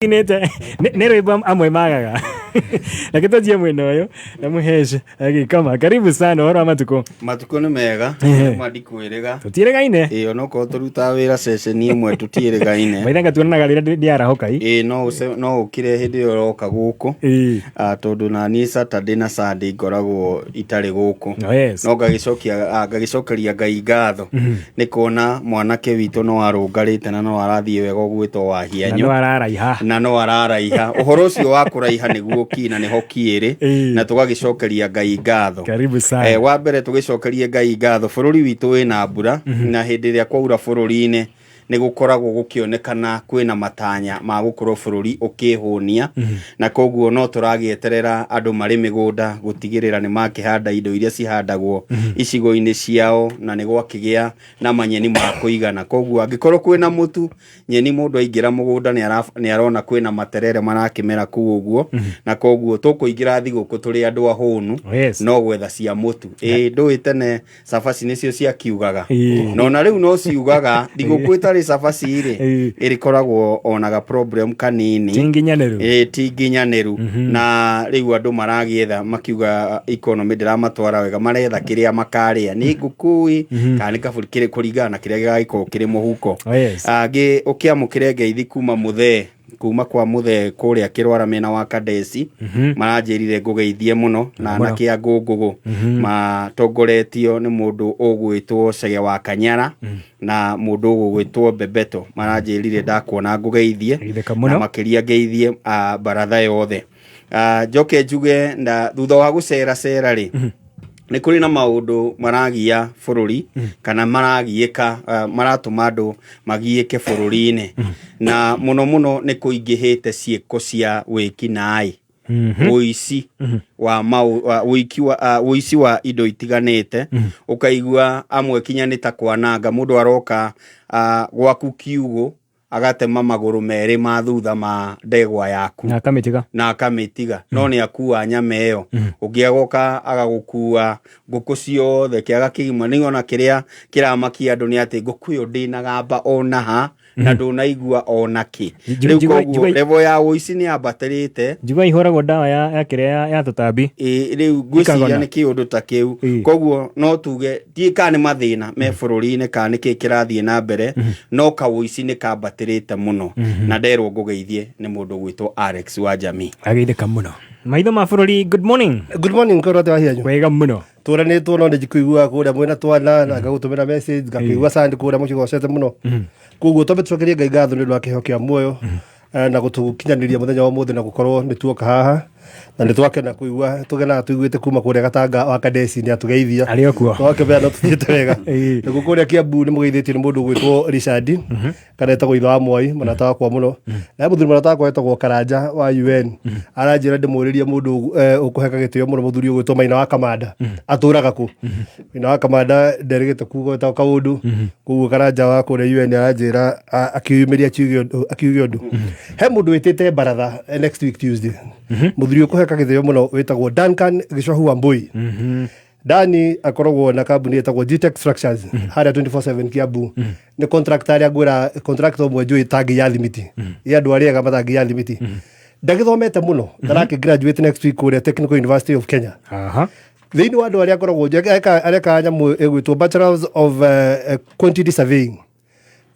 Inĩte nĩ rwĩmbo amwe magaga. Reke twanjie mwena ũyũ na Mũhesh agĩkama. Karibu sana, ũhoro wa matukũ? Matukũ nĩ mega. Ma ndikwĩrĩga. Tũtiĩrĩgaine. Ĩĩ, onokorwo tũrutaga wĩra ceceni ĩmwe tũtiĩrĩgaine. Maithanga tuonanaga rĩrĩa ndĩarahũka i. Ĩĩ, no ũkire hĩndĩ ĩyo ũroka gũkũ. Tondũ na niĩ Saturday na Sunday ngoragwo itarĩ gũkũ. Oh, yes. No ngagĩcokeria Ngai ngatho nĩ kuona mwanake witũ no arũngarĩte na no arathiĩ wega ũgwĩtwo Wahianyũ. Na no araraiha. Na no araraiha. Ũhoro ũcio wa kũraiha nĩguo ki na nĩho kiĩrĩ. Na tũgagĩcokeria Ngai ngatho. Karibu sana. Wa mbere tũgĩcokerie Ngai ngatho, bũrũri witũ wĩna mbura, na hĩndĩ ĩrĩa kwaura bũrũri-inĩ nĩ gũkoragwo gũkĩonekana kwĩna matanya ma gũkorwo bũrũri ũkĩhũnia, na koguo no tũragĩeterera andũ marĩ mĩgũnda gũtigĩrĩra nĩ makĩhanda indo iria cihandagwo icigo-inĩ ciao, na nĩ gwakĩgĩa na manyeni ma kũigana. Koguo angĩkorwo kwĩna mũtu, nyeni, mũndũ aingĩra mũgũnda nĩ arona kwĩna materere marakĩmera kũu ũguo, na koguo tũkũingĩra thigũkũ tũrĩ andũ ahũnu. No gwetha cia mũtu. Ĩĩ, ndũĩ tene cabaci nĩcio ciakiugaga? Na ona rĩu no ciugaga thigũkũ ĩtarĩ cabaci rĩ, ĩrĩkoragwo ona ga problem kanini. Ti nginyanĩru. Ĩĩ, ti nginyanĩru. Na rĩu andũ maragĩetha makiuga economy ndĩramatwara wega, maretha kĩrĩa makarĩa, nĩ ngũkũ ĩ kana nĩ kabũri, kĩrĩ kũringana na kĩrĩa gĩgagĩkorwo kĩrĩ mũhuko. Oh, yes. Angĩ ũkĩamũkĩre ngeithi kuma mũthee, kuma kwa mũthee kũrĩa Kĩrwara mena wa Kadesi, maranjĩrire ngũgeithie mũno na anake a Ngũngũgũ matongoretio nĩ mũndũ ũgwĩtwo Cege wa Kanyara na mũndũ ũgwĩtwo Bebeto, maranjĩrire ndakuona ngũgeithie. Geithĩka mũno. Na makĩria ngeithie baratha yothe. Njoke njuge na thutha wa gũcera cera rĩ, nĩ kũrĩ na maũndũ maragia bũrũri kana maragiĩka, maratũma andũ magiĩke bũrũri-inĩ, na mũno mũno nĩ kũingĩhĩte ciĩko cia wĩkinaĩ, ũici wa mau, wa, ũiki wa, ũici wa indo itiganĩte. Ũkaigua amwe kinya nĩ ta kwananga, mũndũ aroka gwaku kiugũ agatema magũrũ merĩ ma thutha ma ndegwa yaku. Na akamĩtiga. Na akamĩtiga, no nĩ akua nyama ĩyo. Ũngĩ agoka agagũkua ngũkũ ciothe kĩaga kĩgima. Nĩ ona kĩrĩa kĩramakia andũ nĩ atĩ ngũkũ ĩyo ndĩnagamba ona ha na ndũnaigua ona kĩ. Rĩu koguo level ya ũici nĩ yambatĩrĩte. Njigua ihũragwo ndawa ya kĩrĩa ya tũtambi. Ĩ, rĩu ngwĩciria Ikagona. nĩ kĩũndũ ta kĩu. Koguo no tuge ndiũĩ kana nĩ mathĩna me bũrũri-inĩ kana nĩ kĩĩ kĩrathiĩ na mbere, no kaũici nĩ kambatĩrĩte mũno. Na nderwo ngũgeithie nĩ mũndũ ũgwĩtwo Alex wa Jamii. Ageithĩka mũno. Maitho ma bũrũri, good morning. Good morning, korwo atĩ Wahianyũ. Wega mũno. Tũranĩtwo no nĩ njikuiguaga kũrĩa mwĩna twana na ngagũtũmĩra message, ngakĩigua sandi kũrĩa mũkĩgocete mũno. Koguo twambe tũcokerie Ngai ngatho nĩ ũndũ wa kĩheo kĩa muoyo na gũtũkinyanĩria mũthenya wa ũmũthĩ na gũkorwo nĩ tuoka haha na nĩ twakena kũigua, tũgenaga tũiguĩte kuma kũrĩa Gatanga wa Kadesi nĩ atũgeithia. Arĩ o kuo. Twakĩmenya no tũthiĩte wega. Nakuo kũrĩa Kiambu nĩ mũgeithĩtio nĩ mũndũ ũgwĩtwo Richard kana etagwo ithe wa Mwai, mũrata wakwa mũno. Na mũthuri mũrata wakwa etagwo Karanja wa UN, aranjĩra ndĩmũrĩrie mũndũ ũkũheka gĩtĩo mũno, mũthuri ũgwĩtwo Maina wa Kamanda, atũraga kũ? Maina wa Kamanda nderĩgĩte kuga etagwo Kaũndũ. Koguo Karanja wa kũrĩa UN aranjĩra akĩyumĩria akiuge ũndũ. He mũndũ wĩtĩte baratha next week Tuesday, mũthuri ũkũheka gĩtĩo mũno wĩtagwo Duncan Gĩcohu wa Mbui. Dani akoragwo na kambuni ĩtagwo Gtech Structures harĩa 24/7 Kiambu. Nĩ contractor arĩa ngwĩra, contractor ũmwe njũĩ tangi ya thimiti, ĩ andũ arĩa ega matangi ya thimiti. Ndagĩthomete mũno, ndarake graduate next week kũrĩa Technical University of Kenya. Thĩinĩ wa andũ arĩa akoragwo areka nyamũ ĩgwĩtwo Bachelors of Quantity Surveying.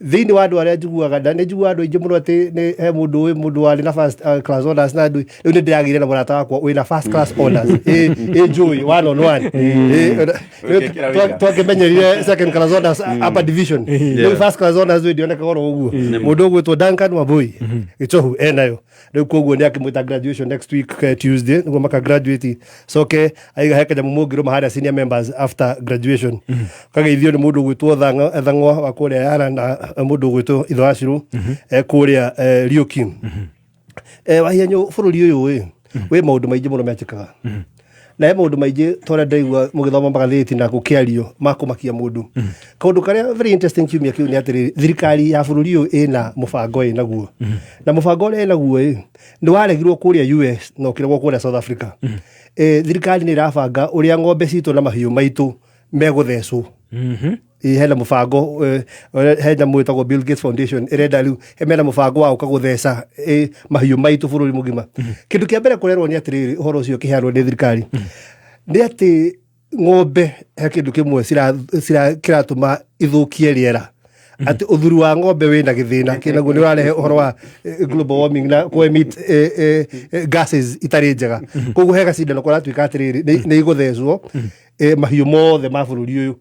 Thĩinĩ wa andũ arĩa njiguaga, na nĩ njiguaga andũ aingĩ mũno atĩ nĩ he mũndũ ũĩ mũndũ warĩ na first class honors, na andũ rĩu nĩ ndĩragĩire na mũrata wakwa wĩna first class honors ĩ njũĩ one on one. Ũngĩkĩra wĩra. Twakĩmenyerire second class honors, upper division, rĩu first class honors rĩ ndionekaga oro ũguo. Mũndũ ũgwĩtwo Duncan Wambui Gĩchohu enayo rĩu, koguo nĩ akĩmwĩta graduation next week Tuesday nĩguo maka graduate. Coke aiga he kanyamũ mũngĩrũma harĩa senior members after graduation. Kageithio nĩ mũndũ ũgwĩtwo Thang'wa wa kũrĩa Yara na mũndũ ũgwĩtwo Itho wa Cirũ kũrĩa Riũki. Wahianyũ, bũrũri ũyũ ĩ wĩ maũndũ maingĩ mũno mekĩkaga, na he maũndũ maingĩ tondũ ndaigua mũgĩthoma magathĩti na gũkĩario ma kũmakia mũndũ. Kaũndũ karĩa very interesting kiumia kĩu nĩ atĩrĩrĩ, thirikari ya bũrũri ũyũ ĩna mũbango ĩnaguo, na mũbango ũrĩa ĩnaguo ĩ nĩ waregirwo kũrĩa US na ũkĩregwo kũrĩa South Africa. Thirikari nĩ ĩrabanga ũrĩa ng'ombe citũ na mahiũ maitũ megũthecwo. Ĩ, hena mũbango, he nyamũ ĩtagwo Bill Gates Foundation ĩrenda rĩu mena mũbango wa gũka gũtheca mahiũ maitũ bũrũri mũgima. Kĩndũ kĩa mbere kũrerwo nĩ atĩrĩrĩ, ũhoro ũcio ũkĩheanwo nĩ thirikari nĩ atĩ ng'ombe he kĩndũ kĩmwe kĩratũma ithũkie rĩera, atĩ ũthuru wa ng'ombe wĩna gĩthĩna kĩnaguo nĩ ũrarehe ũhoro wa global warming na kũ emit gases itarĩ njega. Koguo he gacindano kũratuĩka atĩrĩrĩ, nĩ igũthecwo mahiũ mothe ma bũrũri ũyũ.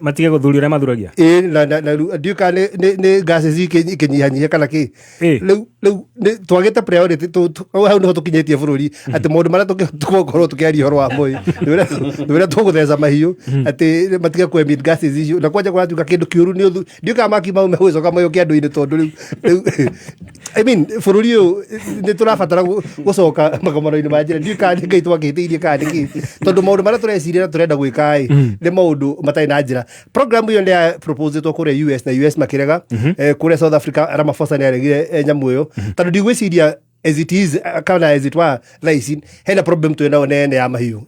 Matige gũthuria ũrĩa mathuragia. Ĩ, na rĩu ndiũĩ kana nĩ gases ikĩnyihanyihia kana kĩ. Rĩu twagĩte priority, hau nĩho tũkinyĩtie bũrũri, atĩ maũndũ marĩa tũgũkorwo tũkĩaria ũhoro wa moi nĩ ũrĩa tũgũtheca mahiũ atĩ matige kũ emit gases icio, na kwanja kũratuĩka kĩndũ kĩũru nĩ ũthu. Ndiũĩ kana maki mau megũcoka mayũke andũ-inĩ, tondũ rĩu I mean, bũrũri ũyũ nĩ tũrabatara gũcoka magomano-inĩ ma njĩra. Ndiũĩ kana nĩ Ngai twakĩhĩtĩirie kana nĩ kĩ, tondũ maũndũ marĩa tũreciria na tũrenda gwĩka ĩ nĩ maũndũ matarĩ na njĩra. Program ĩyo nĩ ya proposetwo kũrĩa US na US makĩrega. Kũrĩa South Africa Ramaphosa nĩ aregire nyamũ ĩyo, tondũ ndigwĩciria as it is, kana as it were, thaa ici hena problem twĩ nayo nene ya mahiũ.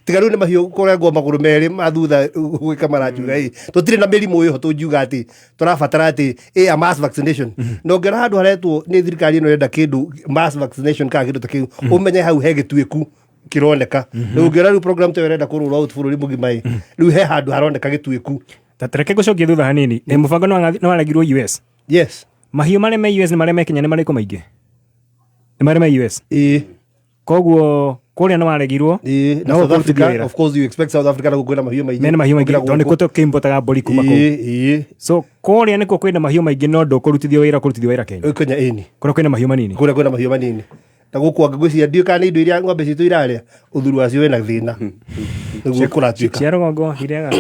Tiga rĩu nĩ mahiũ kũrengwo magũrũ merĩ ma thutha gwĩka maranjuga ĩ tũtirĩ na mĩrimũ ĩho tũngiuga atĩ tũrabatara atĩ a mass vaccination. Na ũngĩona handũ haretwo nĩ thirikari ĩno ĩrenda kĩndũ mass vaccination kana kĩndũ ta kĩu, ũmenye hau he gĩtuĩku kĩroneka. Rĩu ũngĩona rĩu program ta ĩyo ĩrenda kũ roll out bũrũri mũgima ĩ, rĩu he handũ haroneka gĩtuĩku. Ta reke ngũcokie thutha hanini. Mũbango nĩ waregirwo US? Yes. Mahiũ marĩa me US nĩ marĩa me Kenya nĩ marĩkũ maingĩ? Nĩ marĩa me US? Ĩ. Koguo kũrĩa nĩ waregirwo. Ĩ, na No South kũrutithio Africa wĩra. Of course you expect South Africa na kwĩna mahiũ maingĩ. Mena mahiũ maingĩ gũkĩra tondũ gũkũ. nĩkuo tũkĩimpotaga mbũri kuma kũu. Ĩ. So kũrĩa nĩkuo kwĩna mahiũ maingĩ, no ndũkũrutithio wĩra, kũrutithio wĩra Kenya. Ĩ, Kenya ĩni. Kũrĩa kwĩna mahiũ manini. Kũrĩa kwĩna mahiũ manini, na gũkũ angĩ ngwĩciria ndiũĩ kana nĩ indo iria ng'ombe citũ irarĩa, ũthuru wacio wĩna thĩna nĩguo kũratuĩka. Cia rũgongo irĩaga,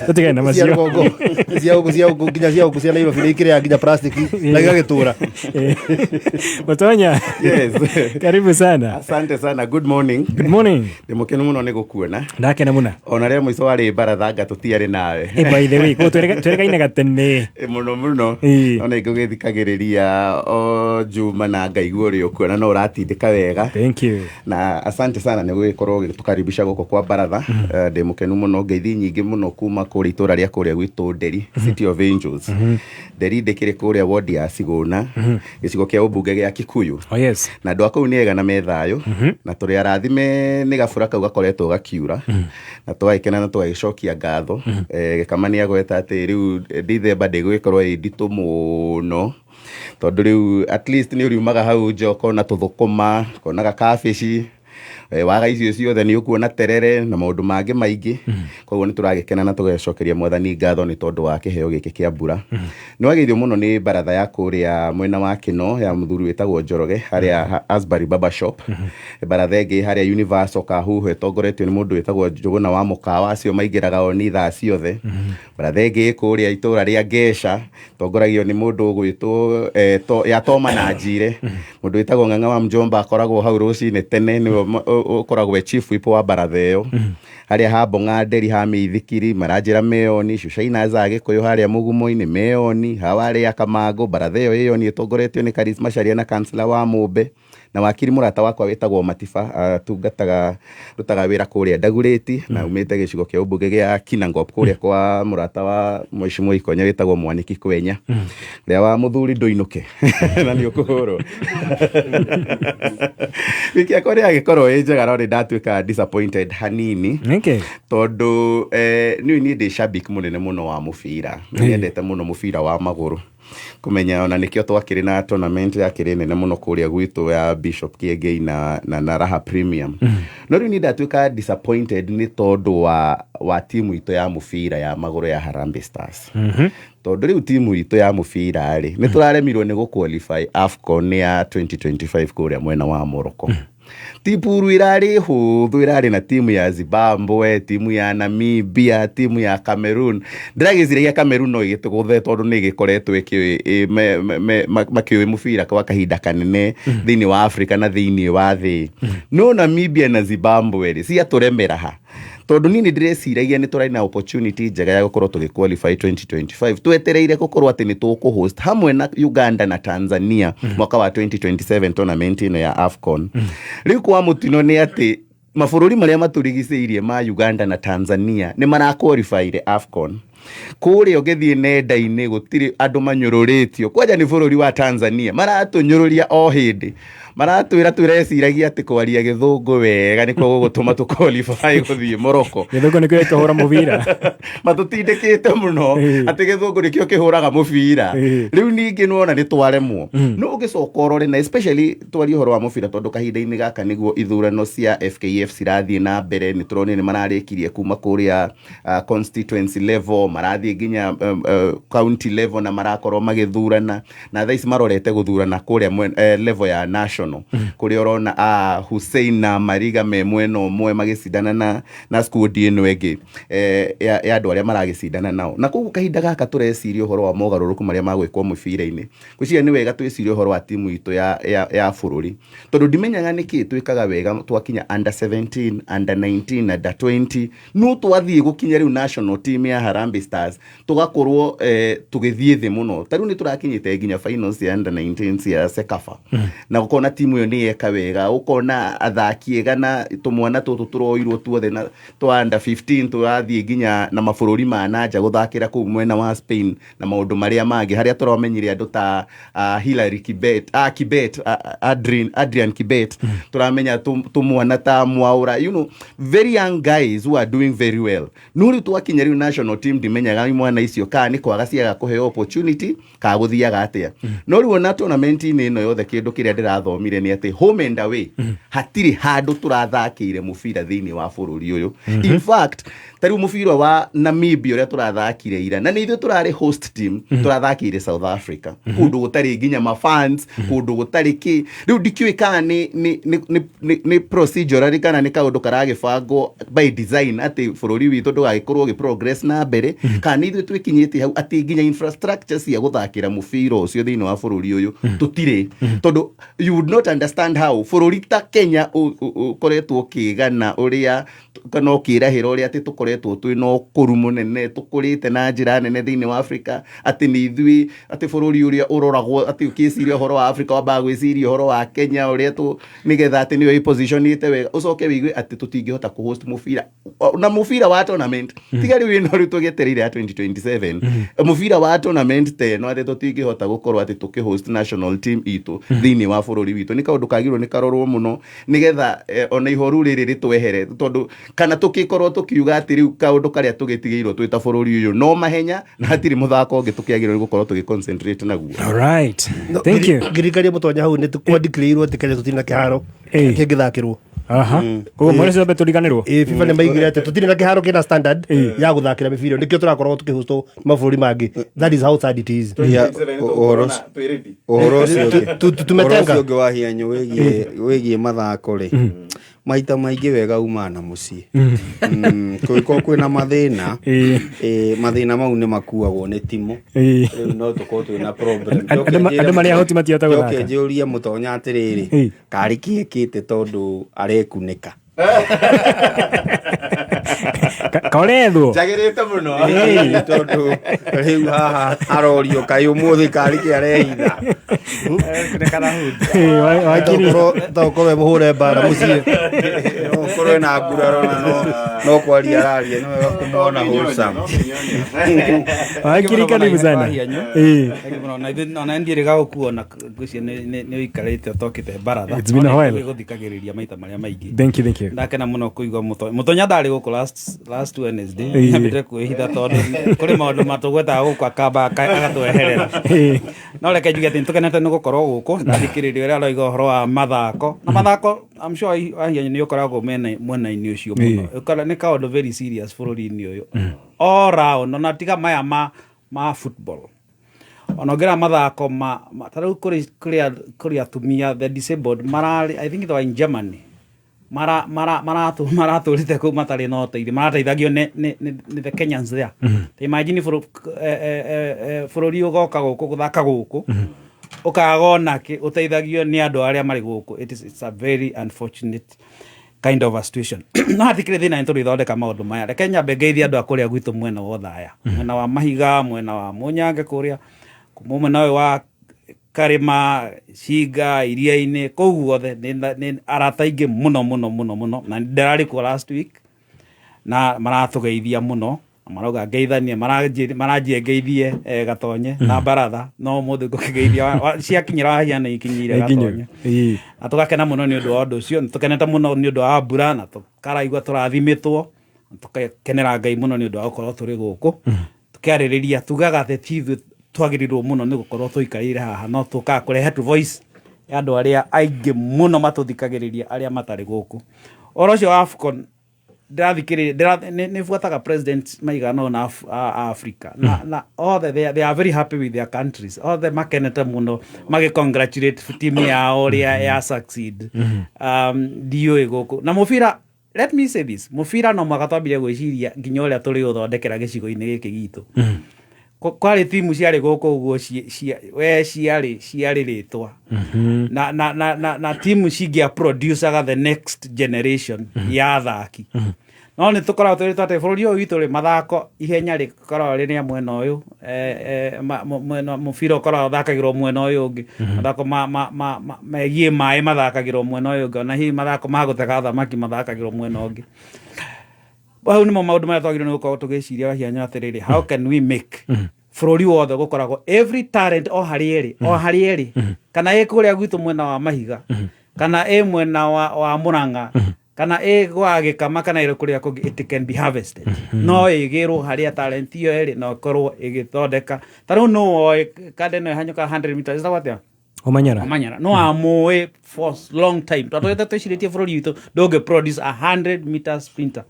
tũtigane na cia macio. Rũgongo, cia gũkũ nginya cia gũkũ cia Nairobi nĩ ikĩrĩaga nginya plastic na igagĩtũra. Mũtonya. Yes. Karibu sana. Asante sana. Good morning. Good morning. Ndĩ mũkenu mũno nĩ gũkuona. Ndakena mũno. Ona rĩa mũico warĩ baratha tũtiarĩ nawe. By the way, twĩrĩgaine gatene. Mũno mũno. Ona ingũgĩthikagĩrĩria o Juma na ngaigua ũrĩa ũkuona no ũratindĩka wega. Thank you. Na asante sana nĩ gũgĩkorwo ũgĩtũkaribisha gũkũ kwa baratha. Ndĩ mũkenu mũno, ngeithi nyingĩ mũno kuma kũrĩa itũra rĩa kũrĩa gwitũ Nderi, City of Angels. Nderi ndĩkĩrĩ kũrĩa wodi ya Sigũna, gĩcigo kĩa ũmbunge gĩa Kikuyu. Oh yes. Na andũ a kũu nĩ ega na me thayũ, na tũrĩ arathime nĩ gabura kau gakoretwo gakiura, na tũgagĩkena na tũgagĩcokia ngatho. Gĩkama nĩ agweta atĩ rĩu Dithemba ndĩgũgĩkorwo ĩ nditũ mũno, tondũ rĩu at least nĩ ũriumaga hau nja ũkona tũthũkũma, ũkona gakabici, waga icio ciothe nĩ ũkuona terere na maũndũ mangĩ maingĩ. Koguo nĩ tũragĩkena na tũgacokeria Mwathani ngatho nĩ tondũ wa kĩheo gĩkĩ kĩa mbura. Nĩ wagĩrĩirwo mũno nĩ baratha ya kũrĩa mwena wa Kĩno ya mũthuri wĩtagwo Njoroge harĩa Asbury Barber Shop, baratha ĩngĩ harĩa Universal Kahuho ĩtongoretio nĩ mũndũ wĩtagwo Njũgũna wa Mũkawa, acio maingĩraga oni thaa ciothe. Baratha ĩngĩ ĩ kũrĩa itũra rĩa Ngeca tongoragio nĩ mũndũ ũgwĩtwo ya Toma na Njire, mũndũ wĩtagwo Ng'ang'a wa Mjomba, akoragwo hau rũcinĩ tene, nĩwe ũkoragwo e chief whip wa baratha ĩyo. Harĩa ha Mbong'a Nderi ha mĩithikiri maranjĩra meoni, Shushaina za Gĩkũyũ harĩa Mũgumo-inĩ meoni, hawa arĩa Kamangũ baratha ĩyo ĩyoni ĩtongoretio nĩ Karis Macharia na kansela wa Mũmbe na wakiri mũrata wakwa wĩtagwo Matiba, atungataga rutaga wĩra kũrĩa Ndagurĩti na umĩte gĩcigo kĩa ũmbunge gĩa Kinangop kũrĩa kwa mũrata wa Mheshimiwa Ikonya wĩtagwo Mwaniki Kwenya, ũrĩa wa mũthuri ndũinũke na nĩ ũkũhũrwo. Wiki yakwa nĩ yagĩkorwo ĩ njega, no nĩ ndatuĩka disappointed hanini. Nĩkĩ? Tondũ niĩ ndĩ shabik mũnene mũno wa mũbira. Nĩ nyendete mũno mũbira wa magũrũ, kũmenya ona nĩkĩo twakĩrĩ na tournament yakĩrĩ nene mũno kũrĩa gwitũ ya Bishop Kiengei na Raha Premium. No rĩu niĩ ndatuĩka disappointed nĩ tondũ wa timu itũ ya mũbira ya magũrũ ya Harambee Stars, tondũ rĩu timu itũ ya mũbira rĩ, nĩ tũraremirwo nĩ gũ-qualify AFCON ya 2025 kũrĩa mwena wa Morocco. Ti pool ĩrarĩ hũthũ, ĩrarĩ na timu ya Zimbabwe, timu ya Namibia, timu ya Cameroon. Ndĩragĩciragia Cameroon no ĩgĩtũgũthe tondũ nĩ ĩgĩkoretwo makĩũĩ mũbira kwa kahinda kanene thĩinĩ wa Africa na thĩinĩ wa thĩ. No Namibia na Zimbabwe rĩ, ciatũremera ha? Tondũ niĩ nĩ ndĩreciragia nĩ tũrarĩ na opportunity njega ya gũkorwo tũgĩ qualify 2025, twetereire gũkorwo atĩ nĩ tũkũ-host hamwe na Uganda na Tanzania mwaka wa 2027 tournament ĩno ya AFCON. Rĩu kwa mũtino nĩ atĩ Mabũrũri marĩa matũrigicĩirie ma Uganda na Tanzania nĩ maraqualifyire AFCON. Kũrĩa ũngĩthiĩ nenda-inĩ gũtirĩ andũ manyũrũrĩtio kwanja nĩ bũrũri wa Tanzania maratũnyũrũria o hĩndĩ maratwĩra twĩreciragia atĩ kwaria gĩthũngũ wega nĩkuo gũgũtũma tũ qualify gũthiĩ Morocco. Gĩthũngũ nĩkĩo gĩkĩhũra mũbira. Matũtindĩkĩte mũno atĩ gĩthũngũ nĩkĩo kĩhũraga mũbira. Rĩu ningĩ nĩwona nĩ twaremwo. No ũgĩcoka ũrore na especially twarie ũhoro wa mũbira tondũ kahinda-inĩ gaka nĩguo ithurano cia FKF cirathiĩ na mbere. Nĩ tũronire nĩ mararĩkirie kuma kũrĩa constituency level, marathiĩ nginya county level na marakorwo magĩthurana, na thaa ici marorete gũthurana kũrĩa level ya national, kũrĩa ũrona Hussein na Mariga me mwena ũmwe magĩcindana na squad ĩno ĩngĩ ya andũ arĩa maragĩcindana nao. Na koguo kahinda gaka tũreciria ũhoro wa mogarũrũku marĩa magwĩkwo mũbira-inĩ, ngwĩciria nĩ wega twĩcirie ũhoro wa timu itũ ya bũrũri, tondũ ndimenyaga nĩkĩ twĩkaga wega twakinya under 17, under 19, under 20, no twathiĩ gũkinya rĩu national team ya Harambee Stars tũgakorwo tũgĩthiĩ thĩ mũno. Ta rĩu nĩ tũrakinyĩte nginya finals cia under 19 cia CECAFA na ũkona timu ĩyo nĩ yeka wega, ũkona athaki ega na tũmwana tũtũ tũroirwo tuothe na twa under 15 tũrathiĩ nginya na mabũrũri ma nanja gũthakĩra kũu mwena wa Spain na maũndũ marĩa mangĩ, harĩa tũramenyire andũ ta Hillary Kibet, Kibet, Adrian Kibet, tũramenya tũmwana ta Mwaura, very young guys who are doing very well. No rĩu twakinya rĩu national team ndimenyaga imwana icio kana nĩ kwaga ciaga kũheo opportunity kana gũthiaga atĩa. No rĩu ona tournament-inĩ ĩno yothe kĩndũ kĩrĩa ndĩrathomire nĩ atĩ home and away hatirĩ handũ tũrathakĩire mũbira thĩinĩ wa bũrũri ũyũ. In fact, ta rĩu mũbira wa Namibia ũrĩa tũrathakire ira, na nĩ ithuĩ tũrarĩ host team, tũrathakĩire South Africa, kũndũ gũtarĩ nginya mafans, kũndũ gũtarĩ kĩ. Rĩu ndikĩũĩ kana nĩ procedurally kana nĩ kaũndũ karagĩbangwo by design atĩ bũrũri witũ ndũgagĩkorwo ũgĩ progress na mbere, kana nĩ ithuĩ twĩkinyĩtie hau atĩ nginya infrastructure cia gũthakĩra mũbira ũcio thĩinĩ wa bũrũri ũyũ tũtirĩ. Tondũ you would not understand how bũrũri ta Kenya ũkoretwo ũkĩgana ũrĩa kana ũkĩrahĩra ũrĩa atĩ tũkoretwo twĩna ũkũru mũnene, tũkũrĩte na njĩra nene thĩinĩ wa Africa, atĩ nĩ ithuĩ atĩ bũrũri ũrĩa ũroragwo atĩ ũkĩciria ũhoro wa Africa wambaga gwĩciria ũhoro wa Kenya ũrĩa tũ nĩgetha atĩ nĩyo ĩpositionĩte wega, ũcoke wĩigue atĩ tũtingĩhota kũhost mũbira na mũbira wa tournament tiga rĩu ĩno rĩu tũgĩetereire ya 2027, mũbira wa tournament ta ĩno atĩ tũtingĩhota gũkorwo atĩ tũkĩhost national team itũ thĩinĩ wa bũrũri witũ nĩ kaũndũ kagĩrĩirwo nĩ karorwo mũno nĩgetha ona ihoru rĩrĩ rĩtwehere, tondũ kana tũkĩkorwo tũkiuga atĩ rĩu kaũndũ karĩa tũgĩtigĩirwo twĩ ta bũrũri ũyũ no mahenya na hatirĩ mũthako ũngĩ tũkĩagĩrĩirwo nĩ gũkorwo tũgĩ concentrate naguo. All right. Thank you. Ngirikaria mũtonya hau nĩ kwandikĩrĩirwo atĩ Kenya tũtirĩ na kĩharo kĩngĩthakĩrwo. Aha. Koguo mwena ũcio tũriganĩrwo. Ĩ, FIFA nĩ maigire atĩ tũtirĩ na kĩharo kĩna standard ya gũthakĩra mĩbira, nĩkĩo tũrakoragwo tũkĩhostwo mabũrũri mangĩ. That is how sad it is. Ya, ũhoro ũcio ũngĩ Tumetenga. Ũhoro ũcio ũngĩ wa hianyũ wĩgiĩ mathako rĩ, maita maingĩ wega umaga na mũciĩ. Kũngĩkorwo kwĩna mathĩna, mathĩna mau nĩ makuagwo nĩ timũ. Rĩu no tũkorwo twĩna problem. Andũ marĩa ahoti matihota Njoke gũthaka. njũrie mũtonya atĩrĩrĩ, karĩ kĩ ekĩte tondũ arekunĩka? Korethwo. Njagĩrĩte mũno. Tondũ rĩu haha arorio kaĩ ũmũthĩ karĩ kĩ arehitha. Wakiri. Tokorwo mũhũre mbara mũciĩ. No ũkorwo ena nguraro na no kwaria araria, nĩ wega kũmwona wholesome. Wakiri, karibu sana. Ona ndiĩrĩga gũkuona, ngwĩciria nĩ ũikarĩte ũtokĩte baratha. It's been a while. Gũthikagĩrĩria maita marĩa maingĩ. Thank you, thank you. Ndakena mũno kũigua mũtonya ndarĩ gũkũ last Wednesday. Nyambĩte kwĩhitha tondũ kũrĩ maũndũ matũgwetaga gũkũ akamba agatweherera. No reke njuge atĩ nĩtũkenete nĩ gũkorwo gũkũ. Ndathikĩrĩria ũrĩa aroiga ũhoro wa mathako na mathako, I'm sure ahianyu nĩ ũkoragwo mwena-inĩ ũcio mũno. Ũkora nĩ kaũndũ very serious bũrũri-inĩ ũyũ all round, ona tiga maya ma football, ona ũngĩra mathako ma ta rĩu kũrĩ atumia, the disabled mararĩ, I think they were in Germany, maratũrĩte kũu matarĩ na ũteithio, marateithagio nĩ the Kenyans there. Ta imagine bũrũri ũgoka gũkũ gũthaka gũkũ ũkaga onakĩ ũteithagio nĩ andũ arĩa marĩ gũkũ. It's a very unfortunate kind of a situation, no hatikĩrĩ thĩna, nĩ tũrĩthondeka maũndũ maya. Reke nyambe ngeithie andũ a kũrĩa gwitũ mwena wa Othaya, mwena wa Mahiga, mwena wa Mũnyange, kũrĩa kuma mwena ũyũ wa Karĩma, Cinga, Iria-inĩ, kũu guothe nĩ arata aingĩ mũno mũno mũno mũno, na ndĩrarĩ kuo last week na maratũgeithia mũno na marauga ngeithanie, maranjia ngeithie Gatonye na baratha, no ũmũthĩ ngũkĩgeithia ciakinyĩra Wahia nĩ ikinyĩire Gatonye. Na tũgakena mũno nĩ ũndũ wa ũndũ ũcio, nĩ tũkenete mũno nĩ ũndũ wa mbura na tũkaraigua tũrathimĩtwo, na tũgakenera Ngai mũno nĩ ũndũ wa gũkorwo tũrĩ gũkũ tũkĩarĩrĩria. Tugaga atĩ ti ithuĩ twagĩrĩirwo mũno nĩ gũkorwo tũikarĩire haha, no tũkaga kũrehe tu voice ya andũ arĩa aingĩ mũno matũthikagĩrĩria arĩa matarĩ gũkũ. Ũhoro ũcio wa AFCON ndĩrathikĩrĩria, nĩ buataga president maigana ũna a Africa na othe they are very happy with their countries, othe makenete mũno magĩ congratulate team yao ũrĩa ya succeed. Ndiũĩ gũkũ na mũbira, let me say this, mũbira no mũhaka twambire gwĩciria nginya ũrĩa tũrĩ ũthondekera gĩcigo-inĩ gĩkĩ gitũ. Kwarĩ timu ciarĩ gũkũ ũguo we ciarĩ rĩtwa na timu cingĩa producaga the next generation ya athaki, no nĩ tũkoragwo twĩrĩtwo atĩ bũrũri ũyũ witũ rĩ, mathako ihenya rĩkoragwo rĩrĩa mwena ũyũ, mwena mũbira ũkoragwo ũthakagĩrwo mwena ũyũ ũngĩ, mathako ma megiĩ maĩ mathakagĩrwo mwena ũyũ ũngĩ, ona hihi mathako ma gũtega thamaki mathakagĩrwo mwena ũngĩ. Hau nĩmo maũndũ marĩa twagĩrĩirwo nĩ gũkorwo tũgĩciria, Wahianya, atĩrĩrĩ, how can we make bũrũri wothe gũkoragwo every talent o harĩa ĩrĩ, o harĩa ĩrĩ, kana ĩ kũrĩa gwitũ mwena wa mahiga, kana ĩ mwena wa Mũrang'a, kana ĩ gwa Gĩkama, kana ĩrĩ kũrĩa kũngĩ, it can be harvested, no ĩgĩrwo harĩa talent ĩyo ĩrĩ na ĩkorwo ĩgĩthondeka. Ta rĩu nũ woĩ kande ĩno ĩhanyũka 100 meters ĩtagwo atĩa? Omanyala. Omanyala no amũĩ for long time twatũgĩte twĩcirĩtie bũrũri witũ ndũngĩ produce a 100 meter sprinter,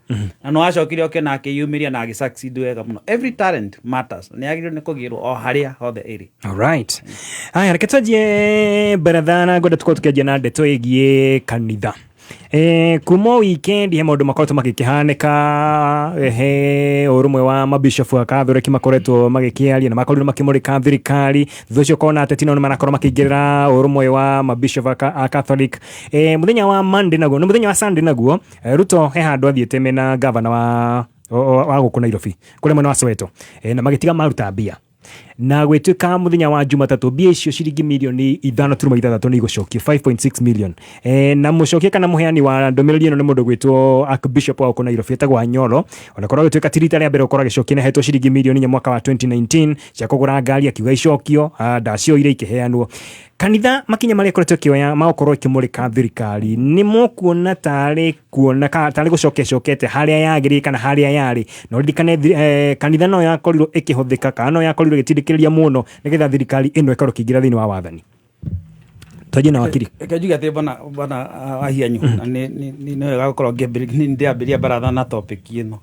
na no acokire oke na akĩyumĩria na agĩ succeed wega mũno. Every talent matters, nĩ yagĩrĩirwo nĩ kũgĩrwo o harĩa hothe ĩrĩ. Alright. Haya, reke twanjie baratha na ngwenda tukorwo tukianjia na ndeto ĩgiĩ kanitha. Kuma weekend he maũndũ makoretwo magĩkĩhanĩka, he ũrũmwe wa mabishofu a Katholeki makoretwo magĩkĩaria na makorirwo makĩmũrĩka thirikari. Thutha ũcio ũkona ateti nao nĩ marakorwo makĩingĩrĩra ũrũmwe wa mabishofu a Catholic. Mũthenya wa Monday naguo, nĩ mũthenya wa Sunday naguo, Ruto he handũ athiĩte mena gavana wa gũkũ Nairobi kũrĩa mwena wa Soweto, na magĩtiga maruta mbia na gwĩtuĩka mũthenya wa Jumatatũ mbia icio ciringi mirioni 5.6 nĩ igũcokio, 5.6 million, na mũcokia kana mũheani wa ndũmĩrĩri ĩno nĩ mũndũ gwĩtwo Archbishop wa gũkũ Nairobi etagwo Anyolo. Ona korwo agĩtuĩka ti rita rĩa mbere gũkorwo agĩcokia, nĩ ahetwo ciringi mirioni 4 mwaka wa 2019 cia kũgũra ngari, akiuga icokio, ndacioire ikĩheanwo. Kanitha makinya marĩa ĩkoretwo ĩkĩoya ma gũkorwo ĩkĩmũrĩka thirikari, nĩ mũkuona tarĩ kuona tarĩ gũcokia ĩcokete harĩa yagĩrĩire kana harĩa yarĩ? Na ũririkane kanitha no yakorirwo ĩkĩhũthĩka kana no yakorirwo ĩgĩtindĩkĩrĩria mũno nĩgetha thirikari ĩno ĩkorwo ĩkĩingĩra thĩinĩ wa wathani. Twanjie na wakiri. Reke njuge atĩ bwana Wahianyu, na nĩ wega gũkorwo nĩ ndĩambĩrĩria baratha na topic ĩno.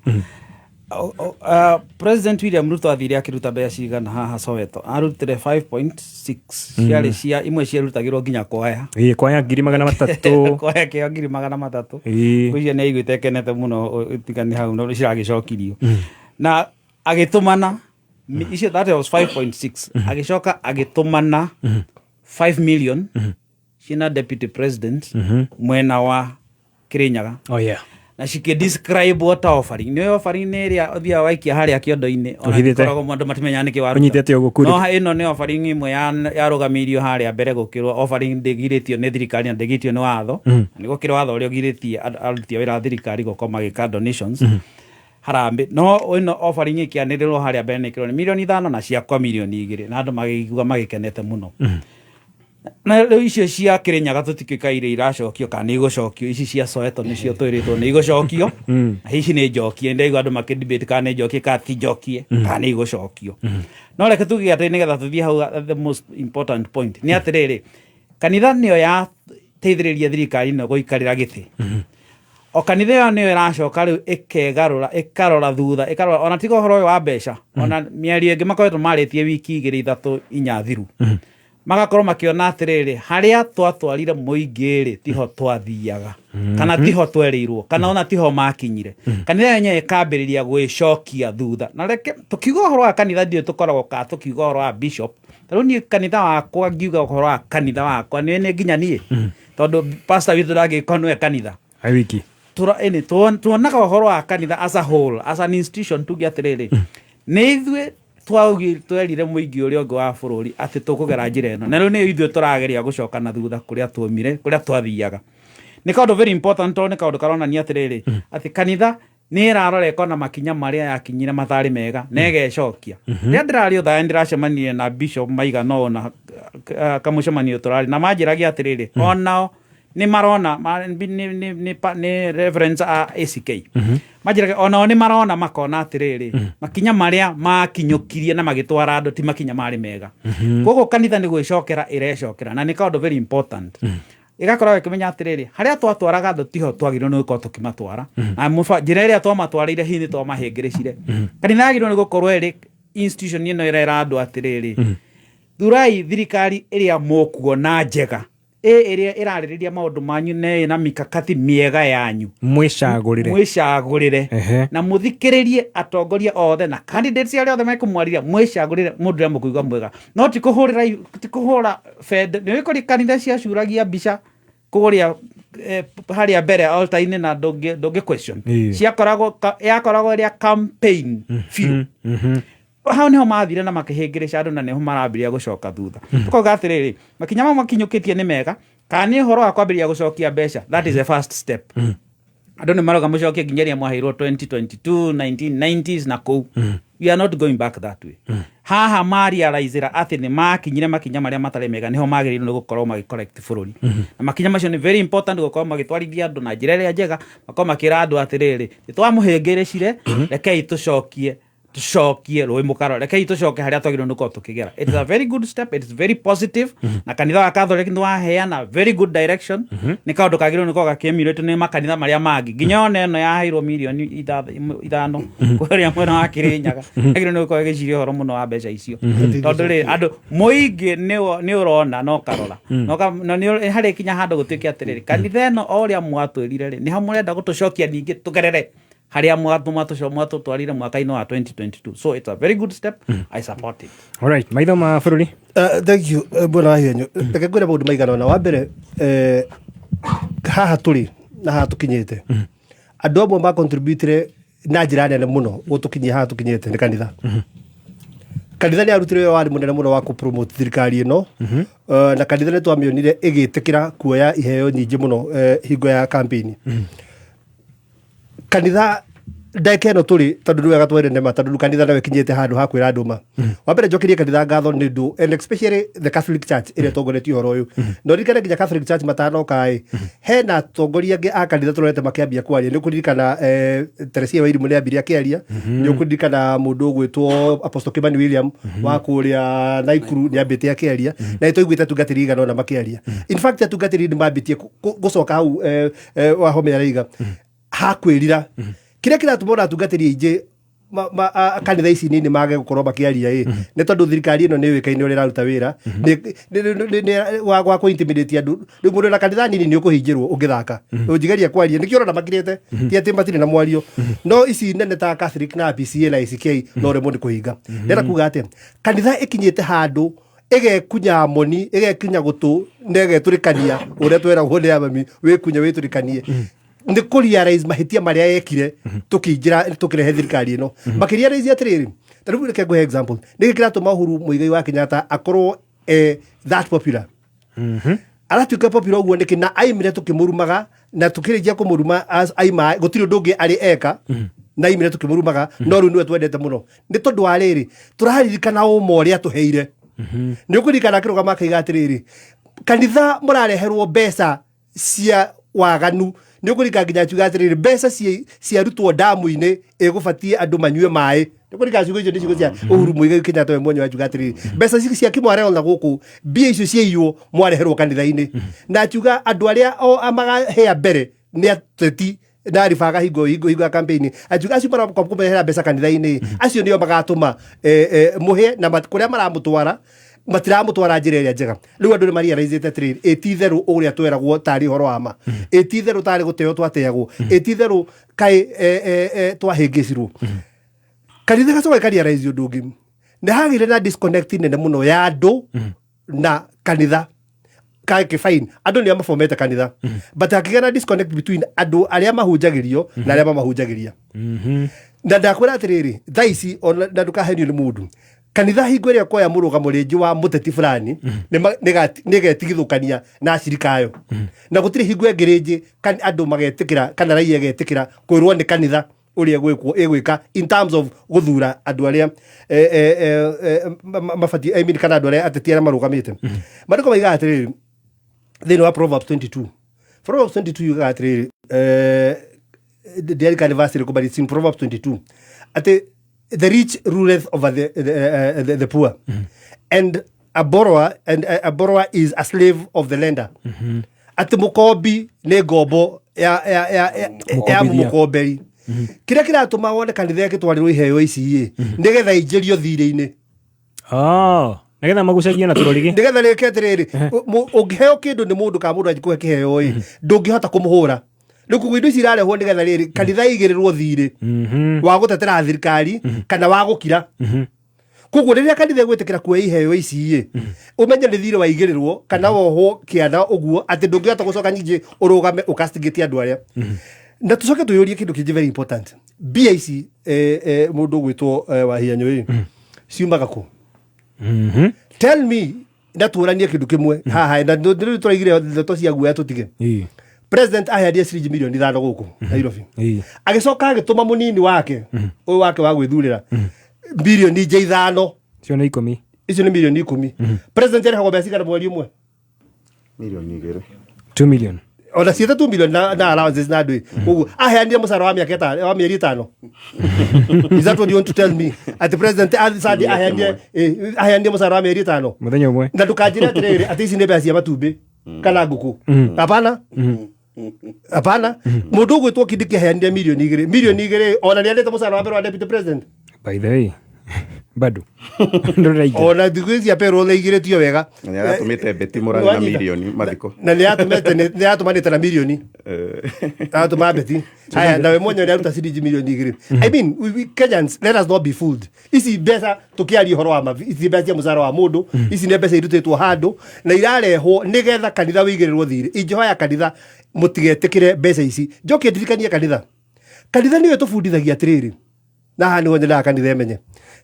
President William Ruto athire akĩruta mbeca cigana haha Soweto? Arutire 5.6, ciarĩ cia imwe ciarutagĩrwo nginya kwaya. Ĩĩ, kwaya 300,000. Kwaya kĩo 300,000. Ngwĩciria nĩ aiguĩte ekenete mũno, tiga nĩ hau no ciragĩcokirio na agĩtũmana icio, that was 5.6. Agĩcoka agĩtũmana 5 million ciĩna deputy president mwena wa Kirinyaga na cikĩ ta offering. Nĩ offering nĩ ĩrĩa ũthiaga waikia harĩa kĩondo-inĩ, ona Ũhithĩte. gĩkoragwo andũ matimenyaga nĩkĩ waruta. Ũnyitĩte ũguo kuri. No ĩno nĩ offering ĩmwe yarũgamĩirio harĩa mbere gũkĩrwo offering ndĩgirĩtio nĩ thirikari na ndĩgirĩtio nĩ watho. Na nĩ gũkĩrĩ watho ũrĩa ũgirĩtie aruti a wĩra a thirikari gũkorwo magĩka donations harambĩ, no ĩno offering ĩkĩanĩrĩrwo harĩa mbere nĩ ĩkĩrwo nĩ mirioni 5 na ciakwa mirioni 2, na andũ magĩigua magĩkenete mũno. Na rĩu icio cia Kĩrĩnyaga tũtikĩkaire iracokio kana nĩ igũcokio. Ici cia Soweto nĩcio twĩrĩtwo nĩ igũcokio, na hihi nĩ njokie. Ndaigua andũ makĩ debate kana nĩ njokie kana ti njokie kana nĩ igũcokio. No reke tuge atĩ nĩgetha tũthiĩ hau, the most important point nĩ atĩrĩrĩ, kanitha nĩyo yateithĩrĩria thirikari ĩno gũikarĩra gĩtĩ. O kanitha ĩyo nĩyo ĩracoka rĩu ĩkegarũra, ĩkarora thutha, ĩkarora ona tiga ũhoro ũyũ wa mbeca, ona mĩario ĩngĩ makoretwo marĩtie wiki 2, 3, 4 thiru, magakorwo makĩona atĩrĩrĩ, harĩa twatwarire mũingĩ rĩ, tiho twathiaga kana tiho twerĩirwo kana ona tiho makinyire. Kanitha yenyewe ĩkambĩrĩria gwĩcokia thutha. Na reke tũkiuga ũhoro wa kanitha, ndiũĩ tũkoragwo ka tũkiuga ũhoro wa bishop. Ta rĩu niĩ kanitha wakwa, ngiuga ũhoro wa kanitha wakwa nĩ nginya niĩ, tondũ pastor witũ ndangĩkorwo nĩwe kanitha. Ai wiki. Ĩni, tuonaga ũhoro wa kanitha as a whole, as an institution. Tuge atĩrĩrĩ, nĩ ithuĩ. Twerire mũingĩ ũrĩa ũngĩ wa bũrũri atĩ tũkũgera njĩra ĩno, na rĩu nĩ ithuĩ tũrageria gũcoka na thutha kũrĩa tuomire, kũrĩa twathiaga. Nĩ kaũndũ very important, tondũ nĩ kaũndũ karonania atĩrĩrĩ, atĩ kanitha nĩ ĩrarora ĩkona makinya marĩa yakinyire matarĩ mega na ĩgecokia. Rĩrĩa ndĩrarĩ ũthaya, ndĩracemanirie na bishop maigana ũna kamũcemanio tũrarĩ na manjĩragia atĩrĩrĩ, onao nĩ marona nĩ reverends a ACK manjĩraga onao nĩ marona makona atĩrĩrĩ, makinya marĩa makinyũkirie na magĩtwara andũ ti makinya marĩ mega. Koguo kanitha nĩ gwĩcokera ĩrecokera, na nĩ kaũndũ very important. Ĩgakorwo ĩkĩmenya atĩrĩrĩ, harĩa twatwaraga andũ tiho twagĩrĩirwo nĩ gũkorwo tũkĩmatwara, na njĩra ĩrĩa twamatwarĩire hihi nĩ twamahĩngĩrĩcire. Kanitha yagĩrĩirwo nĩ gũkorwo ĩrĩ institution ĩno ĩrera andũ atĩrĩrĩ, thurai thirikari ĩrĩa mũkuona njega, ĩrĩa ĩrarĩrĩria maũndũ manyu na ĩna mikakati mĩega yanyu. Mwĩcagũrĩre. Mwĩcagũrĩre na mũthikĩrĩrie atongoria othe na candidates arĩa othe mekũmwarĩria. Mwĩcagũrĩre mũndũ ũrĩa mũkũigua mwega, no ti kũhũrĩra, ti kũhũra bende. Nĩ kũrĩ kanitha ciacuragia mbica kũrĩa harĩa mbere altar-inĩ na ndũngĩ question. Ciakoragwo yakoragwo ĩrĩa campaign biũ. Hau niho mathire na makĩhĩngĩrĩca andũ, na nĩho marambĩrĩria gũcoka thutha. Tũkauga atĩrĩrĩ, makinya mau makinyũkĩtie nĩ mega, kana nĩ ũhoro wa kwambĩrĩria gũcokia mbeca, that is the first step. Andũ nĩ marauga mũcokie nginya ĩrĩa mwaheirwo 2022, 1990s na kũu. We are not going back that way. Haha marealizera atĩ nĩ makinyire makinya marĩa matarĩ mega, nĩho magĩrĩirwo nĩ gũkorwo magĩ correct bũrũri, na makinya macio nĩ very important gũkorwo magĩtwarithia andũ na njĩra ĩrĩa njega, makorwo makĩra andũ atĩrĩrĩ, nĩ twamũhĩngĩrĩcire, rekei tũcokie rũĩ mũkaro, rekei tũcoke harĩa twagĩrĩirwo nĩ gũkorwo tũkĩgera. It is a very good step, it is very positive, na kanitha wa Catholic nĩ waheana very good direction. Nĩ kaũndũ kagĩrĩirwo nĩ gũkorwo gakĩemulate nĩ makanitha marĩa mangĩ, nginya ona ĩno yaheirwo mirioni 5 kũrĩa mwena wa Kĩrĩnyaga, yagĩrĩirwo nĩ gũkorwo ĩgĩciria ũhoro mũno wa mbeca icio, tondũ rĩ, andũ mũingĩ nĩ ũrona na ũkarora na nĩ harĩ kinya handũ gũtuĩke atĩrĩrĩ, kanitha ĩno o ũrĩa mwatwĩrire rĩ, nĩho mũrenda gũtũcokia ningĩ tũgerere harĩa mwatũtwarire mwaka-inĩ wa 2022. So it's a very good step, I support it. Alright, maitho ma bũrũri. Thank you, bwana Wahienyo. Reke ngwĩre maũndũ maigana ũna. Wa mbere, haha tũrĩ na haha tũkinyĩte, andũ amwe ma contributire na njĩra nene mũno gũtũkinyia haha tũkinyĩte nĩ kanitha. Kanitha nĩ arutire wĩra warĩ mũnene mũno wa kũ-promote thirikari ĩno. Na kanitha nĩ twamĩonire ĩgĩtĩkĩra kuoya iheo nyingĩ mũno hingo ya campaign. Kanitha ndagĩka ĩno tũrĩ, tondũ nĩ wega twere ma, tondũ kanitha nayo ĩkinyĩte handũ ha kwĩra andũ ma. Wa mbere, njokerie kanitha ngatho nĩ ũndũ, and especially the Catholic Church ĩrĩa ĩtongoretie ũhoro ũyũ. Na ũririkane nginya Catholic Church matanoka ĩ, hena atongoria angĩ a kanitha tũrorete makĩambia kwaria. Nĩ ũkũririkana Teresia Wairimu nĩ ambirie akĩaria. Nĩ ũkũririkana mũndũ ũgwĩtwo Apostle Kimani William wa kũrĩa Naikuru nĩ ambĩte akĩaria, na nĩ twaiguĩte atungatĩri igana ũna makĩaria. In fact, atungatĩri nĩ mambĩtie gũcoka hau Wahome araiga hakwĩrira kĩrĩa kĩratũma ona atungatĩri aingĩ kanitha ici nini mage gũkorwo makĩaria ĩ, nĩ tondũ thirikari ĩno nĩ yũĩkaine ũrĩa ĩraruta wĩra wa kũ intimidate andũ. Rĩu mũndũ na kanitha nini nĩ ũkũhingĩrwo ũngĩthaka ũnjigeria kwaria. Nĩkĩo ũrona makirĩte, ti atĩ matirĩ na mwario, no ici nene ta Catholic na PCA na ACK no rĩmwe nĩ kũhinga. Ndĩrenda kuga atĩa? Kanitha ĩkinyĩte handũ ĩgekunya moni, ĩgekunya gũtũ na ĩgetũrĩkania ũrĩa tweragwo nĩ amami, wĩkunye wĩtũrĩkanie, nĩ kũ realize mahĩtia marĩa ekire tũkĩingĩra tũkĩrehe thirikari ĩno. Makĩrealize atĩrĩrĩ, ta rĩu reke ngũhe example, nĩkĩ kĩratũma Uhuru Muigai wa Kenyatta akorwo that popular? Aratuĩka popular ũguo nĩkĩ na aimire tũkĩmũrumaga na tũkĩrĩkia kũmũruma aima gũtirĩ ũndũ ũngĩ arĩ eka na aimire tũkĩmũrumaga, no rĩu nĩwe twendete mũno? Nĩ tondũ wa rĩrĩ, tũraririkana ũma ũrĩa tũheire. Nĩ ũkũririkana akĩrũgama akaiga atĩrĩrĩ, kanitha mũrareherwo mbeca cia waganu. Nĩ ũkũririkana nginya akiuga atĩrĩrĩ, mbeca ciarutwo ndamu-inĩ ĩgũbatie andũ manyue maĩ. Nĩ ũkũririkana ciugo icio nĩ ciugo cia Uhuru Muigai Kenyatta we mwenyewe, akiuga atĩrĩrĩ, mbeca cia Kimwareo na gũkũ, mbia icio ciaiywo mwareherwo kanitha-inĩ, na akiuga andũ arĩa o magahĩa mbere nĩ ateti na ribaga hingo ya campaign. Akiuga acio maroka kũmehera mbeca kanitha-inĩ, acio nĩo magatũma mũhĩe na kũrĩa maramũtwara matiramũtwara njĩra ĩrĩa njega. Rĩu andũ nĩ marealizĩte atĩrĩrĩ, ĩ ti itherũ ũrĩa tweragwo tarĩ ũhoro wa ma, ĩ ti itherũ tarĩ gũteo twateagwo, ĩ ti itherũ kaĩ twahĩngĩcirwo. Kanitha gacoka ĩkarealize ũndũ ũngĩ, nĩ hagĩire na disconnect nene mũno ya andũ na kanitha. Kake fine, andũ nĩo mabomete kanitha, but hakĩgĩa na disconnect between andũ arĩa mahunjagĩrio na arĩa mamahunjagĩria. Na ndakwĩra atĩrĩrĩ, thaa ici ona na ndũkahenio nĩ mũndũ. Kanitha hingo ĩrĩa ĩkoya mũrũgamo rĩngĩ wa mũteti fulani nĩgetigithũkania na acirika ayo, na gũtirĩ hingo ĩngĩ rĩngĩ andũ magetĩkĩra kana raia ĩgetĩkĩra kwĩrwo nĩ kanitha ũrĩa ĩgwĩkwo ĩgwĩka in terms of gũthura andũ arĩa mabatiĩ, I mean, kana andũ arĩa ateti arĩa marũgamĩte. Maandĩko maigaga atĩrĩrĩ thĩinĩ wa Proverbs 22. Proverbs 22 yugaga atĩrĩrĩ, ndiarikana verse ĩrĩkũ, but it's in Proverbs 22, atĩ the rich ruleth over the poor, and a borrower and a borrower is a slave of the lender, atĩ mũkombi nĩ ngombo ya Mũkombithia. mũkomberi. Kĩrĩa kĩratũma wone kanitha ĩgĩtwarĩrwo iheo ici ĩ nĩgetha ingĩrio thirĩ-inĩ. Oh, nĩgetha magucagie na tũrũrigi. Nĩgetha rĩke atĩrĩrĩ, ũngĩheo kĩndũ nĩ mũndũ kana mũndũ angĩkũhe kĩheo ĩ, ndũngĩhota kũmũhũra. Rĩu koguo indo ici irarehwo nĩgetha rĩrĩ kanitha ĩigĩrĩrwo thirĩ wa gũtetera thirikari kana wa gũkira. Koguo rĩrĩa kanitha ĩgwĩtĩkĩra kuoya iheo ici ĩ, ũmenye nĩ thirĩ waigĩrĩrwo kana wohwo kĩanda ũguo atĩ ndũngĩhota gũcoka ningĩ ũrũgame ũkastigĩte andũ arĩa. Na tũcoke twĩyũrie kĩndũ kĩngĩ very important: mbia ici, mũndũ ũgwĩtwo Wahianyũ ĩ, ciumaga kũ? Tell me na tuonanie kĩndũ kĩmwe haha, na nĩ tũraigire ndeto cia guoya tũtige. President aheanire ciringi mirioni 5 gũkũ Nairobi, agĩcoka agĩtũma mũnini wake ũyũ wake wa gwĩthurĩra bilioni nje 5. Cio nĩ 10. Icio nĩ mirioni 10. President arĩhagwo mbeca cigana mweri ũmwe? Mirioni 2. 2 million. Ona ciĩte 2 million na allowances na ndũĩ. Koguo aheanire mũcara wa mĩaka 5, wa mĩeri 5. Is that what you want to tell me, atĩ president Sadi aheanire mũcara wa mĩeri 5 mũthenya ũmwe? Na ndũkanjĩre atĩrĩrĩ atĩ ici nĩ mbeca cia matumbĩ kana ngũkũ. Hapana, hapana. Mũndũ ũgwĩtwo Kindiki aheanire mirioni 2, mirioni 2, ona nĩ arĩte mũcara wa mbere wa deputy president. By the way, bado ndũraingĩra. Ona thikũ ici payroll ĩigĩrĩtio wega. Na nĩ aratũmĩte Beti Mũrang'a na Wanyita. mirioni mathiko. Na nĩ yatũmanĩte na mirioni, aratũma Beti. Haya, nawe mwenyewe nĩ aruta ciringi mirioni 2. I mean, we Kenyans, let us not be fooled. Ici mbeca tũkĩaria ũhoro wa mavi, ici mbeca cia mũcara wa mũndũ, ici nĩ mbeca irutĩtwo handũ na irarehwo nĩgetha kanitha wĩigĩrĩrwo thirĩ. Ingĩhoya kanitha mũtigetĩkĩre mbeca ici. Njoke ndirikanie kanitha, kanitha nĩyo ĩtũbundithagia atĩrĩrĩ, na haha nĩho nyendaga kanitha ĩmenye,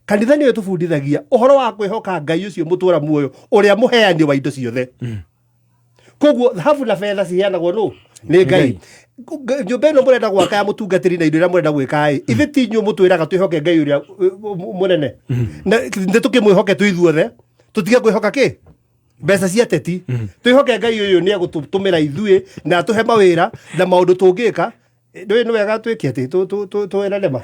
kanitha nĩyo ĩtũbundithagia ũhoro wa kwĩhoka Ngai ũcio mũtũra muoyo, ũrĩa mũheani wa indo ciothe. Koguo thahabu na betha ciheanagwo nũ? Nĩ Ngai. Nyũmba ĩno mũrenda gwaka ya mũtungatĩri na indo iria mũrenda gwĩka ĩ, ithe ti inyuĩ mũtwĩraga twĩhoke Ngai ũrĩa mũnene? Na nĩ tũkĩmwĩhoke twĩ ithuothe, tũtige kwĩhoka kĩ mbeca cia teti, twĩhoke Ngai ũyũ nĩ egũtũtũmĩra ithuĩ na atũhe mawĩra na maũndũ tũngĩka. Ndũĩ nĩ wega twĩke atĩ twĩrane ma,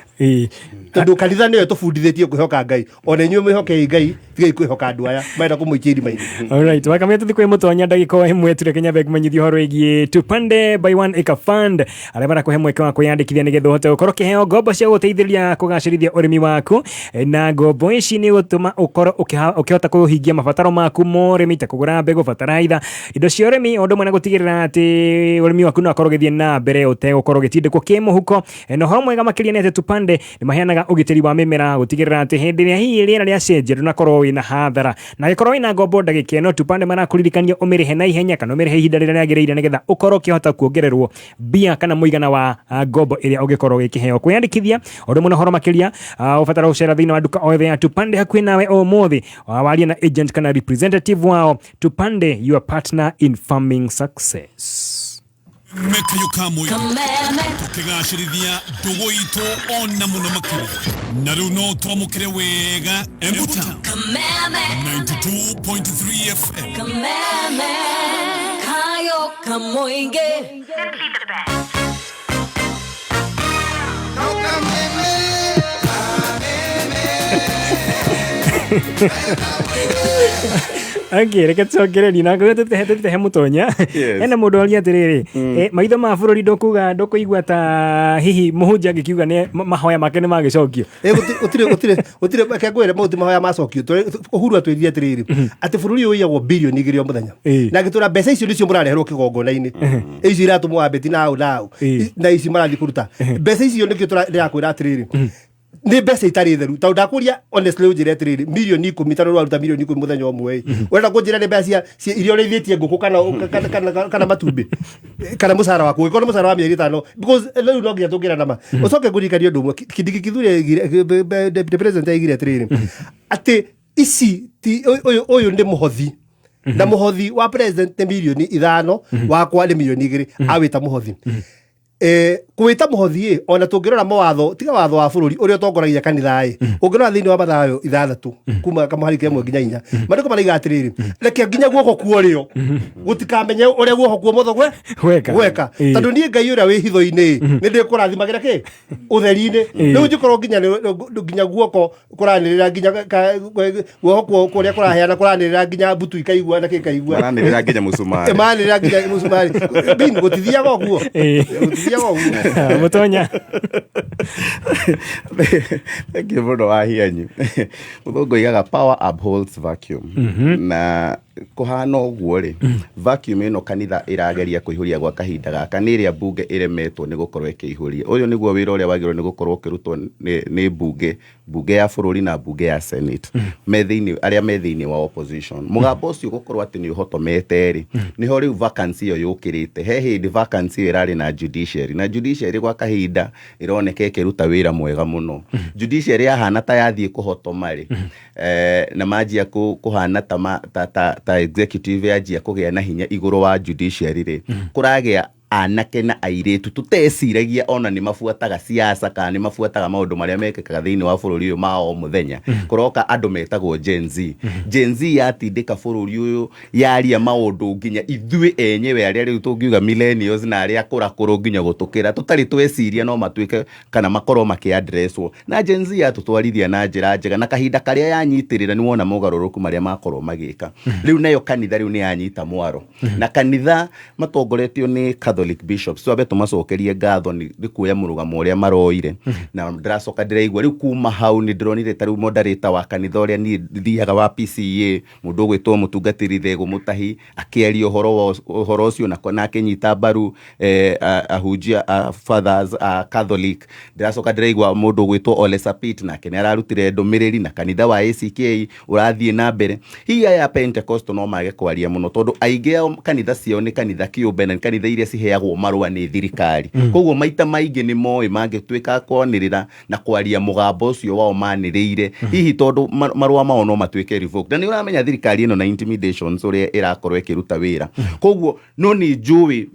tondũ kanitha nĩyo tũbundithĩtie kwĩhoka Ngai. Ona inyuĩ mwĩhokei Ngai, tigai kwĩhoka andũ aya marenda kũmũikia irima-inĩ. Alright, wakamia tuthi kwĩ mũtonya ndagĩka o ĩmwe tureke nyambe ngũmenyithie ũhoro wĩgiĩ Tupande by One Acre Fund, arĩa marakũhe mweke wa kwĩyandĩkithia nĩgetha ũhote gũkorwo ũkĩheo ngombo cia gũteithĩrĩria kũgacĩrithia ũrĩmi waku. Na ngombo ici nĩ gũtũma ũkorwo ũkĩhota kũhingia mabataro maku ma ũrĩmi ta kũgũra mbegũ, bataraitha, indo cia ũrĩmi, o ũndũ ũmwe na gũtigĩrĩra atĩ ũrĩmi waku no akorwo ũgĩthiĩ na mbere ũtegũkorwo ũgĩtindĩkwo kĩmũhuko. Na ũhoro mwega makĩria nĩ atĩ Tupande nĩ maheanaga ũgitĩri wa mĩmera gũtigĩrĩra atĩ hĩndĩ ĩrĩa hihi rĩera rĩacenjia ndũnakorwo wĩna hathara. Na angĩkorwo wĩna ngombo ndagĩka ĩno, Tupande marakũririkania ũmĩrĩhe na ihenya kana ũmĩrĩhe ihinda rĩrĩa rĩagĩrĩire nĩgetha ũkorwo ũkĩhota kuongererwo mbia kana mũigana wa ngombo ĩrĩa ũngĩkorwo ũgĩkĩheo. Kwĩyandĩkithia ũndũ mũno ũhoro makĩria, ũbatara gũcera thĩinĩ wa nduka o yothe ya Tupande hakuhĩ nawe ũmũthĩ, warie na agent kana representative wao. Tupande, your partner in farming success. Mekayo ka mũingĩ tũkĩgacĩrithia ndũgũ itũ ona mũno makĩria, na rĩu no twamũkĩre wega Embu Town 92.3 FM. Kameme kayo kamoinge. Simply the best. Okay, reke tucokererie na ngũgĩ tũtehe mũtonya. Yes. Hena mũndũ oria atĩrĩrĩ, maitho ma bũrũri, ndũkuga ndũkũigua ta hihi mũhunjia angĩkiuga nĩ mahoya make nĩ magĩcokio? Gũtirĩ, reke ngwĩre, mau ti mahoya macokio. Uhuru atwĩrire atĩrĩrĩ, atĩ bũrũri ũyũ ũiyagwo bilioni 2 o mũthenya, na agĩtwĩra mbeca icio nĩcio mũrareherwo kĩgongona-inĩ, icio iratũmwo Wambeti na au na au, na ici marathiĩ kũruta mbeca icio. Nĩkĩo ndĩrakwĩra atĩrĩrĩ, Nĩ mbeca itarĩ theru, tondũ ndakũria honestly ũnjĩre atĩrĩrĩ, mirioni 10, tondũ waruta mirioni 10 mũthenya ũmwe ĩ, ũrenda kũnjĩra nĩ mbeca iria ũrĩithĩtie ngũkũ kana matumbĩ kana mũcara waku, ũngĩkorwo nĩ mũcara wa mĩeri 5, because rĩu no nginya tũngĩra nama. Ũcoke ngũririkanie ũndũ ũmwe. Kindiki Kithure the president aigire atĩrĩrĩ, atĩ ici ti ũyũ nĩ mũhothi, na mũhothi wa president nĩ mirioni 5, wakwa nĩ mirioni 2, awĩta mũhothi. Kwĩta mũhothi ĩ, ona tũngĩrora mawatho, tiga watho wa bũrũri ũrĩa ũtongoragia kanitha ĩ, ũngĩrora thĩinĩ wa Mathayo 6 kuma kamũhari ka 1 nginya 4, maandĩko maraiga atĩrĩrĩ, reke nginya guoko kuorĩo gũtikamenye ũrĩa guoko kuomotho gwe Gweka. Gweka. Tondũ niĩ Ngai ũrĩa wĩ hitho-inĩ nĩ ndĩkũrathimagĩra kĩ ũtheri-inĩ. Rĩu njĩkorwo nginya nginya guoko kũranĩrĩra, nginya guoko kũrĩa kũraheana kũranĩrĩra, nginya mbutu ikaigua na kĩ ikaigua. Maranĩrĩra nginya mũcumarĩ. Maranĩrĩra nginya mũcumarĩ. Bin, gũtithiaga ũguo. Gũtithiaga ũguo. Mũtonya. Thank you mũno wa hianyu. Mũthũngũ oigaga power upholds vacuum, na kũhana ũguo rĩ, vacuum ĩno kanitha ĩrageria kũihũria gwa kahinda gaka nĩ ĩrĩa mbunge ĩremetwo nĩ gũkorwo ĩkĩihũria. Ũyũ nĩguo wĩra ũrĩa wagĩrĩirwo nĩ gũkorwo ũkĩrutwo nĩ mbunge ya bũrũri na mbunge ya senate, me thĩinĩ, arĩa me thĩinĩ wa opposition. Mũgambo ũcio gũkorwo atĩ nĩ ũhotomete rĩ, nĩho rĩu vacancy ĩyo yũkĩrĩte. He hĩndĩ vacancy ĩyo ĩrarĩ na judiciary, na judiciary gwa kahinda ĩroneka ĩkĩruta wĩra mwega mũno. Judiciary yahana ta yathiĩ kũhotoma rĩ, na manjia kũhana ta executive yanjia kũgĩa na hinya igũrũ wa judiciary rĩ, kũragĩa anake na airĩtu tuteciragia ona nĩ mabuataga siasa kana nĩ mabuataga maũndũ marĩa mekĩkaga thĩinĩ wa bũrũri ũyũ ma o mũthenya. Kũroka andũ metagwo Gen Z. Gen Z yatindĩka bũrũri ũyũ, yaria maũndũ nginya ithuĩ enyewe arĩa rĩu tũngiuga millennials na arĩa akũrakũrũ nginya gũtũkĩra tũtarĩ tweciria no matuĩke kana makorwo makĩaddresswo. Na Gen Z yatũtwarithia na njĩra njega, na kahinda karĩa yanyitĩrĩra, nĩ wona mogarũrũku marĩa makorwo magĩka. Rĩu nayo kanitha rĩu nĩ yanyita mwaro, na kanitha matongoretio nĩ Catholic bishops, twambe tũmacokerie ngatho nĩ kuoya mũrũgamo ũrĩa maroire. Na ndĩracoka ndĩraigua rĩu kuma hau nĩ ndĩronire ta rĩu moderator wa kanitha ũrĩa niĩ thiaga wa PCEA, mũndũ ũgwĩtwo mũtungatĩri Thegũ Mũtahi, akĩaria ũhoro ũcio na akĩnyita mbaru ahunjia a fathers a Catholic. Ndĩracoka ndĩraigua mũndũ ũgwĩtwo Ole Sapit nake nĩ ararutire ndũmĩrĩri, na kanitha wa ACK ũrathiĩ na mbere. Hihi aya Pentecostal no mage kwaria mũno, tondũ aingĩ ao kanitha ciao nĩ kanitha kĩũmbe na nĩ kanitha iria ciheagwo marũa nĩ thirikari. Koguo maita maingĩ nĩ moĩ mangĩtuĩka kwanĩrĩra na kwaria mũgambo ũcio wao manĩrĩire, hihi tondũ marũa mao no matuĩke revoked, na nĩ ũramenya thirikari ĩno na intimidations ũrĩa ĩrakorwo ĩkĩruta wĩra. Koguo no nĩ njũĩ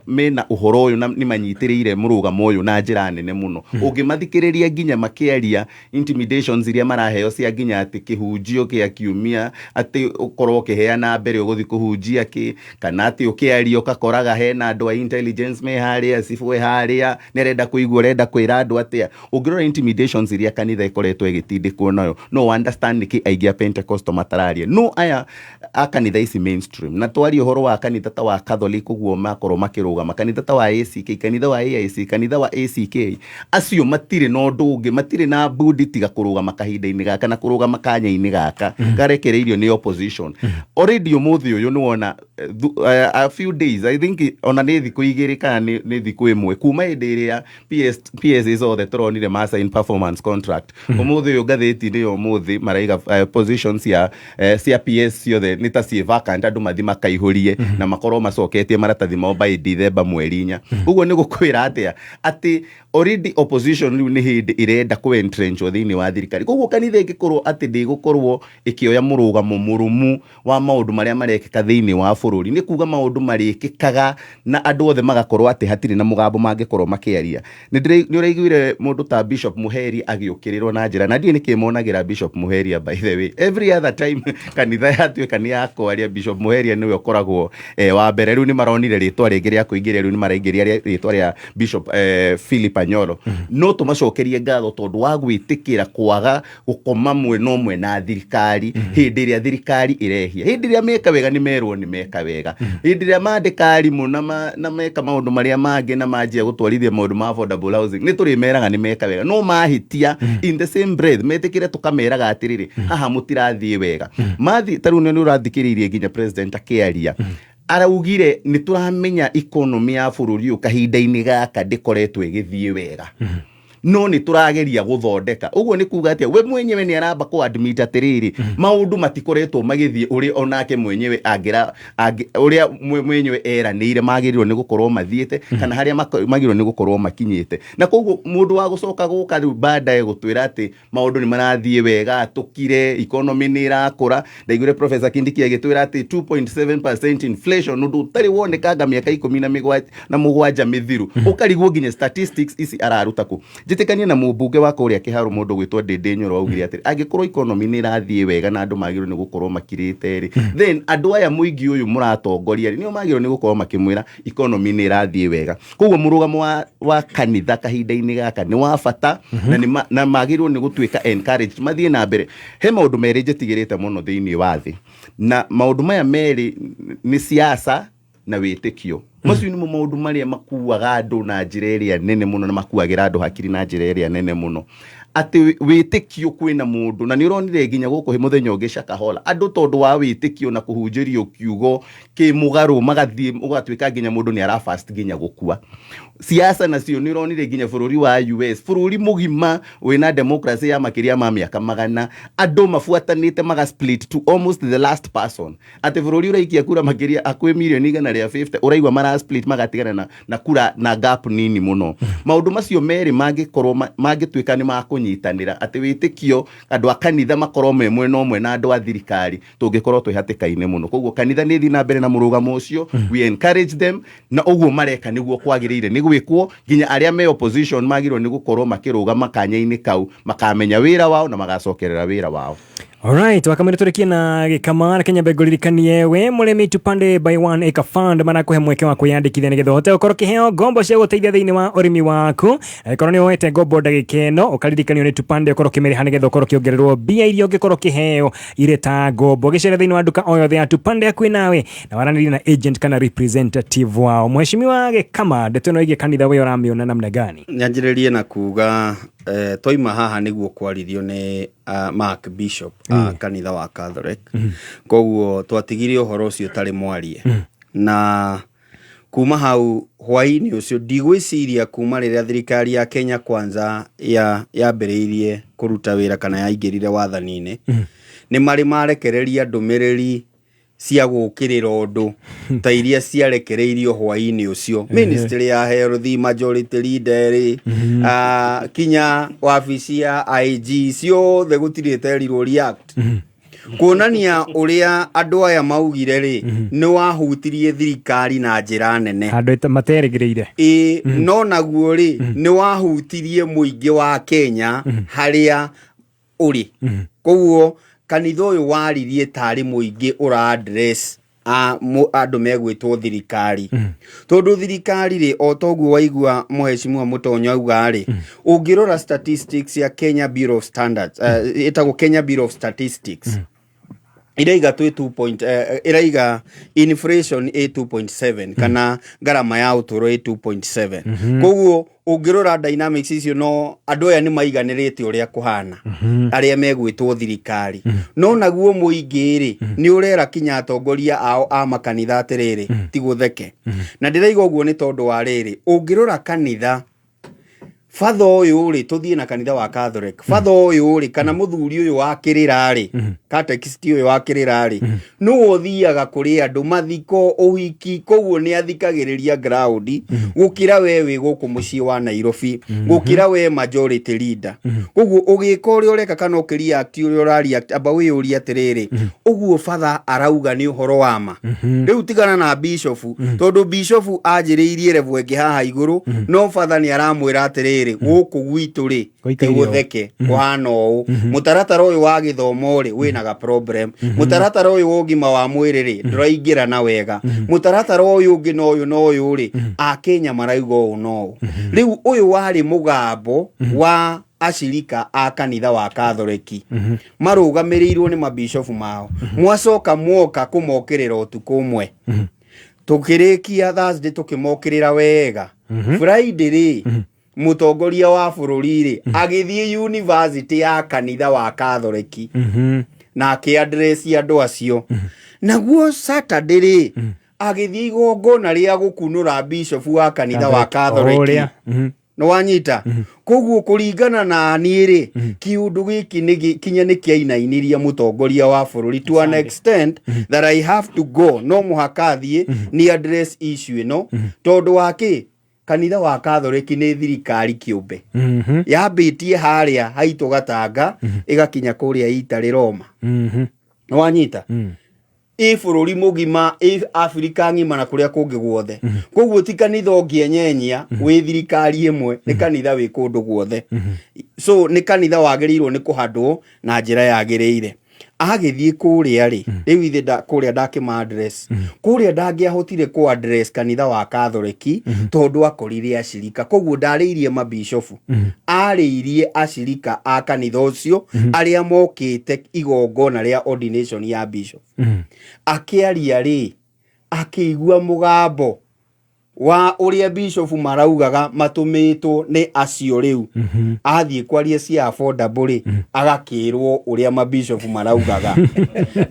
mena ũhoro ũyũ na nĩ manyitĩrĩire mũrũgamo ũyũ na njĩra nene mũno. Ũngĩmathikĩrĩria nginya makĩaria intimidations iria maraheo cia nginya atĩ kĩhunjio kĩa kiumia, atĩ ũkorwo ũkĩheana mbere ũgũthiĩ kũhunjia kĩ, kana atĩ ũkĩaria ũgakoraga hena andũ a intelligence me harĩa, cibũ e harĩa, nĩ arenda kũigua ũrenda kwĩra andũ atĩa. Ũngĩrora intimidations iria kanitha ĩkoretwo ĩgĩtindĩkwo nayo, no understand nĩkĩ aingĩ a Pentecostal matararia. No aya a kanitha ici mainstream, na twarie ũhoro wa kanitha ta wa Catholic ũguo makorwo makĩrũgama, kanitha ta wa ACK, kanitha wa AIC, kanitha wa ACK, acio matirĩ na ũndũ ũngĩ, matirĩ na mbudi tiga kũrũgama kahinda-inĩ gaka na kũrũgama kanya-inĩ gaka karekereirio nĩ opposition already. Ũmũthĩ ũyũ nĩ wona a few days, I think ona nĩ thikũ 2 kana nĩ thikũ 1 kuma hĩndĩ ĩrĩa PSs othe tũronire ma sign performance contract. Ũmũthĩ ũyũ ngathĩti-inĩ ya ũmũthĩ maraiga positions cia PS ciothe nĩ ta ciĩ vacant, andũ mathi makaihũrie na makorwo macoketie maratathi mao by December mweri 4. Ũguo nĩ gũkwĩra atĩa? Atĩ already opposition rĩu nĩ hĩndĩ ĩrenda kũ entrenchwo thĩinĩ wa thirikari. Koguo kanitha ĩngĩkorwo atĩ ndĩgũkorwo ĩkĩoya mũrũgamo mũrũmu wa maũndũ marĩa marekĩka thĩinĩ wa bũrũri, nĩ kuga maũndũ marĩkĩkaga na andũ othe magakorwo atĩ hatirĩ na mũgambo mangĩkorwo makĩaria. Nĩ ũraiguire mũndũ ta Bishop Muheri agĩũkĩrĩrwo na njĩra, na ndiũĩ nĩkĩ monagĩra Bishop Muheria. By the way, every other time kanitha yatuĩka nĩ ya kwaria, Bishop Muheria nĩwe ũkoragwo wa mbere. Rĩu nĩ maronire rĩtwa rĩngĩ rĩa kũingĩria, rĩu nĩ maraingĩria rĩtwa rĩa Bishop Philip Anyolo. No tũmacokerie ngatho tondũ wa gwĩtĩkĩra kwaga gũkoma mwena ũmwe na thirikari hĩndĩ ĩrĩa thirikari ĩrehia. Hĩndĩ ĩrĩa meka wega nĩ merwo nĩ meka wega. Hĩndĩ ĩrĩa mandĩka arimũ na meka maũndũ marĩa mangĩ na manjia gũtwarithia maũndũ ma affordable housing, nĩ tũrĩmeraga nĩ meka wega. No mahĩtia, in the same breath metĩkĩre tũkameraga atĩrĩrĩ, haha mũtirathiĩ wega. Mathi ta rĩu nĩ ũrathikĩrĩirie nginya president akĩaria, araugire nĩ tũramenya economy ya bũrũri ũyũ kahinda-inĩ gaka ndĩkoretwo ĩgĩthiĩ wega. No nĩ tũrageria gũthondeka. Ũguo nĩ kuga atĩa? We mwenyewe nĩ aramba kũ admit atĩrĩrĩ, maũndũ matikoretwo magĩthiĩ ũrĩa onake mwenyewe angĩra ũrĩa mwenyewe eranĩire magĩrĩirwo nĩ gũkorwo mathiĩte, kana harĩa magĩrĩirwo nĩ gũkorwo makinyĩte. Na koguo mũndũ wa gũcoka gũka rĩu baadaye gũtwĩra atĩ maũndũ nĩ marathiĩ wega, tũkire, economy nĩ ĩrakũra. Ndaiguire Professor Kindiki agĩtwĩra atĩ 2.7% inflation, ũndũ ũtarĩ wonekanga mĩaka ikũmi na mũgwanja mĩthiru. Ũkarigwo nginya statistics ici araruta kũ. Njĩtĩkanie na mũmbunge wa kũrĩa Kĩharũ, mũndũ gwĩtwo Ndĩndĩ Nyoro, augire atĩrĩ, angĩkorwo economy nĩ ĩrathiĩ wega na andũ magĩrĩirwo nĩ gũkorwo makirĩte rĩ, then andũ aya mũingĩ ũyũ mũratongoria rĩ, nĩo magĩrĩirwo nĩ gũkorwo makĩmwĩra economy nĩ ĩrathiĩ wega. Koguo mũrũgamo wa kanitha kahinda-inĩ gaka nĩ wa bata, na na magĩrĩirwo nĩ gũtuĩka encouraged mathiĩ na mbere. He maũndũ merĩ njĩtigĩrĩte mũno thĩinĩ wa thĩ, na maũndũ maya merĩ nĩ siasa na wĩtĩkio. Macio nĩmo maũndũ marĩa makuaga andũ na njĩra ĩrĩa nene mũno, na makuagĩra andũ hakiri na njĩra ĩrĩa nene mũno, atĩ wĩtĩkio kwĩna mũndũ. Na nĩ ũronire nginya gũkũ mũthenya ũngĩ Shakahola, andũ tondũ wa wĩtĩkio na kũhunjĩrio kiugo kĩ mũgarũ magathiĩ, ũgatuĩka nginya mũndũ nĩ ara fast nginya gũkua. Siasa nacio nĩ ũronire nginya bũrũri wa US, bũrũri mũgima wĩna democracy ya makĩria ma mĩaka 100, andũ mabuatanĩte maga split to almost the last person, atĩ bũrũri ũraikia kura makĩria hakuhĩ mirioni 150, ũraigua mara split magatigana na kura na gap nini mũno. Maũndũ macio merĩ mangĩkorwo mangĩtuĩka nĩ makũnyitanĩra, atĩ wĩtĩkio, andũ a kanitha makorwo me mwena ũmwe na andũ a thirikari, tũngĩkorwo twĩ hatĩka-inĩ mũno. Koguo kanitha nĩ ĩthiĩ na mbere na mũrũgamo ũcio. We encourage them, na ũguo mareka nĩguo kwagĩrĩire nĩ gwĩkwo. Nginya arĩa me opposition magĩrĩirwo nĩ gũkorwo makĩrũgama kanya-inĩ kau, makamenya wĩra wao na magacokerera wĩra wao. Alright, wakamwĩra tũrĩkie na gĩkama. Reke nyambe ngũririkanie we mũrĩmi, Tupande by One Acre Fund marakũhe mweke wa kwĩyandĩkithia nĩgetha ũhote gũkorwo ũkĩheo ngombo cia gũteithia thĩinĩ wa ũrĩmi waku. Angĩkorwo nĩ woete ngombo ndagĩka ĩno, ũkaririkanio nĩ Tupande ũkorwo ũkĩmĩrĩha nĩgetha ũkorwo ũkĩongererwo mbia iria ũngĩkorwo ũkĩheo irĩ ta ngombo. Gĩcere thĩinĩ wa nduka o yothe ya Tupande hakuhĩ nawe na waranĩrie na agent kana representative wao. Mheshimiwa Gĩkama, ndeto ĩno ĩgiĩ kanitha we ũramĩona namna gani? Nyanjĩrĩrie na kuga twaima haha nĩguo kwaririo nĩ Mark Bishop a kanitha wa Catholic. Koguo twatigire ũhoro ũcio ũtarĩ mwarie, na kuma hau hwaĩ-inĩ ũcio ndigwĩciria kuma rĩrĩa thirikari ya Kenya Kwanza ya yambĩrĩirie kũruta wĩra kana yaingĩrire wathani-inĩ, nĩ marĩ marekereria ndũmĩrĩri cia gũkĩrĩra ũndũ ta iria ciarekereirio hwaĩ-inĩ ũcio. Ministry ya health, majority leader rĩ, kinya wabici ya IG, ciothe gũtirĩ ĩterirwo react, kuonania ũrĩa andũ aya maugire rĩ, nĩ wahutirie thirikari na njĩra nene handũ materĩgĩrĩire. Ĩ, no naguo rĩ, nĩ wahutirie mũingĩ wa Kenya harĩa ũrĩ. Koguo kanitha ũyũ waririe tarĩ mũingĩ ũra address andũ megwĩtwo thirikari, tondũ thirikari rĩ, o toguo waigua mũhecimiwa Mũtonyo auga rĩ, ũngĩrora statistics ya Kenya Bureau of Standards, ĩtagwo Kenya Bureau of Statistics, iraiga twĩ 2 point, ĩraiga inflation ĩ 2.7 kana ngarama ya ũtũũro ĩ 2.7. Koguo ũngĩrora dynamics icio, no andũ aya nĩ maiganĩrĩte ũrĩa kũhana, arĩa megwĩtwo thirikari. No naguo mũingĩ rĩ, nĩ ũrera kinya atongoria ao a makanitha atĩrĩrĩ, ti gũtheke. Na ndĩraiga ũguo nĩ tondũ wa rĩrĩ, ũngĩrora kanitha, batha ũyũ rĩ, tũthiĩ na kanitha wa Catholic, batha ũyũ rĩ, kana mũthuri ũyũ wa kĩrĩra rĩ, catechist ũyũ wa kĩrĩra rĩ, nĩwe ũthiaga kũrĩ andũ mathiko, ũhiki. Koguo nĩ athikagĩrĩria ground gũkĩra we wĩ gũkũ mũciĩ wa Nairobi, gũkĩra we majority leader. Koguo ũgĩka ũrĩa ũreka kana ũkĩreact ũrĩa ũrareact, amba wĩyũrie atĩrĩrĩ, ũguo batha arauga nĩ ũhoro wa ma? Rĩu tigana na bishofu, tondũ bishofu anjĩrĩirie level ĩngĩ haha igũrũ, no batha nĩ aramwĩra atĩrĩrĩ, gũkũ gwitũ rĩ, Gũikaire ũũ. tigũtheke, kũhana ũũ, mũtaratara ũyũ wa gĩthomo rĩ, wĩna ga problem, mũtaratara ũyũ wa ũgima wa mwĩrĩ rĩ, ndũraingĩra na wega, mũtaratara ũyũ ũngĩ na ũyũ na ũyũ rĩ, akenya marauga ũũ na ũũ. Rĩu ũyũ warĩ mũgambo wa acirika a kanitha wa Katholeki marũgamĩrĩirwo nĩ mabishofu mao. Mwacoka mwoka kũmokĩrĩra ũtukũ ũmwe, tũkĩrĩkia Thursday tũkĩmokĩrĩra wega, Friday rĩ, mũtongoria wa bũrũri rĩ, agĩthiĩ university ya kanitha wa Katholeki na akĩaddress andũ acio. Naguo Saturday rĩ, agĩthiĩ igongona rĩa gũkunũra bishofu wa kanitha wa Katholeki. Ũrĩa. Nĩ wanyita? Koguo kũringana na niĩ rĩ, kĩũndũ gĩkĩ nĩ kinya nĩ kĩainainirie mũtongoria wa bũrũri to an extent that I have to go, no mũhaka thiĩ ni address issue ĩno, tondũ wa kĩ? Kanitha wa Katholiki nĩ thirikari kĩũmbe, yambĩtie harĩa haitũ Gatanga ĩgakinya kũrĩa Itarĩ Roma. Nĩ wanyita? Ĩ bũrũri mũgima, ĩ Afrika ng'ima na kũrĩa kũngĩ guothe. Koguo ti kanitha ũngĩenyenyia wĩ thirikari ĩmwe, nĩ kanitha wĩ kũndũ guothe. So nĩ kanitha wagĩrĩirwo nĩ kũhandwo na njĩra yagĩrĩire. Agĩthiĩ kũrĩa rĩ, rĩu ithe kũrĩa ndakĩma address kũrĩa, ndangĩahotire kũ address kanitha wa Katholiki tondũ akorire acirika. Koguo ndarĩirie mabishofu, arĩirie acirika a kanitha ũcio arĩa mokĩte igongona rĩa ordination ya bishop. Akĩaria rĩ, akĩigua mũgambo wa ũrĩa bishofu maraugaga matũmĩtwo nĩ acio. Rĩu athiĩ kwaria cia affordable rĩ, agakĩrwo ũrĩa mabishofu maraugaga.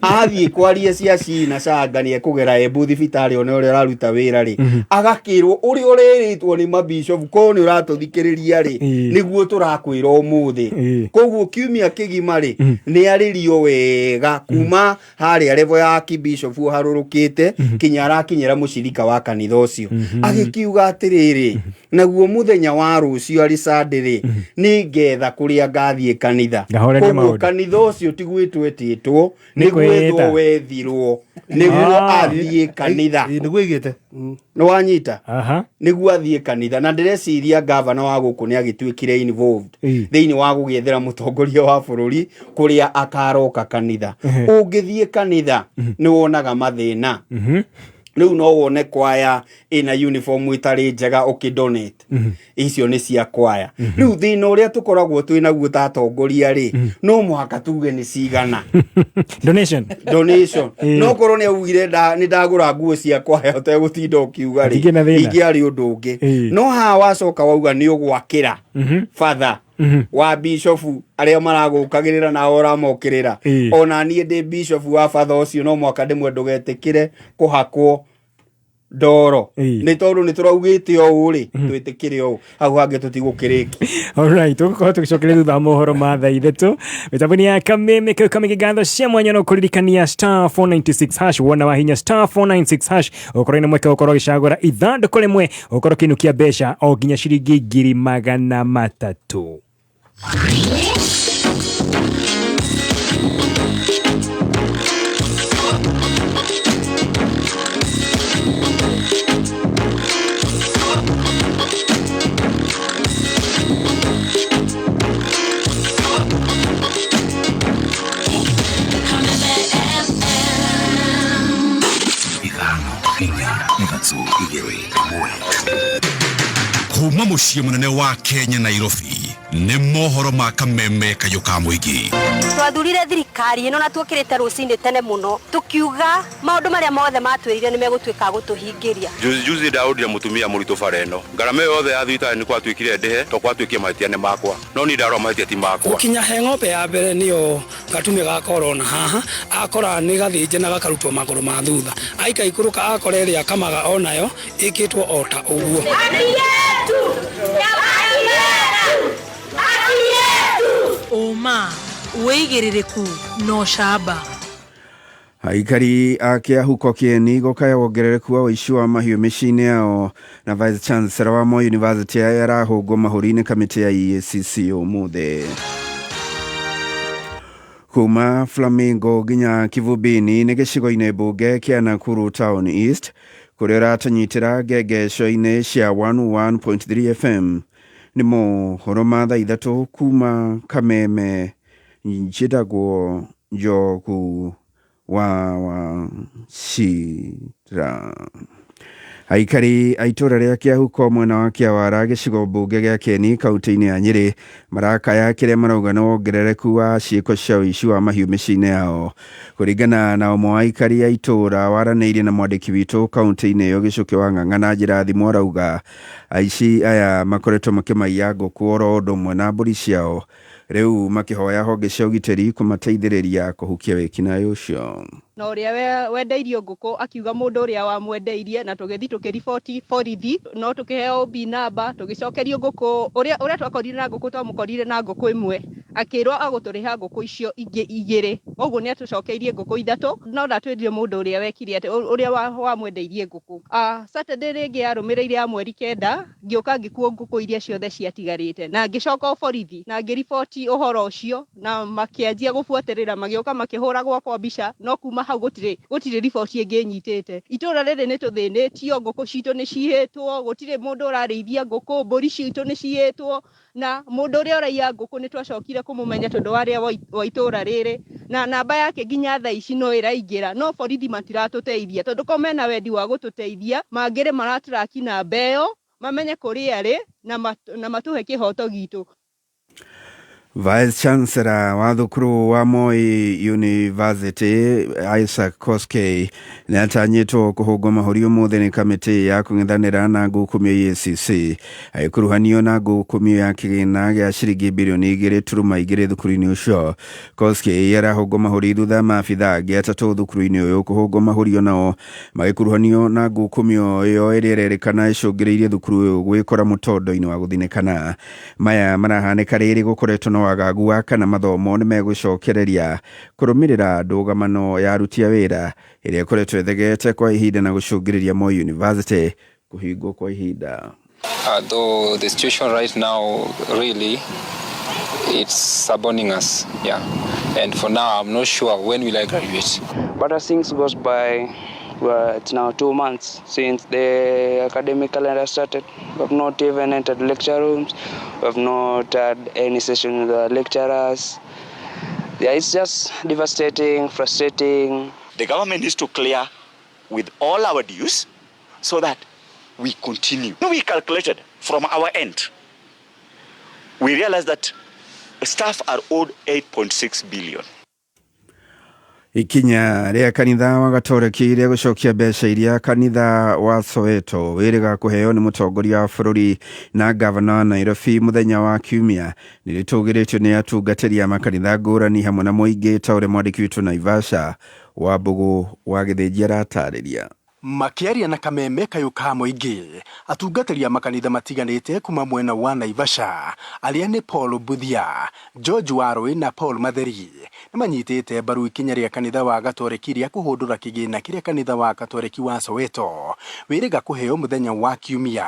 Athiĩ kwaria cia cina canga nĩ ekũgera Embu thibitarĩ one ũrĩa ũraruta wĩra rĩ, agakĩrwo ũrĩa ũrĩrĩtwo nĩ mabishofu. Korwo nĩ ũratũthikĩrĩria rĩ, nĩguo tũrakwĩra ũmũthĩ. Koguo kiumia kĩgima rĩ, nĩ arĩrio wega kuma harĩa level ya kibishofu harũrũkĩte kinya arakinyĩra mũcirika wa kanitha ũcio. Agĩkiuga atĩrĩrĩ, naguo mũthenya wa rũciũ arĩ Sunday rĩ, nĩ ngetha kũrĩa ngathiĩ kanitha. Ngahorerie Koguo maũndũ. kanitha ũcio ti gwĩtwo etĩtwo, Nĩ nĩ gwĩtwo kwĩĩta. wethirwo nĩguo athiĩ kanitha. Nĩguo igĩte. Nĩ wanyita? Aha. Nĩguo athiĩ kanitha. Na ndĩreciria gavana wa gũkũ nĩ agĩtuĩkire involved thĩinĩ wa gũgĩethera mũtongoria wa bũrũri kũrĩa akaroka kanitha. Ũngĩthiĩ kanitha nĩ wonaga mathĩna. Rĩu no wone kwaya ĩna uniform ĩtarĩ njega, ũkĩdonate icio nĩ cia kwaya. Rĩu thĩna ũrĩa tũkoragwo twĩ naguo ta atongoria rĩ, no mũhaka tuge nĩ cigana. Donation. Donation. No korwo nĩ augire nĩ ndagũra nguo cia kwaya ũtegũtinda ũkiuga rĩ, Hatingĩ na thĩna. ingĩarĩ ũndũ ũngĩ. No haha wacoka wauga nĩ ũgwakĩra batha wa bishofu arĩa maragũkagĩrĩra nawe ũramokĩrĩra. Ona niĩ ndĩ bishofu wa batha ũcio, no mwaka ndĩmwe ndũgetĩkĩre kũhakwo ndoro, nĩ tondũ nĩ tũraugĩte ũũ rĩ, twĩtĩkĩre ũũ, hau hangĩ tũtigũkĩrĩki. Alright, tũgũkorwo tũgĩcokeria thutha wa mohoro ma thaa 3 mĩtambo-inĩ ya Kameme kau kamĩgĩ. Ngatho cia mwanya no kũririkania star 496 hash. Wona wahinya star 496 hash, ũkorwo na mweke ũkorwo ũgĩcagũra ithandũkũ rĩmwe, ũkorwo ũkĩinũkia mbeca o nginya ciringi 300,000. 5 4 3 2 1. Kuma mũciĩ mũnene wa Kenya, Nairobi, nĩ mohoro ma Kameme kayũ ka mũingĩ. Twathurire thirikari ĩno na tuokĩrĩte rũcinĩ tene mũno tukiuga maũndũ marĩa mothe matwĩrire nĩ megũtuĩka a gũtũhingĩria. Juzi juzi ndaũndire mũtumia mũritũ bara ĩno, ngarama ĩyo yothe ya thibitarĩ nĩ gwatuĩkire ndĩhe to gwatuĩkire mahĩtia nĩ makwa, no niĩ ndarora mahĩtia ti makwa. Gũkinya he ng'ombe ya mbere nĩyo gatumia gakorwo na haha akora nĩ gathĩnje na gakarutwo magũrũ ma thutha, aika ikũrũka akora ĩrĩa akamaga onayo ĩkĩtwo o ta ũguo. Ũma, wĩigĩrĩrĩku na ũcamba. Aikari a Kĩahuko Kĩeni gũkaya wongerereku wa ũici wa mahiũ mĩciĩ-inĩ yao, na Vice Chancellor wa Moi University arahũngwo mahũri-inĩ kamĩtĩ ya EACC ũmũthĩ. Kuma Flamingo nginya Kivumbini nĩ gĩcigo-inĩ mbunge kĩa Nakuru Town East, kũrĩa ũratũnyitĩra ngengesho-inĩ cia 101.3 FM. Nĩ mohoro ma thaa 3 kuma Kameme. Njĩtagwo Njogu wa Wachira. Aikari a itũra rĩa Kĩahuko mwena wa Kĩawara, gĩcigo mbunge gĩa Kĩeni, kaunti-inĩ ya Nyĩrĩ, marakaya kĩrĩa marauga nĩ wongerereku wa ciĩko cia ũici wa mahiũ mĩciĩ-inĩ yao. Kũringana na ũmwe wa aikari a itũra waranĩirie na mwandĩki witũ kaunti-inĩ ĩyo Gĩcũkĩ wa Ng'ang'a na njĩra ya thimũ, arauga aici aya makoretwo makĩmaiya ngũkũ oro ũndũ ũmwe na mbũri ciao. Rĩu makĩhoya honge cia ũgitĩri kũmateithĩrĩria kũhukia wĩkinaĩ ũcio. Na ũrĩa wendeirio ngũkũ akiuga mũndũ ũrĩa wamwendeirie, na tũgĩthiĩ tũkĩriboti borithi, no tũkĩheo OB namba, tũgĩcokerio ngũkũ. Ũrĩa ũrĩa twakorire na ngũkũ, twamũkorire na ngũkũ ĩmwe, akĩrwo agũtũrĩha ngũkũ icio ingĩ igĩrĩ, ũguo nĩ atũcokeirie ngũkũ ithatũ, no ndatwĩrire mũndũ ũrĩa wekire atĩ ũrĩa wamwendeirie ngũkũ. Saturday rĩngĩ yarũmĩrĩire ya mweri 9, ngĩũka ngĩkuo ngũkũ iria ciothe ciatigarĩte, na ngĩcoka o borithi na ngĩriboti ũhoro ũcio, na makĩanjia gũbuatĩrĩra, magĩũka makĩhũra gwakwa mbica, no kuma hau gũtirĩ gũtirĩ riboti ĩngĩ nyitĩte. Itũra rĩrĩ nĩ tũthĩnĩtio, ngũkũ citũ nĩ cihĩtwo, gũtirĩ mũndũ ũrarĩithia ngũkũ, mbũri citũ nĩ cihĩtwo, na mũndũ ũrĩa ũraiya ngũkũ nĩ twacokire kũmũmenya tondũ warĩa wa itũra rĩrĩ, na namba yake nginya thaa ici no ĩraingĩra, no borithi matiratũteithia, tondũ korwo mena wendi wa gũtũteithia mangĩrĩ maratraki namba ĩyo, mamenye kũrĩa arĩ na matũhe kĩhoto gitũ. Vice Chancellor wa thukuru wa Moi University Isaac Koskei nĩ atanyĩtwo kũhũngwo mahũri ũmũthĩ nĩ kamĩtĩ ya kũng'ethanĩra na ngukumio EACC agĩkuruhanio na ngukumio ya kĩgĩna gĩa ciringi birioni 2.2 thukuru-inĩ ũcio. Koskei arahũngwo mahũri thutha maabitha angĩ atatũ thukuru-inĩ ũyũ kũhũngwo mahũri onao magĩkuruhanio na ngukumio ĩyo ĩrĩa ĩrerĩkana ĩcũngĩrĩirie thukuru ũyũ gwĩkora mũtondo-inĩ wa gũthinĩkana. Maya marahanĩka rĩrĩ gũkoretwo na wagagu wa kana mathomo nĩ megũcokereria kũrũmĩrĩra ndũgamano ya aruti a wĩra ĩrĩa ĩkoretwo ĩthegete kwa ihinda na gũcũngĩrĩria Moi University kũhingwo kwa ihinda. Though the situation right now really it's summoning us, yeah, and for now I'm not sure when will I graduate. But as things goes by, well, it's now 2 months since the academic calendar started. We have not even entered lecture rooms. We have not had any session with the lecturers. Yeah, it's just devastating, frustrating. The government needs to clear with all our dues so that we continue. We calculated from our end. We realized that staff are owed 8.6 billion. Ikinya rĩa kanitha wa Gatoreki rĩa gũcokia mbeca iria kanitha wa Soweto wĩrĩga kũheo nĩ mũtongoria wa bũrũri na gavana wa Nairobi mũthenya wa Kiumia nĩ rĩtũgĩrĩtio nĩ atungatĩri a makanitha ngũrani hamwe na mũingĩ ta ũrĩa mwandĩki witũ Naivasha wa Mbũgũ wa Gĩthĩnji aratarĩria. Makĩaria na kameme kayũ ka mũingĩ, atungatĩri a makanitha matiganĩte kuma mwena wa Naivasha arĩa nĩ Paul Mbuthia, George Warũĩ na Paul Matheri nĩ manyitĩte mbaru ikinya rĩa kanitha wa Gatoreki rĩa kũhũndũra kĩgĩna kĩrĩa kanitha wa Gatoreki wa Soweto wĩrĩga kũheo mũthenya wa Kiumia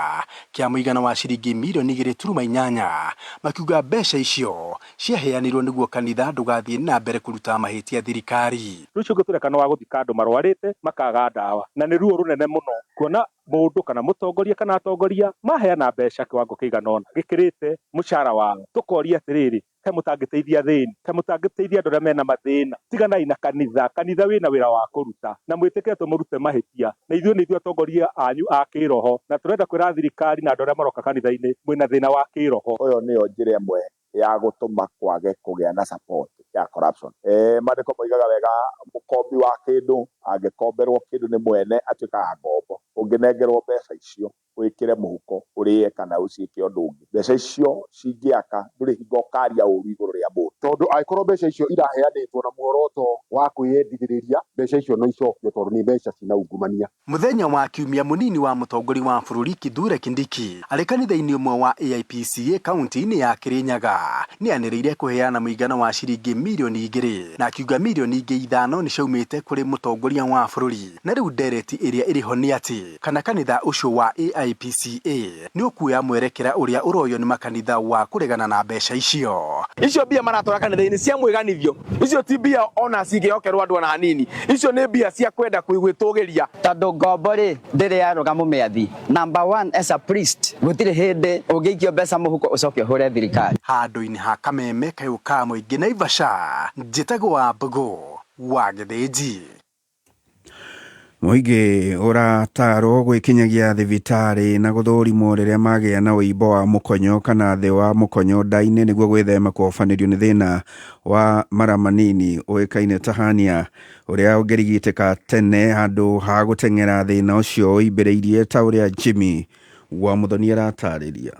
kĩa mũigana wa ciringi mirioni 2.8, makiuga mbeca icio ciaheanirwo nĩguo kanitha ndũgathiĩ na mbere kũruta mahĩtia thirikari. Rũciũ ngũtũrekana wa gũthika andũ marwarĩte makaga ndawa, na nĩ ruo rũnene mũno kuona mũndũ kana mũtongoria kana atongoria maheana mbeca kĩwango kĩigana ũna gĩkĩrĩte mũcara wao. Tũkoria atĩrĩrĩ, kaĩ mũtangĩteithia athĩni, kaĩ mũtangĩteithia andũ arĩa mena mathĩna? Tiganai na kanitha, kanitha wĩna wĩra wa kũruta na mwĩtĩkĩre tũmũrute mahĩtia, na ithuĩ nĩ ithuĩ atongoria anyu a kĩroho, na tũrenda kwĩra thirikari na andũ arĩa maroka kanitha-inĩ mwĩna thĩna wa kĩroho. Ũyũ nĩyo njĩra ĩmwe ya gũtũma kwage kũgĩa na support ya corruption. Maandĩko moigaga wega, mũkombi wa kĩndũ angĩkomberwo kĩndũ nĩ mwene atuĩkaga ngombo. Ũngĩnengerwo mbeca icio wĩkĩre mũhuko ũrĩe kana ũciĩke ũndũ ũngĩ, mbeca icio cingĩaka ndũrĩ hingo ũkaria ũru igũrũ rĩa mũndũ. Tondũ angĩkorwo mbeca icio iraheanĩtwo na muoroto wa kwĩyendithĩrĩria, mbeca icio no icokio tondũ nĩ mbeca cina ungumania. Mũthenya wa Kiumia mũnini wa mũtongoria wa bũrũri Kithure Kindiki arĩ kanitha-inĩ ũmwe wa AIPCA kaunti-inĩ ya Kirinyaga nĩ anĩrĩire kũheana mũigana wa ciringi mirioni 2 na akiuga mirioni ingĩ 5 nĩ ciaumĩte kũrĩ mũtongoria wa bũrũri, na rĩu ndereti ĩrĩa ĩrĩ ho nĩ atĩ kana kanitha ũcio wa AIPCA nĩ ũkuoya mwerekera ũrĩa ũroywo nĩ makanitha wa kũregana na mbeca icio. Icio mbia maratwara kanitha-inĩ cia mwĩganithio, icio ti mbia ona cingĩhokerwo andũ ona hanini, icio nĩ mbia cia kwenda gwĩtũgĩria. Tondũ ngombo rĩ ndĩrĩ yarũga mũmĩathi. Number 1 as a priest, gũtirĩ hĩndĩ ũngĩikio mbeca mũhuko ũcoke ũhũre thirikari. Handũ-inĩ ha kameme kayũ ka mũingĩ Naivasha, njĩtagwo wa Mbũgũ wa Gĩthĩnji. Mũingĩ ũratarwo gwĩkinyagia thibitarĩ na gũthũrimwo rĩrĩa magĩa na ũimbo wa mũkonyo kana thĩ wa mũkonyo nda-inĩ nĩguo gwĩthema kũhobanĩrio nĩ thĩna wa mara manini ũĩkaine ta hernia, ũrĩa ũngĩrigitĩka tene handũ ha gũteng'era thĩna ũcio ũimbĩrĩirie ta ũrĩa Jimmy wa Mũthoni aratarĩria.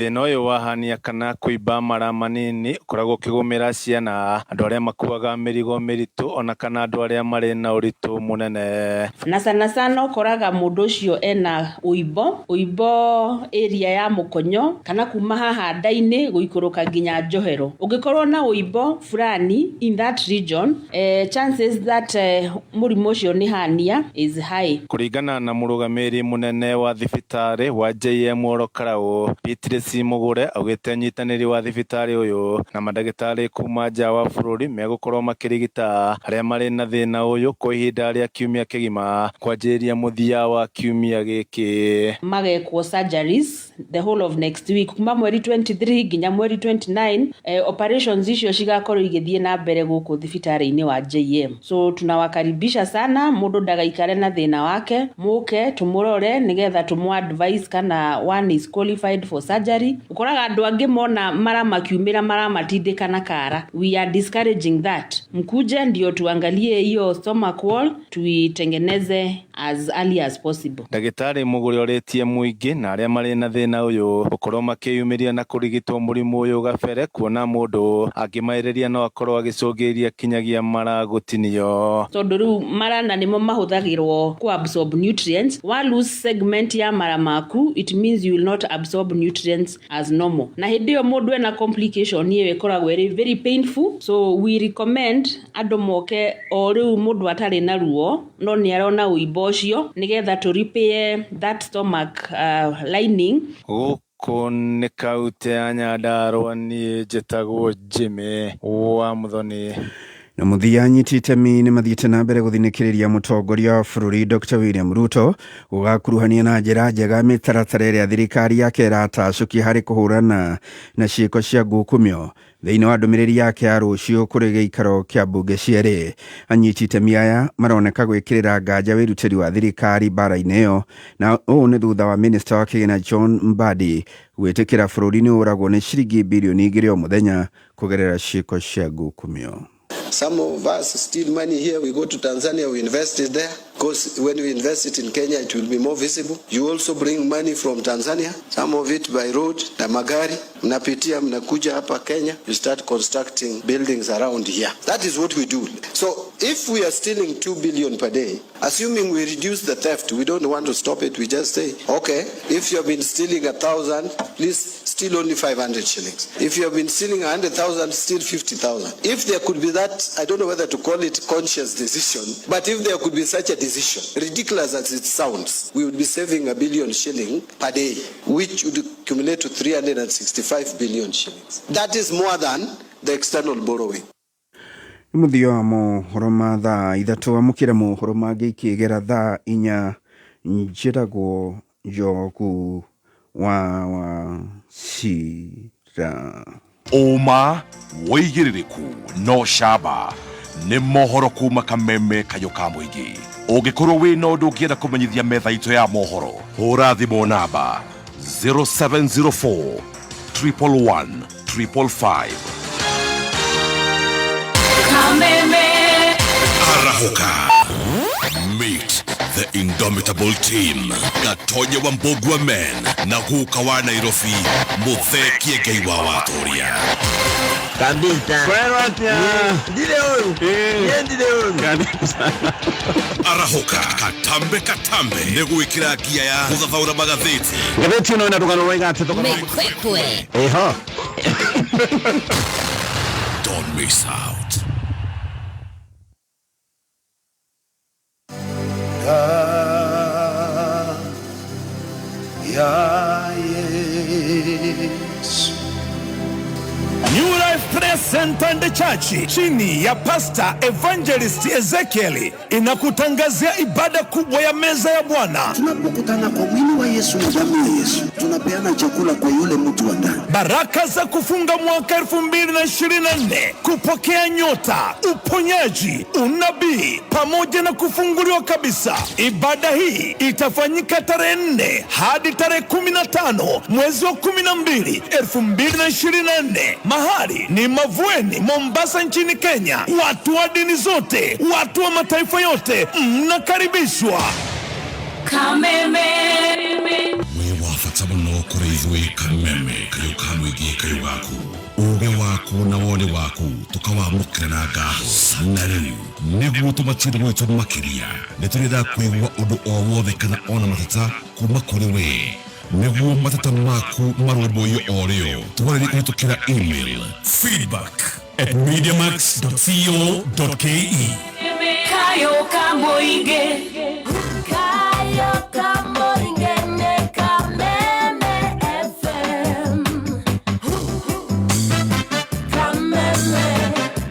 Thĩna ũyũ wa hernia kana kũimba mara manini ũkoragwo ũkĩgũmĩra ciana, andũ arĩa makuaga mĩrigo mĩritũ ona kana andũ arĩa marĩ na ũritũ mũnene. Na sana sana ũkoraga mũndũ ũcio ena ũimbo, ũimbo area ya mũkonyo kana kuma haha nda-inĩ gũikũrũka nginya njohero. Ũngĩkorwo na ũimbo fulani in that region, chances that mũrimũ ũcio nĩ hernia is high. Kũringana na mũrũgamĩrĩri mũnene wa thibitarĩ wa JM Oro Karau, Beatrice Mugure augĩte ũnyitanĩri wa thibitarĩ ũyũ na mandagĩtarĩ kuma nja wa bũrũri megũkorwo makĩrigita arĩa marĩ na thĩna ũyũ kwa ihinda rĩa kiumia kĩgima kwanjĩrĩria mũthia wa kiumia gĩkĩ. Magekwo surgeries the whole of next week kuma mweri 23 nginya mweri 29, operations icio cigakorwo igĩthiĩ na mbere gũkũ thibitarĩ-inĩ wa JM. So tunawakaribisha sana, mũndũ ndagaikare na thĩna wake, mũke tũmũrore nĩgetha tũmũ advise kana one is qualified for surgery. Ũkoraga andũ angĩ mona mara makiumĩra maramatindĩka na kara. We are discouraging that. Mkuje ndio tuangalie hiyo stomach wall tuitengeneze as early as possible. Ndagĩtarĩ Mugure orĩtie mũingĩ na arĩa marĩ na thĩna ũyũ gũkorwo makĩyumĩria na kũrigitwo mũrimũ ũyũ gabere, kuona mũndũ angĩmaĩrĩria no akorwo agĩcũngĩrĩria kinyagia mara gũtinio. Tondũ rĩu mara na nĩmo mahũthagĩrwo ku absorb nutrients, wa lose segment ya mara maku, it means you will not absorb nutrients as normal. Na hĩndĩ ĩyo mũndũ ena complication ĩyo ĩkoragwo ĩrĩ very painful, so we recommend andũ moke o rĩu mũndũ atarĩ na ruo no nĩ arona ũimbo ũcio nĩgetha tũ repair that stomach lining. Gũkũ nĩ kaũntĩ ya Nyandarua, niĩ njĩtagwo Jimmy wa Muthoni. Na mũthia, anyiti itemi nĩ mathiĩte na mbere gũthinĩkĩrĩria mũtongoria wa bũrũri Dr William Ruto gũgakuruhania na njĩra njega mĩtaratara ĩrĩa thirikari yake ĩratacũkia harĩ kũhũrana na ciĩko cia ngukumio. Thĩinĩ wa ndũmĩrĩri yake ya rũciũ kũrĩ gĩikaro kĩa mbunge cierĩ, anyiti itemi aya maroneka gwĩkĩrĩra nganja wĩrutĩri wa thirikari mbara-inĩ ĩyo, na ũũ nĩ thutha wa minista wa kĩgĩna John Mbadi gwĩtĩkĩra bũrũri nĩ ũragwo nĩ ciringi birioni 2 o mũthenya kũgerera ciĩko cia ngukumio. Some of us steal money here, we go to Tanzania, we invest it there. Because when we invest it in Kenya, it will be more visible. You also bring money from Tanzania, some of it by road, na magari. Mnapitia, mnakuja hapa Kenya, you start constructing buildings around here. That is what we do. So if we are stealing 2 billion per day, assuming we reduce the theft, we don't want to stop it, we just say, okay, if you have been stealing 1,000, please steal only 500 shillings. If you have been stealing 100,000, steal 50,000. If there could be that, I don't know whether to call it conscious decision, but if there could be such a decision, ridiculous as it sounds, we would be saving 1 billion shilling per day, which would accumulate to 365 billion shillings. That is more than the external borrowing. Nĩ mũthia wa mohoro ma thaa 3. Amũkĩra mohoro mangĩ ikĩgera thaa 4. Njĩtagwo Njogu wa Wacira. Ũma, wĩigĩrĩrĩku no camba nĩ mohoro kuma Kameme kayũ ka mũingĩ. Ũngĩkorwo wĩna ũndũ ũngĩenda kũmenyithia metha itũ ya mohoro, hũra thimũ namba 0704 111 555. Kameme. Arahũka. Meet the indomitable team, Gatonye wa Mbogua men na guka wa Nairobi, Muthee Kiengei wa Watoria. Kabisa. Kwero atia? Ndire ũru. Niĩ ndire ũru. Kabisa. Arahũka, katambe katambe nĩ gwĩkĩra ngia ya gũthathaũra magathĩti. Ngathĩti ĩno ĩna rũgano rwaiga atĩ thogora Mĩkwekwe. Ĩho. Don't miss out. Ya Yesu. New Life Prayer Center and Church chini ya Pastor Evangelist Ezekiel inakutangazia ibada kubwa ya meza ya Bwana. Tunapokutana kwa mwili wa Yesu na damu ya Yesu, tunapeana chakula kwa yule mtu wa ndani. Baraka za kufunga mwaka 2024, kupokea nyota, uponyaji, unabii pamoja na kufunguliwa kabisa. Ibada hii itafanyika tarehe 4 hadi tarehe 15 mwezi wa 12 2024. Mahali ni Mavueni, Mombasa nchini Kenya. Watu wa dini zote, watu wa mataifa yote mnakaribishwa. Kameme. Mwe wa Bata mũno kũrĩ ithuĩ Kameme kayũ ka mũingĩ kayũ gaku uge waku na woni waku tukawamũkĩra na ngatho. Na rĩu nĩguo tũmatire gwitũ makĩria, nĩ tũrenda kũigua ũndũ o wothe kana ona mateta kuma kũrĩ we, nĩguo mateta maku marũmbũiyo o rĩo. Twarĩrie kũhĩtũkĩra email feedback@mediamax.co.ke. Kayo Kamoige. Kayo Kamoige ne Kameme FM. Kameme,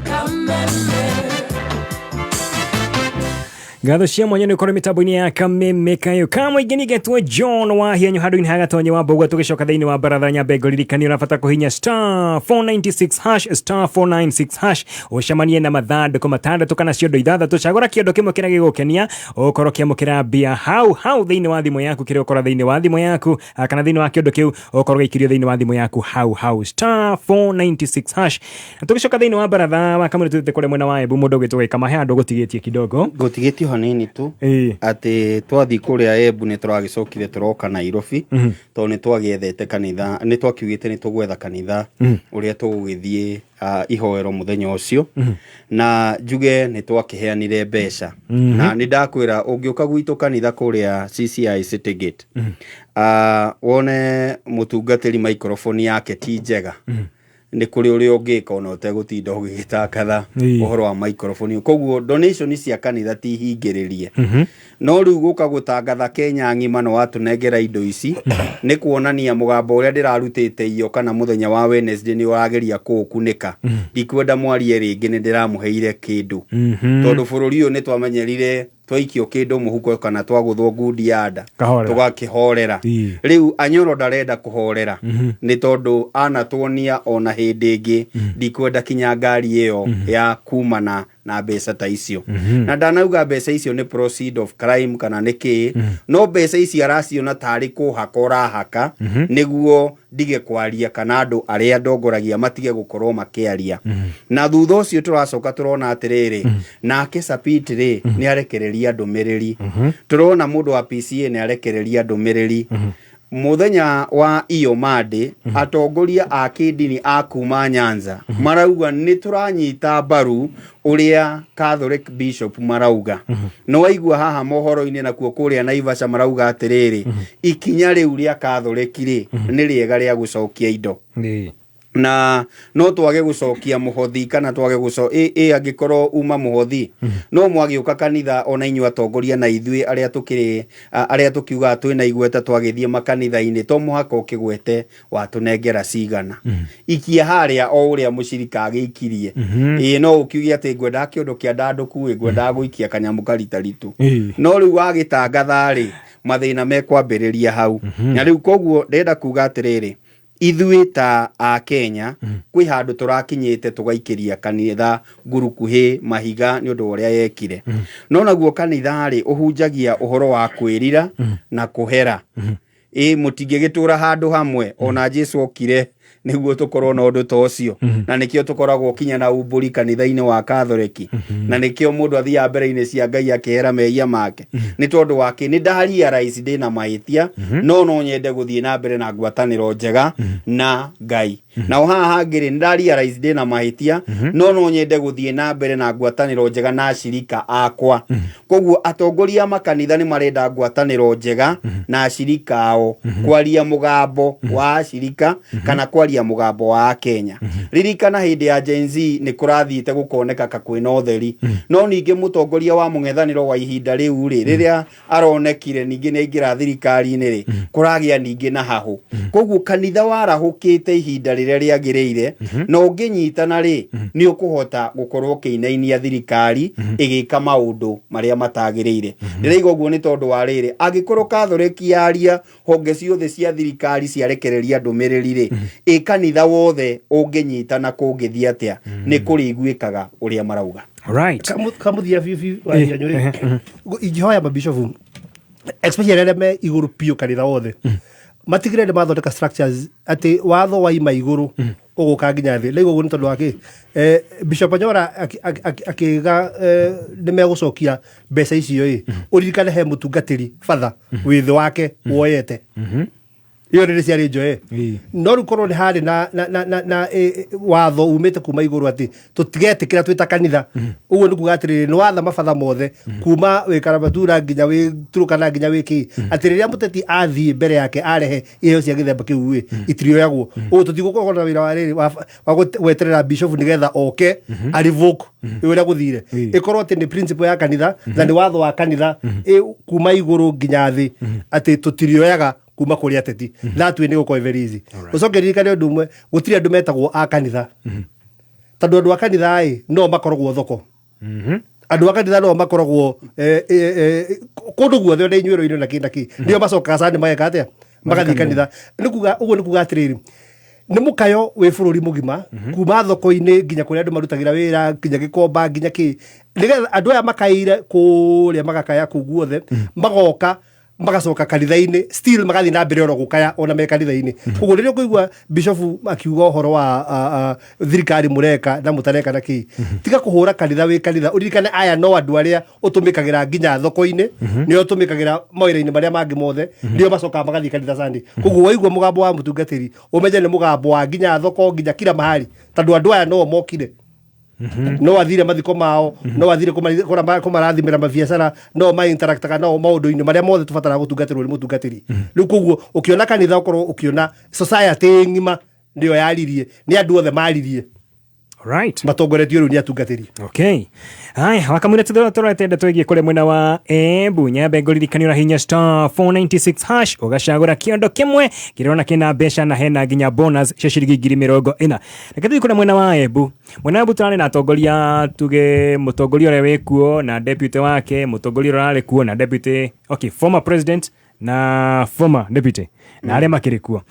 Kameme. Ngatho cia mwanya nä korwo mä ya Kameme kayo kamũingĩ nĩgetwo John Wahianyu handũ-inĩ ha Gatonye wa Mbũgua. Tũgĩcoka thĩinĩ wa baratha nyambe ngũririkanie ũrabata kũhinya star 496 hash, star 496 hash, ũcemanie na mathandũkũ matandatũ kana ciondo ithathatũ. Cagũra kĩondo kĩmwe kĩrĩa gĩgũkenia, ũkorwo ũkĩamũkĩra mbia hau hau thĩinĩ wa thimũ yaku, kĩrĩa ũkora thĩinĩ wa thimũ yaku kana thĩinĩ wa kĩondo kĩu ũkorwo gĩikirio thĩinĩ wa thimũ yaku hau hau, star 496 hash. Na tũgĩcoka thĩinĩ wa baratha wa Kamũrĩ tũthiĩte kũrĩa mwena wa Embu, mũndũ ũgĩtwo Gĩkama, he handũ gũtigĩtie kidogo. Gũtigĩtio hanini tu atĩ twathiĩ kũrĩa Embu nĩ tũragĩcokire tũroka Nairobi, tondũ nĩ twagĩethete kanitha, nĩ twakiugĩte nĩ tũgwetha kanitha ũrĩa tũgũgĩthiĩ ihoero mũthenya ũcio, na njuge nĩ twakĩheanire mbeca. Na nĩ ndakwĩra ũngĩũka gwitũ kanitha kũrĩa CCI City Gate, wone mũtungatĩri microphone yake ti njega, nĩ kũrĩ ũrĩa ũngĩka ona ũtegũtinda ũgĩgĩtangatha ũhoro wa microphone. Koguo donation cia kanitha ti hingĩrĩrie, no rĩu gũka gũtangatha Kenya ng'ima no watũnengera indo ici nĩ kuonania mũgambo ũrĩa ndĩrarutĩte iyo kana mũthenya wa Wednesday nĩ ũrageria kũũkunĩka. Ndikwenda mwarie rĩngĩ, nĩ ndĩramũheire kĩndũ, tondũ bũrũri ũyũ nĩ twamenyerire twaikio kĩndũ mũhuko kana twagũthwo ngundi ya nda tũgakĩhorera. Rĩu Anyoro ndarenda kũhorera, nĩ tondũ anatuonia ona hĩndĩ ĩngĩ ndikwenda kinya ngari ĩyo ya kumana na mbeca ta icio. Na ndanauga mbeca icio nĩ proceed of crime kana nĩ kĩ, no mbeca ici araciona tarĩ kũhaka ũrahaka nĩguo ndige kwaria kana andũ arĩa ndongoragia matige gũkorwo makĩaria. Na thutha ũcio tũracoka tũrona atĩrĩrĩ, nake Sapit rĩ nĩ arekereria ndũmĩrĩri. Tũrona mũndũ wa PCA nĩ arekereria ndũmĩrĩri. Mũthenya wa iyo Monday, atongoria a kĩndini a kuma Nyanza marauga nĩ tũranyita mbaru ũrĩa Catholic Bishop marauga. No waigua haha mohoro-inĩ nakuo kũrĩa Naivasha marauga atĩrĩrĩ, ikinya rĩu rĩa Catholic rĩ nĩ rĩega rĩa gũcokia indo, na no twage gũcokia mũhothi kana twage angĩkorwo uma mũhothi, no mwagĩũka kanitha ona inyuĩ atongoria na ithuĩ arĩa tũkĩrĩ arĩa tũkiugaga twĩna igweta twagĩthiĩ makanitha-inĩ, to mũhaka ũkĩgwete watũnengera cigana. Ikia harĩa o ũrĩa mũcirika agĩikirie. Ĩĩ no ũkiuge atĩ ngwendaga kĩũndũ kĩa ndandũku, ĩ ngwendaga gũikia kanyamũ karitaritu, no rĩu wagĩtangatha rĩ mathĩna mekwambĩrĩria hau. Na rĩu koguo ndĩrenda kuga atĩrĩrĩ, ithuĩ ta a Kenya kwĩ handũ tũrakinyĩte tũgaikĩria kanitha ngurukuhĩ mahiga nĩ ũndũ wa ũrĩa yekire. No naguo kanitha rĩ ũhunjagia ũhoro wa kwĩrira na kũhera. Ĩ mũtingĩgĩtũra handũ hamwe, ona Jesu okire nĩguo tũkorwo na ũndũ ta ũcio. Na nĩkĩo tũkoragwo kinya na umbũri kanitha-inĩ wa Katholeki, na nĩkĩo mũndũ athiaga mbere-inĩ cia Ngai akĩhera mehia make, nĩ tondũ wake nĩ ndarealize ndĩna mahĩtia, no no nyende gũthiĩ na mbere na ngwatanĩro njega na Ngai. Na o haha hangĩ rĩ, nĩ ndarealize ndĩna mahĩtia, no no nyende gũthiĩ na mbere na ngwatanĩro njega na acirika akwa. Koguo atongoria a makanitha nĩ marenda ngwatanĩro njega na acirika ao, kwaria mũgambo wa acirika kana kwaria mũgambo wa Kenya. Ririkana hĩndĩ ya Gen Z nĩ kũrathiĩte gũkoneka ka kwĩna ũtheri, no ningĩ mũtongoria wa mũng'ethanĩro wa ihinda rĩu rĩ, rĩrĩa aronekire ningĩ nĩ aingĩra thirikari-inĩ rĩ, kũragĩa ningĩ na hahũ. Koguo kanitha warahũkĩte ihinda rĩrĩa rĩagĩrĩire, na ũngĩnyitana rĩ, nĩ ũkũhota gũkorwo ũkĩinainia thirikari ĩgĩka maũndũ marĩa matagĩrĩire. Ndĩraiga ũguo nĩ tondũ wa rĩrĩ, angĩkorwo Katholeki yaria honge ciothe cia thirikari ciarekereria ndũmĩrĩri rĩ, ĩ kanitha wothe ũngĩnyitana kũngĩthiĩ atĩa? Nĩ kũrĩiguĩkaga ũrĩa marauga. Right. Kamuthia biũ biũ wa Nyanyũ rĩ, ingĩhoya mabishofu especially arĩa me igũrũ biũ kanitha wothe matigĩrĩre nĩ mathondeka structures atĩ watho waima igũrũ ũgũka nginya thĩ. Rĩu ũguo nĩ tondũ wa kĩ, Bishop Anyora akiga nĩ megũcokia mbeca icio ĩ, ũririkane he mũtungatĩri batha wĩ thĩ wake woyete. Iyo nĩ ciarĩ njoe. No rĩu korwo nĩ harĩ na watho umĩte kuma igũrũ atĩ tũtigetĩkĩra twĩ ta kanitha, ũguo nĩ kuga atĩrĩrĩ, nĩ watha mabatha mothe kuma wĩ Karamatura nginya wĩ Turukana nginya wĩ kĩ, atĩ rĩrĩa mũteti athiĩ mbere yake arehe iheo cia gĩthemba kĩu ĩ, itirioyagwo. Ũguo tũtigũkorwo na wĩra wa rĩrĩ wa gweterera bishop nĩgetha oke a revoke ũrĩa gũthire. Ĩkorwo atĩ nĩ principle ya kanitha na nĩ watho wa kanitha kuma igũrũ nginya thĩ atĩ tũtirioyaga kuma kũrĩ ateti. That way nĩ gũkorwo very easy. Ũcoke ririkane ũndũ ũmwe, gũtirĩ andũ metagwo a kanitha, tondũ andũ a kanitha ĩ no makoragwo thoko, andũ a kanitha no makoragwo kũndũ guothe, ona inyuĩro-inĩ na kĩ na kĩ, nĩo macokaga cani mageka atĩa, magathiĩ kanitha. Nĩ kuga ũguo, nĩ kuga atĩrĩrĩ, nĩ mũkayo wĩ bũrũri mũgima, kuma thoko-inĩ nginya kũrĩa andũ marutagĩra wĩra, nginya gĩkomba, nginya kĩ, nĩgetha andũ aya makaĩire kũrĩa, magakaya kũu guothe, magoka magacoka kanitha-inĩ, still magathiĩ na mbere oro gũkaya ona me kanitha-inĩ. Koguo rĩrĩa ũkũigua bishofu akiuga ũhoro wa thirikari mũreka na mũtareka na kĩ, tiga kũhũra kanitha wĩ kanitha. Ũririkane aya no andũ arĩa ũtũmĩkagĩra nginya thoko-inĩ, nĩo ũtũmĩkagĩra mawĩra-inĩ marĩa mangĩ mothe, nĩo macokaga magathiĩ kanitha Sunday. Koguo waigua mũgambo wa mũtungatĩri, ũmenye nĩ mũgambo wa nginya thoko, nginya kila mahali, tondũ andũ aya no mokire, no athire mathiko mao, no athire kũmarathimĩra mabiacara, no mainteractaga nao maũndũ-inĩ marĩa mothe tũbataraga gũtungatĩrwo nĩ mũtungatĩri. Rĩu koguo ũkĩona kanitha, ũkorwo ũkĩona society ng'ima nĩyo yaririe, nĩ andũ othe maririe matongoretio rĩu nĩ atungatĩri. Okay, haya, wakamwira tũrorete ndeto ĩgiĩ kũrĩa mwena wa Embu. Nyambe ngũririkania ũrahinya star 496 hash, ũgacagũra kĩondo kĩmwe kĩrona kĩna mbeca na hena nginya bonus cia ciringi 40,000. Reke tũthiĩ kũrĩa mwena wa Embu. Mwena wa Embu tũrarĩ na atongoria, tuge mũtongoria ũrĩa wĩkuo na deputy wake, mũtongoria ũrĩa ũrarĩ kuo na deputy, okay, former president na former deputy na arĩa makĩrĩ kuo.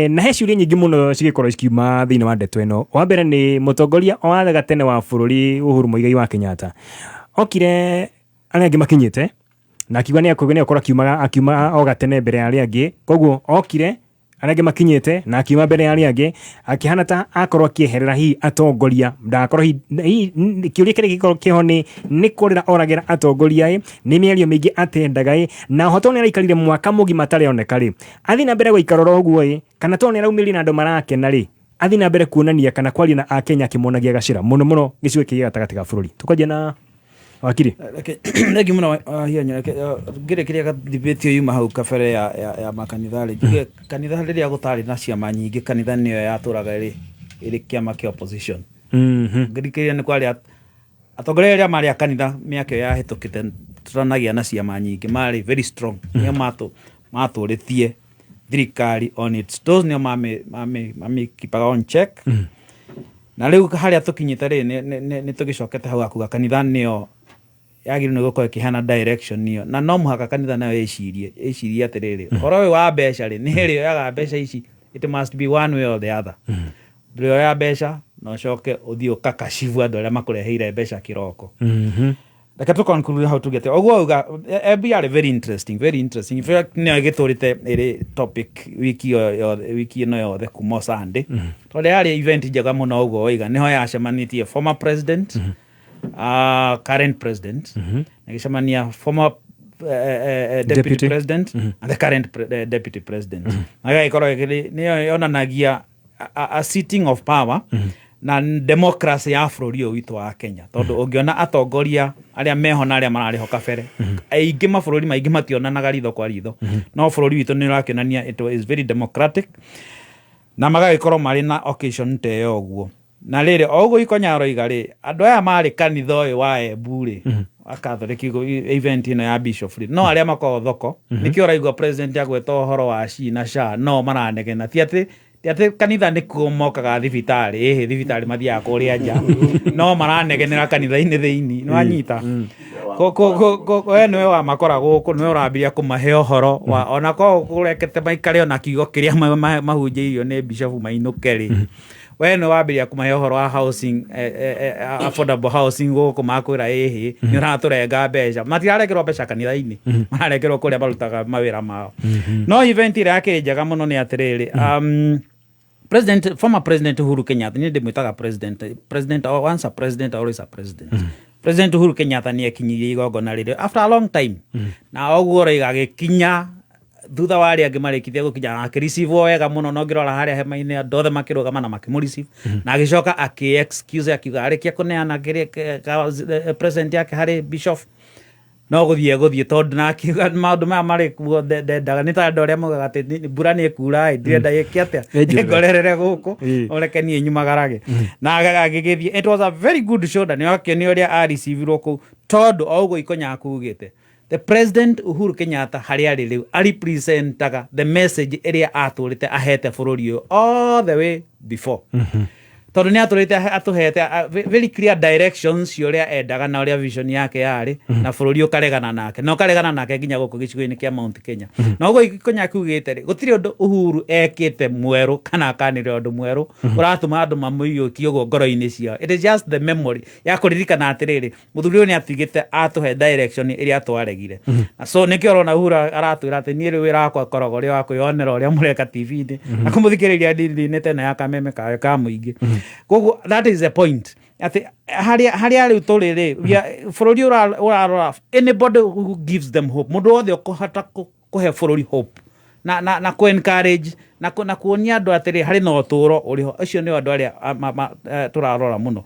Na he ciũria nyingĩ mũno cigĩkorwo cikiuma thĩinĩ wa ndeto ĩno. Wa mbere nĩ mũtongoria wa gatene wa bũrũri Uhuru Muigai wa Kenyatta okire arĩa angĩ makinyĩte na akiuga nĩ akorwo akiuma o gatene mbere ya arĩa angĩ. Koguo okire arĩa angĩ makinyĩte na akiuma mbere ya arĩa angĩ, akĩhana ta akorwo akĩeherera hihi atongoria, ndagakorwo hihi kĩũria kĩrĩa gĩkorwo kĩho nĩ kũrĩra oragĩra atongoria ĩ, nĩ mĩario mĩingĩ atendaga ĩ, na oho tondũ nĩ araikarire mwaka mũgima atarĩoneka rĩ, athiĩ na mbere gũikara oro ũguo ĩ, kana tondũ nĩ araumĩrire na andũ marakena rĩ, athiĩ na mbere kuonania kana kwaria na Akenya akĩmonagia gacĩra mũno mũno gĩcigo gĩkĩ gĩa gatagatĩ ga bũrũri. Tũkwanjia na wakiri. Thengiũ mũno Wahianya. Reke ngĩrĩkĩria debate ĩyo yuma hau kabere ya makanitha rĩ, njuge kanitha rĩrĩa gũtarĩ na ciama nyingĩ, kanitha nĩyo yatũraga ĩrĩ kĩama kĩa opposition. Ngĩrĩkĩrĩria nĩ kwarĩ atongoria arĩa marĩ a kanitha mĩaka ĩyo yahĩtũkĩte tũtanagĩa na ciama nyingĩ, marĩ very strong, nĩo matũrĩtie thirikari on its toes, nĩo mami keepaga on check. Na rĩu harĩa tũkinyĩte rĩ, nĩ tũgĩcokete hau hakuga kanitha nĩyo yagĩrĩirwo nĩ gũkorwo ĩkĩheana direction ĩyo, na no mũhaka kanitha nayo ĩcirie atĩrĩrĩ, ũhoro ũyũ wa mbeca rĩ, nĩ ĩrĩ yoyaga mbeca ici? It must be one way or the other. Ndũrĩoya mbeca na ũcoke ũthiĩ ũkakashibu andũ arĩa makũreheire mbeca kĩroko. Reke tũ conclude hau tuge atĩ ũguo auga Embu yarĩ very interesting, very interesting. In fact, nĩyo ĩgĩtũrĩte ĩrĩ topic wiki ĩyo yothe, wiki ĩno yothe kuma Sunday, tondũ yarĩ event njega mũno. Ũguo waiga nĩho yacemanĩtie former president, current president, na gĩcemania former deputy, Deputy. president and the current deputy president, na gĩgagĩkorwo nĩyo yonanagia a sitting of power na democracy ya bũrũri ũyũ witũ wa Kenya, tondũ ũngĩona atongoria arĩa meho na arĩa mararĩ ho kabere, aingĩ mabũrũri maingĩ mationanaga ritho kwa ritho, no bũrũri witũ nĩ ũrakĩonania it is very democratic, na magagĩkorwo marĩ na occasion ta ĩyo ũguo. Na rĩrĩ, o ũguo Ikonya aroiga rĩ, andũ aya marĩ kanitha ũyũ wa Embu rĩ, wa Catholic, event ĩno ya bishop rĩ, no arĩa makoragwo thoko, nĩkĩo ũraigua president agweta ũhoro wa shi na sha, no maranegena. Ti atĩ kanitha nĩkuo mokaga thibitarĩ, ĩhĩ, thibitarĩ mathiaga kũrĩa nja, no maranegenera kanitha-inĩ thĩinĩ. Nĩ wanyita? We nĩwe wamakora gũkũ, nĩwe ũrambiria kũmahe ũhoro wa ona korwo kũrekete maikare ona kiugo kĩrĩa mahunjĩirio nĩ bishop mainũke rĩ, we nĩ wambĩrĩria kũmahe ũhoro wa housing, affordable housing gũkũ, makwĩra ĩhĩ, nĩ ũratũrenga mbeca. Matirarengerwo mbeca kanitha-inĩ, mararengerwo kũrĩa marutaga mawĩra mao. No event ĩrĩa yakĩrĩ njega mũno nĩ atĩrĩrĩ, president, former president Uhuru Kenyatta, niĩ ndĩmwĩtaga president, president, once a president always a president. President Uhuru Kenyatta nĩ ekinyirie igongona rĩrĩ after a long time, na ũguo ũroiga agĩkinya. Thutha wa arĩa angĩ marĩkithia gũkinya, akĩreceive wega mũno, na ũngĩrora harĩa hema-inĩ andũ othe makĩrũgama na makĩmũreceive, na agĩcoka akĩ excuse, akiuga arĩkia kũneana kĩrĩa present yake harĩ bishop no gũthiĩ egũthiĩ, tondũ na akiuga maũndũ maya marĩ kuo ndendaga nĩ ta andũ arĩa maugaga atĩ mbura nĩ ĩkura ĩ, ndirenda ĩke atĩa, Ĩnjurĩre. Ngorerere gũkũ, ũreke niĩ nyumagarage. Na agĩgĩthiĩ. It was a very good show, na nĩ wakĩonio ũrĩa areceivirwo kũu, tondũ o ũguo Ikonya akugĩte, the President Uhuru Kenyatta harĩa arĩ rĩu arepresentaga the message ĩrĩa atũrĩte ahete bũrũri ũyũ all the way before, tondũ nĩ atũrĩte atũhete very clear directions cia ũrĩa endaga na ũrĩa vision yake yarĩ, na bũrũri ũkaregana nake na ũkaregana nake nginya gũkũ gĩcigo-inĩ kĩa Mount Kenya. Na ũguo Ikonya kiugĩte rĩ, gũtirĩ ũndũ Uhuru ekĩte mwerũ kana akanĩrĩra ũndũ mwerũ ũratũma andũ mamũiyũkie ũguo ngoro-inĩ ciao. It is just the memory ya kũririkana atĩrĩrĩ, mũthuri ũyũ nĩ atigĩte atũhe direction ĩrĩa twaregire. Na so nĩkĩo ũrona Uhuru aratwĩra atĩ niĩ rĩu wĩra wakwa ũkoragwo ũrĩ wa kwĩyonera ũrĩa mũreka TV-inĩ na kũmũthikĩrĩria ndindi-inĩ tene ya kameme kayo ka mũingĩ. Koguo that is the point, atĩ harĩa rĩu tũrĩ rĩ, bũrũri ũrarora anybody who gives them hope, mũndũ wothe ũkũhota kũhe bũrũri hope na kũ encourage na kuonia andũ atĩrĩ harĩ na ũtũũro ũrĩho, acio nĩo andũ arĩa tũrarora mũno.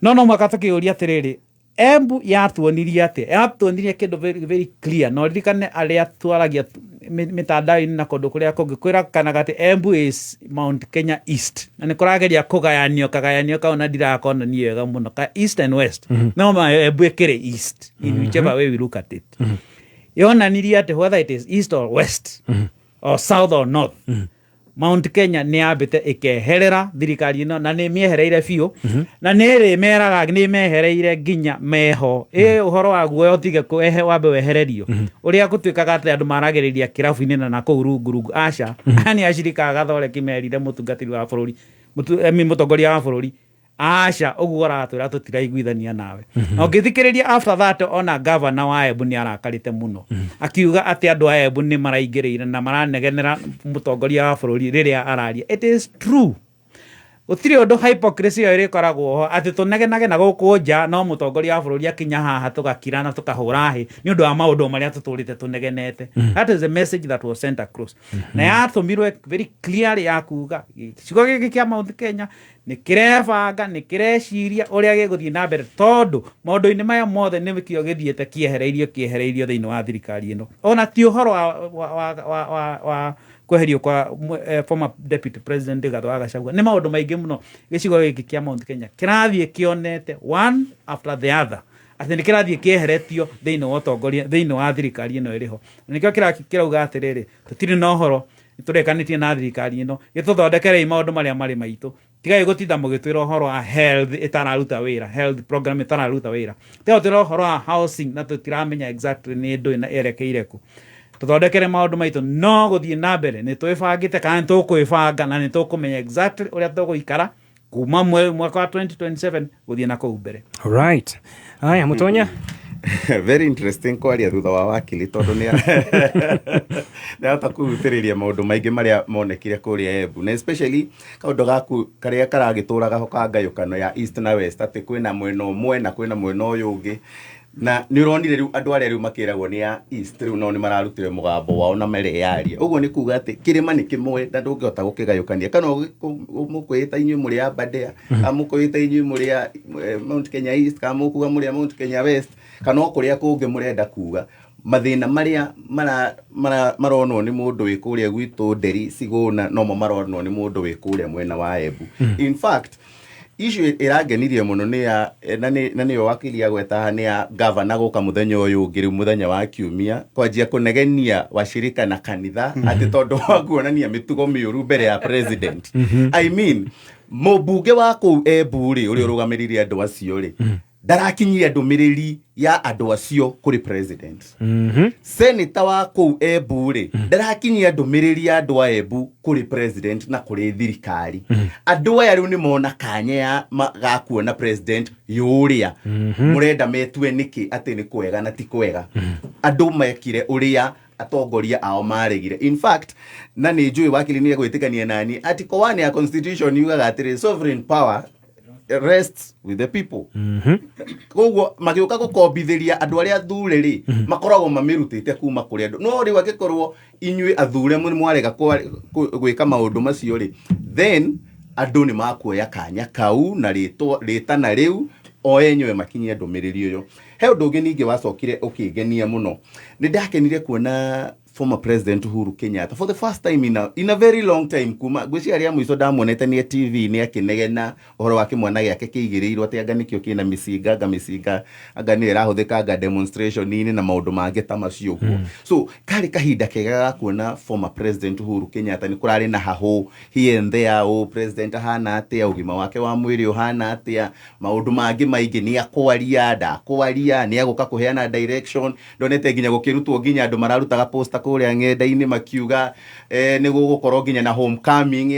No mũhaka tũkĩũria atĩrĩrĩ, Embu yatuonirie atĩa? Yatuonirie kĩndũ very, very clear, na ũririkane arĩa twaragia mĩtandao-inĩ na kũndũ kũrĩa kũngĩ kwĩrakanaga atĩ Embu is Mount Kenya East, na nĩ kũrageria kũgayanio kagayanio kau, na ndirakona niĩ wega mũno ka East and West. No ma Embu ĩkĩrĩ East in whichever way we look at it. Yonanirie atĩ whether it is East or West or South or North, Mount Kenya nĩ yambĩte ĩkeherera thirikari ĩno, na nĩ mĩehereire biũ, na nĩ ĩrĩmeraga nĩ mehereire nginya meho ĩ ũhoro wa guoya ũtige kũehe wambe wehererio ũrĩa gũtuĩkaga atĩ andũ maragĩrĩria kĩrabu-inĩ na nakũu rungu rungu. Aca, aya nĩ acirika a gathoreki merire mũtungatĩri wa bũrũri, I mean, mũtongoria wa bũrũri, aca, ũguo ũratwĩra tũtiraiguithania nawe. Na ũngĩthikĩrĩria after that, ona gavana wa Embu nĩ arakarĩte mũno, akiuga atĩ andũ a Embu nĩ maraingĩrĩire na maranegenera mũtongoria wa bũrũri rĩrĩa araria. It is true, gũtirĩ ũndũ hypocrisy ĩyo ĩrĩkoragwo ho atĩ tũnegenage na gũkũ nja, no mũtongoria wa bũrũri akinya haha tũgakira na tũkahũra hĩ nĩ ũndũ wa maũndũ marĩa tũtũrĩte tũnegenete. That is the message that was sent across, na yatũmirwe very clearly ya kuga gĩcigo gĩkĩ kĩa Mount Kenya nĩ kĩrebanga, nĩ kĩreciria ũrĩa gĩgũthiĩ na mbere, tondũ maũndũ-inĩ maya mothe nĩkĩo gĩthiĩte kĩehereirio thĩinĩ wa thirikari ĩno. Ona ti ũhoro wa kweherio kwa former deputy president Rigathi wa Gachagua, nĩ maũndũ maingĩ mũno gĩcigo gĩkĩ kĩa Mount Kenya kĩrathiĩ kĩonete one after the other atĩ nĩ kĩrathiĩ kĩeheretio thĩinĩ wa ũtongoria, thĩinĩ wa thirikari ĩno ĩrĩho. Na nĩkĩo kĩrauga atĩrĩrĩ, tũtirĩ na ũhoro, nĩtũrekanĩtie na thirikari ĩno, gĩtũthondekerei maũndũ marĩa marĩ maitũ, tigai gũtinda mũgĩtwĩra ũhoro wa health ĩtararuta wĩra, health program ĩtararuta wĩra, tigai gũtwĩra ũhoro wa housing na tũtiramenya exactly nĩ ndũĩ na ĩrekeire kũ. Tũthondekere maũndũ maitũ, no gũthiĩ na mbere nĩ twĩbangĩte kana nĩ tũkwĩbanga na nĩ tũkũmenya exactly ũrĩa tũgũikara kuma mwaka wa 2027 gũthiĩ na kũu mbere. Right, haya, Mutonya. Very interesting kwaria thutha wa wakili, tondũ nĩ ahota kũhutĩrĩria maũndũ maingĩ marĩa monekire kũrĩa Embu, na especially kaũndũ gaku karĩa karagĩtũraga ho ka ngayũkano ya East na West, atĩ kwĩna mwena ũmwe na kwĩna mwena ũyũ ũngĩ. Na nĩ ũronire rĩu andũ arĩa rĩu makĩragwo nĩ ya East rĩu nao nĩ mararutire mũgambo wao na mereyaria. Ũguo nĩ kuga atĩ kĩrĩma nĩ kĩmwe na ndũngĩhota gũkĩgayũkania, kana mũkwĩĩta inyuĩ mũrĩ a Aberdare, kana mũkwĩĩta inyuĩ mũrĩ a Mount Kenya East, kana mũkuga mũrĩ a Mount Kenya West, kana o kũrĩa kũngĩ mũrenda kuga. Mathĩna marĩa maronwo nĩ mũndũ wĩ kũrĩa gwitũ Nderi Sigũna nomo maronwo nĩ mũndũ wĩ kũrĩa mwena wa Embu. In fact, issue ĩrangenirie mũno nĩ ya na nĩyo wakili agweta haha, nĩ ya gavana gũka mũthenya ũyũ ũngĩ, rĩu mũthenya wa kiumia, kwanjia kũnegenia washirika na kanitha atĩ tondũ wa kuonania mĩtugo mĩũru mbere ya president. I mean, mũmbunge wa kũu Embu rĩ, ũrĩa ũrũgamĩrĩire andũ acio rĩ, ndarakinyia ndũmĩrĩri ya andũ acio kũrĩ president. Senator wa kũu Embu rĩ, ndarakinyia ndũmĩrĩri ya andũ a Embu kũrĩ president na kũrĩ thirikari. Andũ aya rĩu nĩ mona kanya ya ga kuona president yũrĩa mũrenda metue nĩkĩ atĩ nĩ kwega na ti kwega. Andũ mekire ũrĩa atongoria ao maregire. In fact, na nĩ njũĩ wakili nĩ egwĩtĩkania nani, article 1 ya constitution yugaga atĩrĩ, sovereign power rests with the people. Koguo magĩũka gũkombithĩria andũ arĩa athure rĩ, makoragwo mamĩrutĩte kuma kũrĩ andũ. No rĩu angĩkorwo inyuĩ athure mwarega gwĩka maũndũ macio rĩ, then andũ nĩ makuoya kanya kau na rĩtwa rĩtana rĩu o enyewe makinyie ndũmĩrĩri ũyũ. He ũndũ ũngĩ ningĩ wacokire ũkĩngenia mũno. Nĩ ndakenire kuona former President Uhuru Kenyatta for the first time in a very long time, kuma ngwĩciria rĩa mũico ndamuonete nĩ TV nĩ akĩnegena ũhoro wa kĩmwana gĩake kĩigĩrĩirwo atĩ anga nĩkĩo kĩna mĩcinga, anga mĩcinga anga nĩyo ĩrahũthĩka anga demonstration-inĩ na maũndũ mangĩ ta macio ũguo. So karĩ kahinda kega ga kuona former President Uhuru Kenyatta. Nĩ kũrarĩ na hahũ here and there, o president ahana atĩa, ũgima wake wa mwĩrĩ ũhana atĩa, maũndũ mangĩ maingĩ, nĩ akwaria, ndakwaria, nĩ agũka kũheana direction. Ndonete nginya gũkĩrutwo nginya andũ mararutaga poster kũrĩa ng'enda-inĩ makiuga nĩ gũgũkorwo nginya na homecoming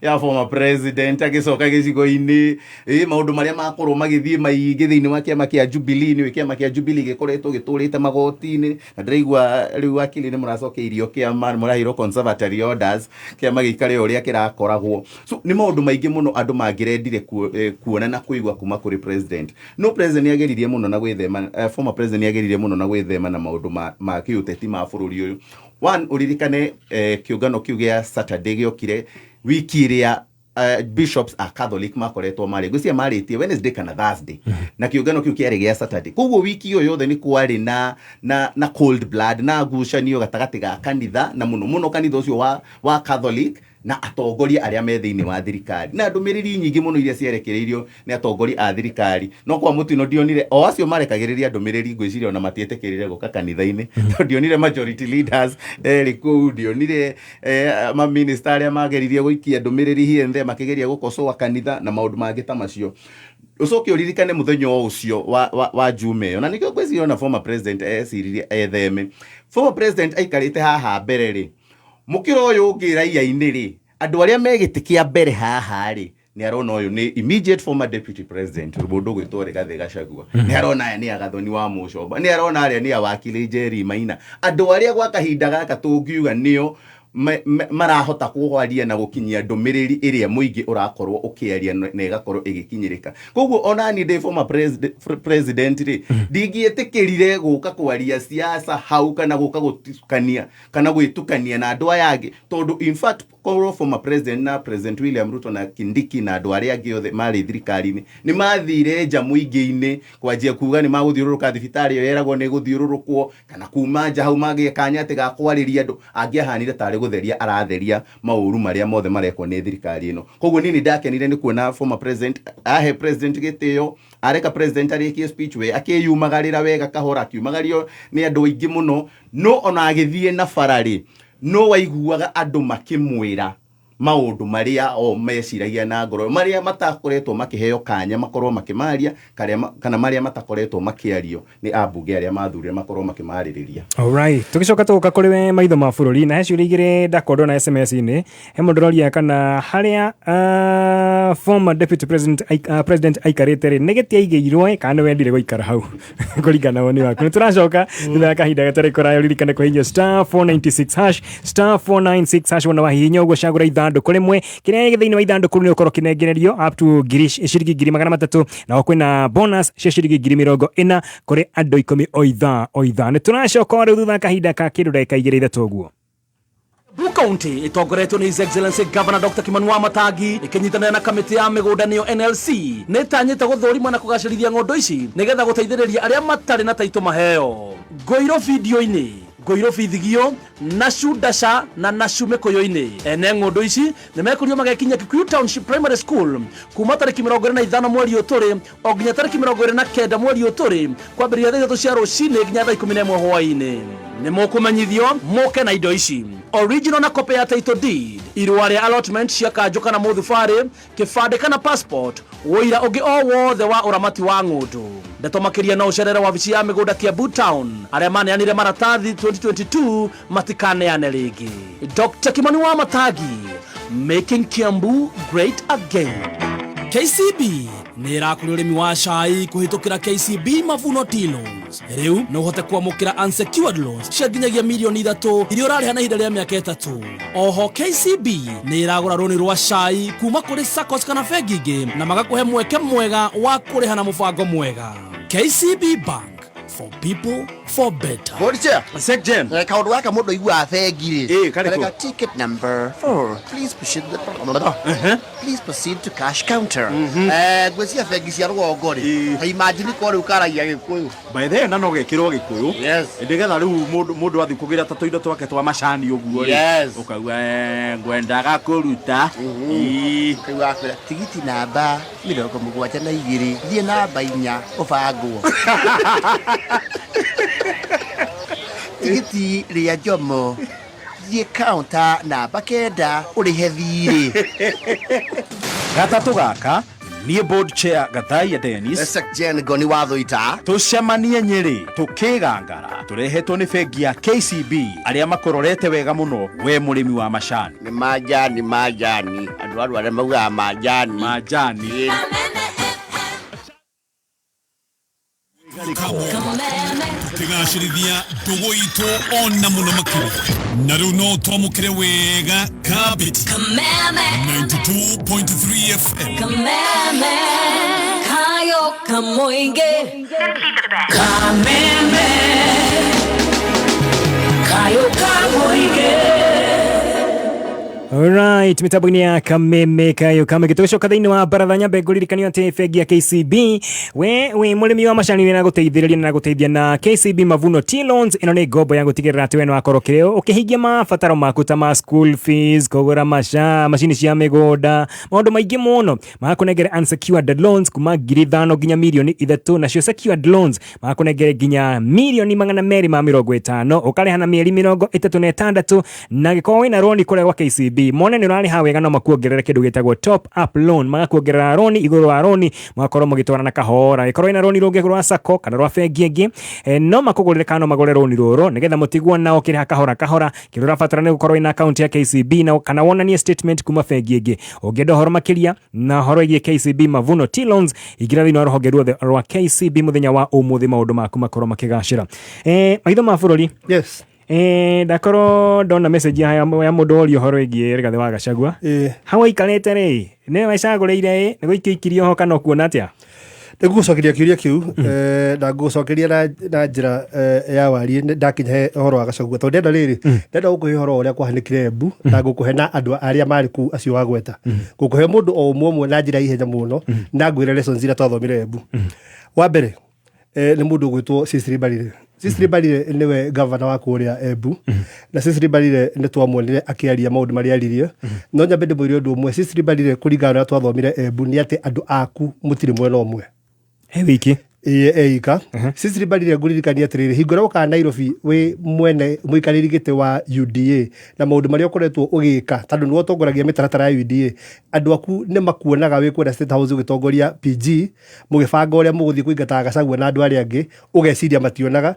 ya former president agĩcoka gĩcigo-inĩ. Maũndũ marĩa makorwo magĩthiĩ maingĩ thĩinĩ wa kĩama kĩa Jubilee, nĩ kĩama kĩa Jubilee gĩkoretwo gĩtũrĩte magoti-inĩ, na ndĩraigua rĩu akili nĩ mũracokeirio kĩama, mũraheirwo conservatory orders, kĩama gĩikare o ũrĩa kĩrakoragwo. So nĩ maũndũ maingĩ mũno andũ mangĩrendire kuona na kũigua kuma kũrĩ president. No president nĩ ageririe mũno na gwĩthema, former president nĩ ageririe mũno na gwĩthema na maũndũ ma kĩũteti ma bũrũri ũyũ. One, ũririkane kĩũngano kĩu gĩa Saturday gĩokire wiki ĩrĩa bishops a Catholic makoretwo marĩ, ngwĩciria marĩtie Wednesday kana Thursday, na kĩũngano kĩu kĩarĩ gĩa Saturday. Koguo wiki ĩyo yothe nĩ kwarĩ na cold blood na ngucanio gatagatĩ ga kanitha, na mũno mũno kanitha ũcio wa Catholic na atongoria arĩa me thĩinĩ wa thirikari, na ndũmĩrĩri nyingĩ mũno iria ciarekereirio nĩ atongoria a thirikari. No kwa mũtino ndionire o acio marekagĩrĩria ndũmĩrĩri, ngwĩciria ona matietĩkĩrire gũka kanitha-inĩ, tondũ ndionire majority leaders erĩ kũu, ndionire maminista arĩa mageririe gũikia ndũmĩrĩri here and there makĩgeria gũkocoa kanitha na maũndũ mangĩ ta macio. Ũcoke ũririkane mũthenya o ũcio wa juma ĩyo, na nĩkĩo ngwĩciria ona former president eciririe etheme. Former president aikarĩte haha mbere rĩ, mũkĩra ũyũ ũngĩ raia-inĩ rĩ, andũ arĩa me gĩtĩ kĩa mbere haha rĩ, nĩ arona ũyũ nĩ immediate former deputy president, mũndũ ũgwĩtwo Rigathĩ Gachagua, nĩ arona aya nĩ Agathoni wa Mũcomba, nĩ arona arĩa nĩ awakili Njeri Maina, andũ arĩa gwa kahinda gaka tũngiuga nĩo marahota kwaria na gũkinyia ndũmĩrĩri ĩrĩa mũingĩ ũrakorwo ũkĩaria na ĩgakorwo ĩgĩkinyĩrĩka. Koguo ona niĩ ndĩ former president rĩ, ndingĩetĩkĩrire gũka kwaria siasa hau kana gũka gũtukania kana gwĩtukania na andũ aya angĩ, tondũ in fact korwo former president na President William Ruto na Kindiki na andũ arĩa angĩ othe marĩ thirikari-inĩ nĩ mathire nja mũingĩ-inĩ kwanjia kuga nĩ magũthiũrũrũka thibitarĩ ĩyo yeragwo nĩ gũthiũrũrũkwo, kana kuma nja hau magĩe kanya atĩ ga kwarĩria andũ, angĩahanire tarĩ gũtheria aratheria maũru marĩa mothe marekwo nĩ thirikari ĩno. Koguo niĩ nĩ ndakenire nĩ kuona former president ahe president gĩtĩo, areka president arĩkie speech, we akĩyumagarĩra wega kahora, akiumagario nĩ andũ aingĩ mũno. No ona agĩthiĩ na bara rĩ, no waiguaga andũ makĩmwĩra maũndũ marĩa o meciragia na ngoro, marĩa matakoretwo makĩheo kanya makorwo makĩmaria, kana marĩa matakoretwo makĩario nĩ ambunge arĩa mathurire makorwo makĩmarĩrĩria. Alright, tugicoka tũgũka kũrĩ we maitho ma bũrũri, na he ciũria igĩrĩ ndakorwo na SMS-inĩ. He mũndũ ũroria kana harĩa former deputy president, president aikarĩte rĩ, nĩ gĩtĩ aigĩirwo kana nĩ wendire gũikara hau kũringana na woni waku. Nĩ tũracoka thutha wa kahinda gatarĩ kũraya. Ũririkane kũhihinya *496#, *496# wona wahihinya ũguo, cagũra ithandũkũ rĩmwe. Kĩrĩa gĩ thĩinĩ wa ithandũkũ rĩu nĩ ũkorwo ũkĩnengererio up to ngiri ciringi 300,000, na kwĩna bonus cia ciringi 40,000 kũrĩ andũ 10 o ithaa o ithaa. Nĩ tũracoka o rĩu thutha wa kahinda ka kĩndũ ndagĩka 2 3 ũguo. Kiambu County ĩtongoretio nĩ His Excellency Governor Dr. Kimani Wamatangi ĩkĩnyitanĩra na kamĩtĩ ya mĩgũnda nĩyo NLC nĩ ĩtanyĩte gũthũrima na kũgacĩrithia ng'ũndũ ici nĩgetha gũteithĩrĩria arĩa matarĩ na taitũ maheo. Ngũirũ video-inĩ, Ngũirũ Bithigio, Nacu Ndaca na Nacu Mĩkũyũ-inĩ. Ene ng'ũndũ ici nĩ mekũrio magekinyia Kikuyu Township Primary School kuma tarĩki 25 mweri ũyũ tũrĩ o nginya tarĩki 29 mweri ũyũ tũrĩ, kwambĩrĩria thaa 3 cia rũcinĩ nginya thaa 11 hwaĩ-inĩ. Nĩ mũkũmenyithio mũke na indo ici: original na copy ya title deed, irũa rĩa allotment cia kanjũ kana mũthubarĩ, kĩbandĩ kana passport, ũira ũngĩ o wothe wa ũramati wa ng'ũndũ. Ndeto makĩria no ũcerere wabici ya mĩgũnda Kiambu Town. Arĩa maneanire maratathi 2022 matikaneane rĩngĩ. Dr. Kimani Wamatangi, making Kiambu great again. KCB nĩ ĩrakũria ũrĩmi wa cai kũhĩtũkĩra KCB Mavuno Tea Loans. Loans. Rĩu no ũhote kwamũkĩra unsecured loans cia nginyagia mirioni 3 iria ũrarĩha na ihinda rĩa mĩaka 3. Oho KCB nĩ ĩragũra rũni rwa cai kuma kũrĩ SACCOS kana bengi ingĩ na magakũhe mweke mwega wa kũrĩha na mũbango mwega. KCB Bank, for people for better. Board chair. Secgen. Kaundu gaka mundu aiguaga bengi rĩ. Ĩ, karĩkũ? Kareka ticket number 4. Please proceed the Please proceed to cash counter. Ngwĩciria bengi cia rũgongo rĩ. Ta imagine ko rĩu karagia Gĩkũyũ. By the way, na no gekĩrwo gĩkũyũ. Yes. Nĩgetha rĩu mũndũ athiĩ kũgĩra ta tũindo twake twa macani ũguo rĩ. Yes. Ũkauga ngwendaga kũruta. Ĩ. Ũkaigua akwĩra tigiti namba 72 thiĩ namba 4 ũbangwo. Tigiti rĩa Jomo thiĩ counter namba 9 ũrĩhe thirĩ. Gatatũ gaka niĩ board chair Gathaia Dennis Secgen Ngoni wa Thũita tũcemanie Nyĩrĩ tũkĩgangara tũrehetwo nĩ bengi ya KCB arĩa makũrorete wega mũno we mũrĩmi wa macani. Nĩ majani majani andũ a Rware maugaga majani majani. Tukigacĩrithia ndũgũ itũ ona mũno makĩria na rĩu no twamũkĩre wega kabiti Kameme. 92.3 FM. Kameme. Kayo kamoinge. Kameme. Kayo kamoinge. Alright, mitambo-inĩ ya Kameme Kayo Kameme tũgĩcoka thĩinĩ wa baratha nyambe ngũririkanio atĩ bengi ya KCB we wĩ mũrĩmi wa macani nĩ ĩragũteithĩrĩria na ĩragũteithia na KCB Mavuno Tea Loans. Ĩno nĩ ngombo ya gũtigĩrĩra atĩ we nĩ wakorwo ũkĩhingia mabataro maku ta ma school fees, kũgũra macini cia mĩgũnda, maũndũ maingĩ mũno. Magakũnengere unsecured loans kuma 5,000 nginya mirioni 3, nacio secured loans magakũnengere nginya mirioni 250, ũkarĩha na mĩeri 36, na angĩkorwo wĩna roni kũrĩa gwa KCB mone nĩ ũrarĩha wega no makuongerere kĩndũ gĩtagwo top up loan, magakuongerera roni igũrũ wa roni, magakorwo mũgĩtwarana kahora. Ĩkorwo ĩna roni rũngĩ rwa SACCO kana rwa bengi ĩngĩ, no makũgũrĩre kana no magũre roni rũrũ nĩgetha mũtigwo nao ũkĩrĩha kahora kahora. Kĩrĩa ũrabatara nĩ gũkorwo ĩna account ya KCB na kana wonanie statement kuma bengi ĩngĩ. Ũngĩenda ũhoro makĩria na ũhoro wĩgiĩ KCB Mavuno Tea Loans, ingĩra thĩinĩ wa rũhonge ruothe rwa KCB mũthenya wa ũmũthĩ, maũndũ maku makorwo makĩgacĩra. Maitho ma bũrũri. Yes. Ndakorwo ndona message ya mũndũ woria ũhoro wĩgiĩ Rigathĩ wa Gachagua. Hau aikarĩte rĩ, nĩwe wecagũrĩire ĩ, nĩ gũikio ikirio ho kana ũkuona atĩa? Nĩngũgũcokeria kĩũria kĩu, na ngũgũcokeria na njĩra ya wariĩ ndakinya he ũhoro wa Gachagua. Tondũ ndenda rĩrĩ, ndenda gũkũhe ũhoro ũrĩa kwahanĩkire Embu, na ngũkũhe na andũ arĩa marĩ kũu acio wagweta. Ngũkũhe mũndũ o ũmwe ũmwe na njĩra ya ihenya mũno, na ngwĩre lessons iria twathomire Embu. Wa mbere, nĩ mũndũ ũgwĩtwo Cecily Mbarire. Cecily Mbarire nĩwe gavana wa kũrĩa Embu, na Cecily Mbarire nĩ twamuonire akĩaria maũndũ marĩa aririe. No nyambe ndĩmwĩre ũndũ ũmwe, Cecily Mbarire kũringana na ũrĩa twathomire Embu nĩ atĩ andũ aku mũtirĩ mwena ũmwe. He wiki. Ĩĩ, eika. Cecily Mbarire ngũririkania atĩrĩrĩ, hingo ĩrĩa ũkaga Nairobi wĩ mwene mũikarĩri gĩtĩ wa UDA na maũndũ marĩa ũkoretwo ũgĩka, tondũ nĩwe ũtongoragia mĩtaratara ya UDA, andũ aku nĩ makuonaga wĩ kũrĩa State House ũgĩtongoria PG, mũgĩbanga ũrĩa mũgũthiĩ kũingata Gachagua na andũ arĩa angĩ, ũgeciria mationaga.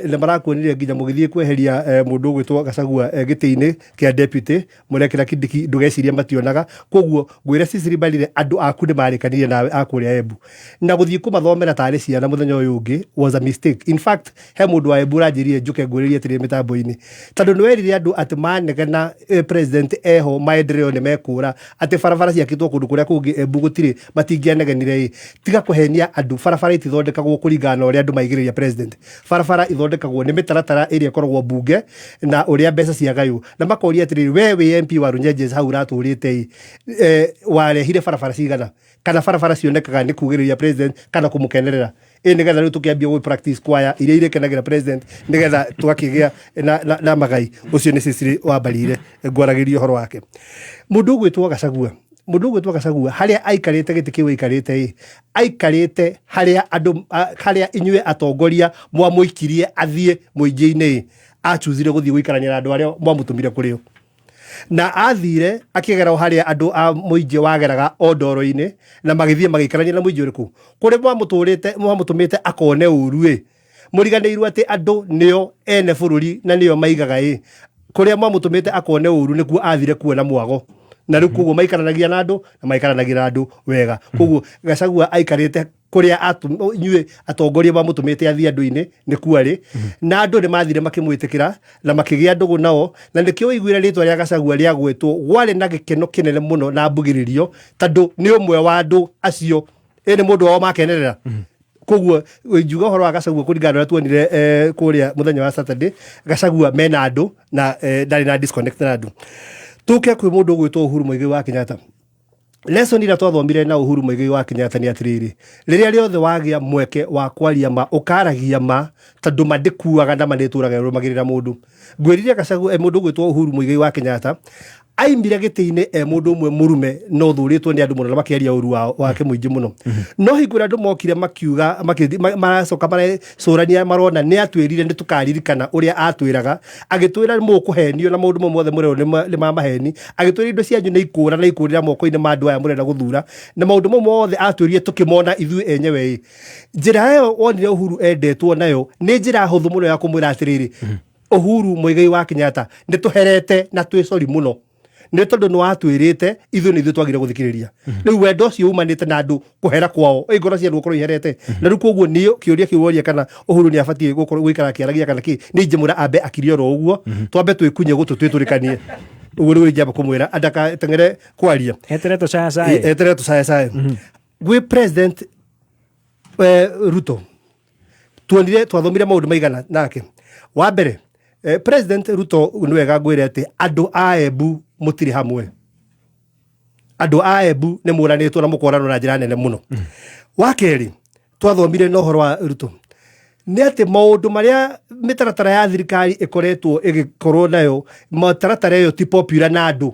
Na marakuonire nginya mũgĩthiĩ kweheria mũndũ ũgwĩtwo Gachagua gĩtĩ-inĩ kĩa deputy, mũrekĩra Kindiki, ndũgeciria mationaga. Koguo ngwĩre Cecily Mbarire andũ aku nĩ marĩkanire nawe a kũrĩa Embu, na gũthiĩ kũmathomera tarĩ ciana mũthenya ũyũ ũngĩ was a mistake. In fact, he mũndũ wa Embu ũranjĩrire njũke ngũrĩrie atĩrĩrĩ mĩtambo-inĩ, tondũ nĩ werire andũ atĩ manegena president eho maendeleo nĩ mekũra, atĩ barabara ciakĩtwo kũndũ kũrĩa kũngĩ Embu gũtirĩ, matingĩanegenire ĩ. Tiga kũhenia andũ, barabara itithondekagwo kũringana na ũrĩa andũ maigĩrĩria president. Barabara ithondekagwo nĩ mĩtaratara ĩrĩa ĩkoragwo mbunge na ũrĩa mbeca ciagaywo. Na makoria atĩrĩrĩ, we wĩ MP wa Runyenjes hau ũratũrĩte ĩ, warehire barabara cigana? Kana barabara cionekaga nĩ kugĩrĩria president kana kũmũkenerera? Ĩ nĩgetha rĩu tũkĩambia gũ practice kwaya iria irĩkenagĩra president nĩgetha tũgakĩgĩa na magai. Ũcio nĩ Cecily wa Mbarire, ngwaragĩria ũhoro wake. Mũndũ ũgwĩtwo Gachagua, mũndũ ũgwĩtwo Gachagua harĩa aikarĩte gĩtĩ kĩu aikarĩte ĩ, aikarĩte harĩa andũ, harĩa inyuĩ atongoria mwamũikirie athiĩ mũingĩ-inĩ ĩ, achuzire gũthiĩ gũikarania na andũ arĩa mwamũtũmire kũrĩ o. Na athire akĩgera o harĩa andũ a mũingĩ wageraga o ndoro-inĩ, na magĩthiĩ magĩikarania na mũingĩ ũrĩkũ? Kũrĩa mwamũtũmĩte akone ũru ĩ, mũriganĩirwo atĩ andũ nĩo ene bũrũri na nĩo maigaga ĩ, kũrĩa mwamũtũmĩte akone ũru nĩkuo athire kuona mwago. Na rĩu koguo maikaranagia na andũ na maikaranagia na andũ wega. Koguo Gachagua aikarĩte kũrĩa inyuĩ atongoria mamũtũmĩte athiĩ andũ-inĩ nĩkuo arĩ, na andũ nĩ mathire makĩmwĩtĩkĩra na makĩgĩa ndũgũ nao, na nĩkĩo ũiguire rĩtwa rĩa Gachagua rĩagwetwo gwarĩ na gĩkeno kĩnene mũno na mbugĩrĩrio, tondũ nĩ ũmwe wa andũ acio, ĩ nĩ mũndũ wao makenerera. Koguo ingiuga ũhoro wa Gachagua kũringana na ũrĩa tuonire kũrĩa mũthenya wa Saturday, Gachagua mena andũ na ndarĩ na disconnect na andũ. Tũke kwĩ mũndũ ũgwĩtwo Uhuru Muigai wa Kenyatta. Lesson ĩrĩa twathomire na Uhuru Muigai wa Kenyatta nĩ atĩrĩrĩ, rĩrĩa rĩothe wagĩa mweke wa kwaria ma, ũkaragia ma, tondũ ma ndĩkuaga na ma nĩĩtũraga ĩrũmagĩrĩra mũndũ. Ngwĩrire Gachagua, mũndũ ũgwĩtwo Uhuru Muigai wa Kenyatta aimire gĩtĩ-inĩ e mũndũ ũmwe mũrume na ũthũrĩtwo nĩ andũ mũno na makĩaria ũru wake mũingĩ mũno. No hingo ĩrĩa andũ mokire makiuga, maracoka marecũrania marona nĩ atwĩrire nĩ tũkaririkana ũrĩa atwĩraga, agĩtwĩra mũkũhenio na maũndũ mau mothe mũrerwo nĩ ma maheni, agĩtwĩra indo cianyu nĩ ikũra na ikũrĩra moko-inĩ ma andũ aya mũrenda gũthura, na maũndũ mau mothe atwĩrire tũkĩmona ithuĩ enyewe ĩ. Njĩra ĩyo wonire Uhuru endetwo nayo nĩ njĩra hũthũ mũno ya kũmwĩra atĩrĩrĩ, Uhuru Muigai wa Kenyatta nĩ tũherete na twĩ sorry mũno nĩ tondũ nĩ watwĩrĩte ithuĩ nĩ ithuĩ twagire gũthikĩrĩria. Rĩu wendo ũcio umanĩte na andũ kũhera kwao, ĩ ngoro cia andũ gũkorwo iherete. Na rĩu koguo niĩ kĩũria kĩu woria kana Uhuru nĩ abatiĩ gũkorwo gũikara akĩaragia kana kĩ, nĩ ingĩmwĩra ambe akirie oro ũguo, twambe twĩkunye gũtũ twĩtũrĩkanie. Ũguo nĩguo ingĩamba kũmwĩra ndakateng'ere kwaria. Eterere tũcayacaye. Eterere tũcayacaye. Gwĩ President Ruto tuonire twathomire maũndũ maigana nake. Wa mbere, President Ruto nĩ wega ngwĩre atĩ andũ a Embu mũtirĩ hamwe. Andũ a Embu nĩ mũranĩtwo na mũkoranwo na njĩra nene mũno. Wa kerĩ, twathomire na ũhoro wa Ruto nĩ atĩ maũndũ marĩa mĩtaratara ya thirikari ĩkoretwo ĩgĩkorwo nayo, mĩtaratara ĩyo ti popular na andũ.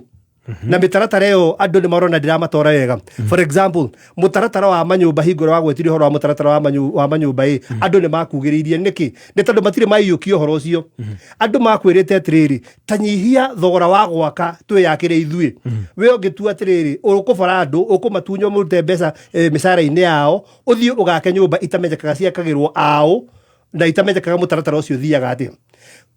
Na mĩtaratara ĩyo andũ nĩ marona ndĩramatora wega. For example, mũtaratara wa manyũmba, hingo ĩrĩa wagwetire ũhoro wa mũtaratara wa manyũmba ĩ, andũ nĩ makugĩrĩirie. Nĩkĩ? Nĩ tondũ matirĩ maiyũkia ũhoro ũcio. Andũ makwĩrĩte atĩrĩrĩ, ta nyihia thogora wa gwaka twĩyakĩre ithuĩ. We ũngĩtua atĩrĩrĩ, ũkũbara andũ, ũkũmatunya mũrute mbeca mĩcara-inĩ yao, ũthiĩ ũgake nyũmba itamenyekaga ciakagĩrwo ao na itamenyekaga mũtaratara ũcio ũthiaga atĩa.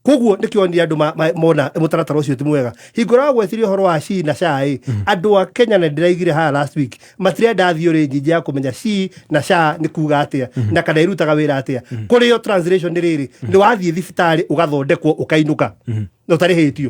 Koguo nĩkĩo onire andũ mona mũtaratara ũcio ti mwega. Hingo ĩrĩa wagwetirie ũhoro wa SHI na SHA ĩ, andũ a Kenya, na ndĩraigire haha last week, matirenda theory nyingĩ ya kũmenya SHI na SHA nĩ kuga atĩa na kana irutaga wĩra atĩa. Kũrĩ yo translation nĩ rĩrĩ, nĩ wathiĩ thibitarĩ ũgathondekwo ũkainũka na ũtarĩhĩtio.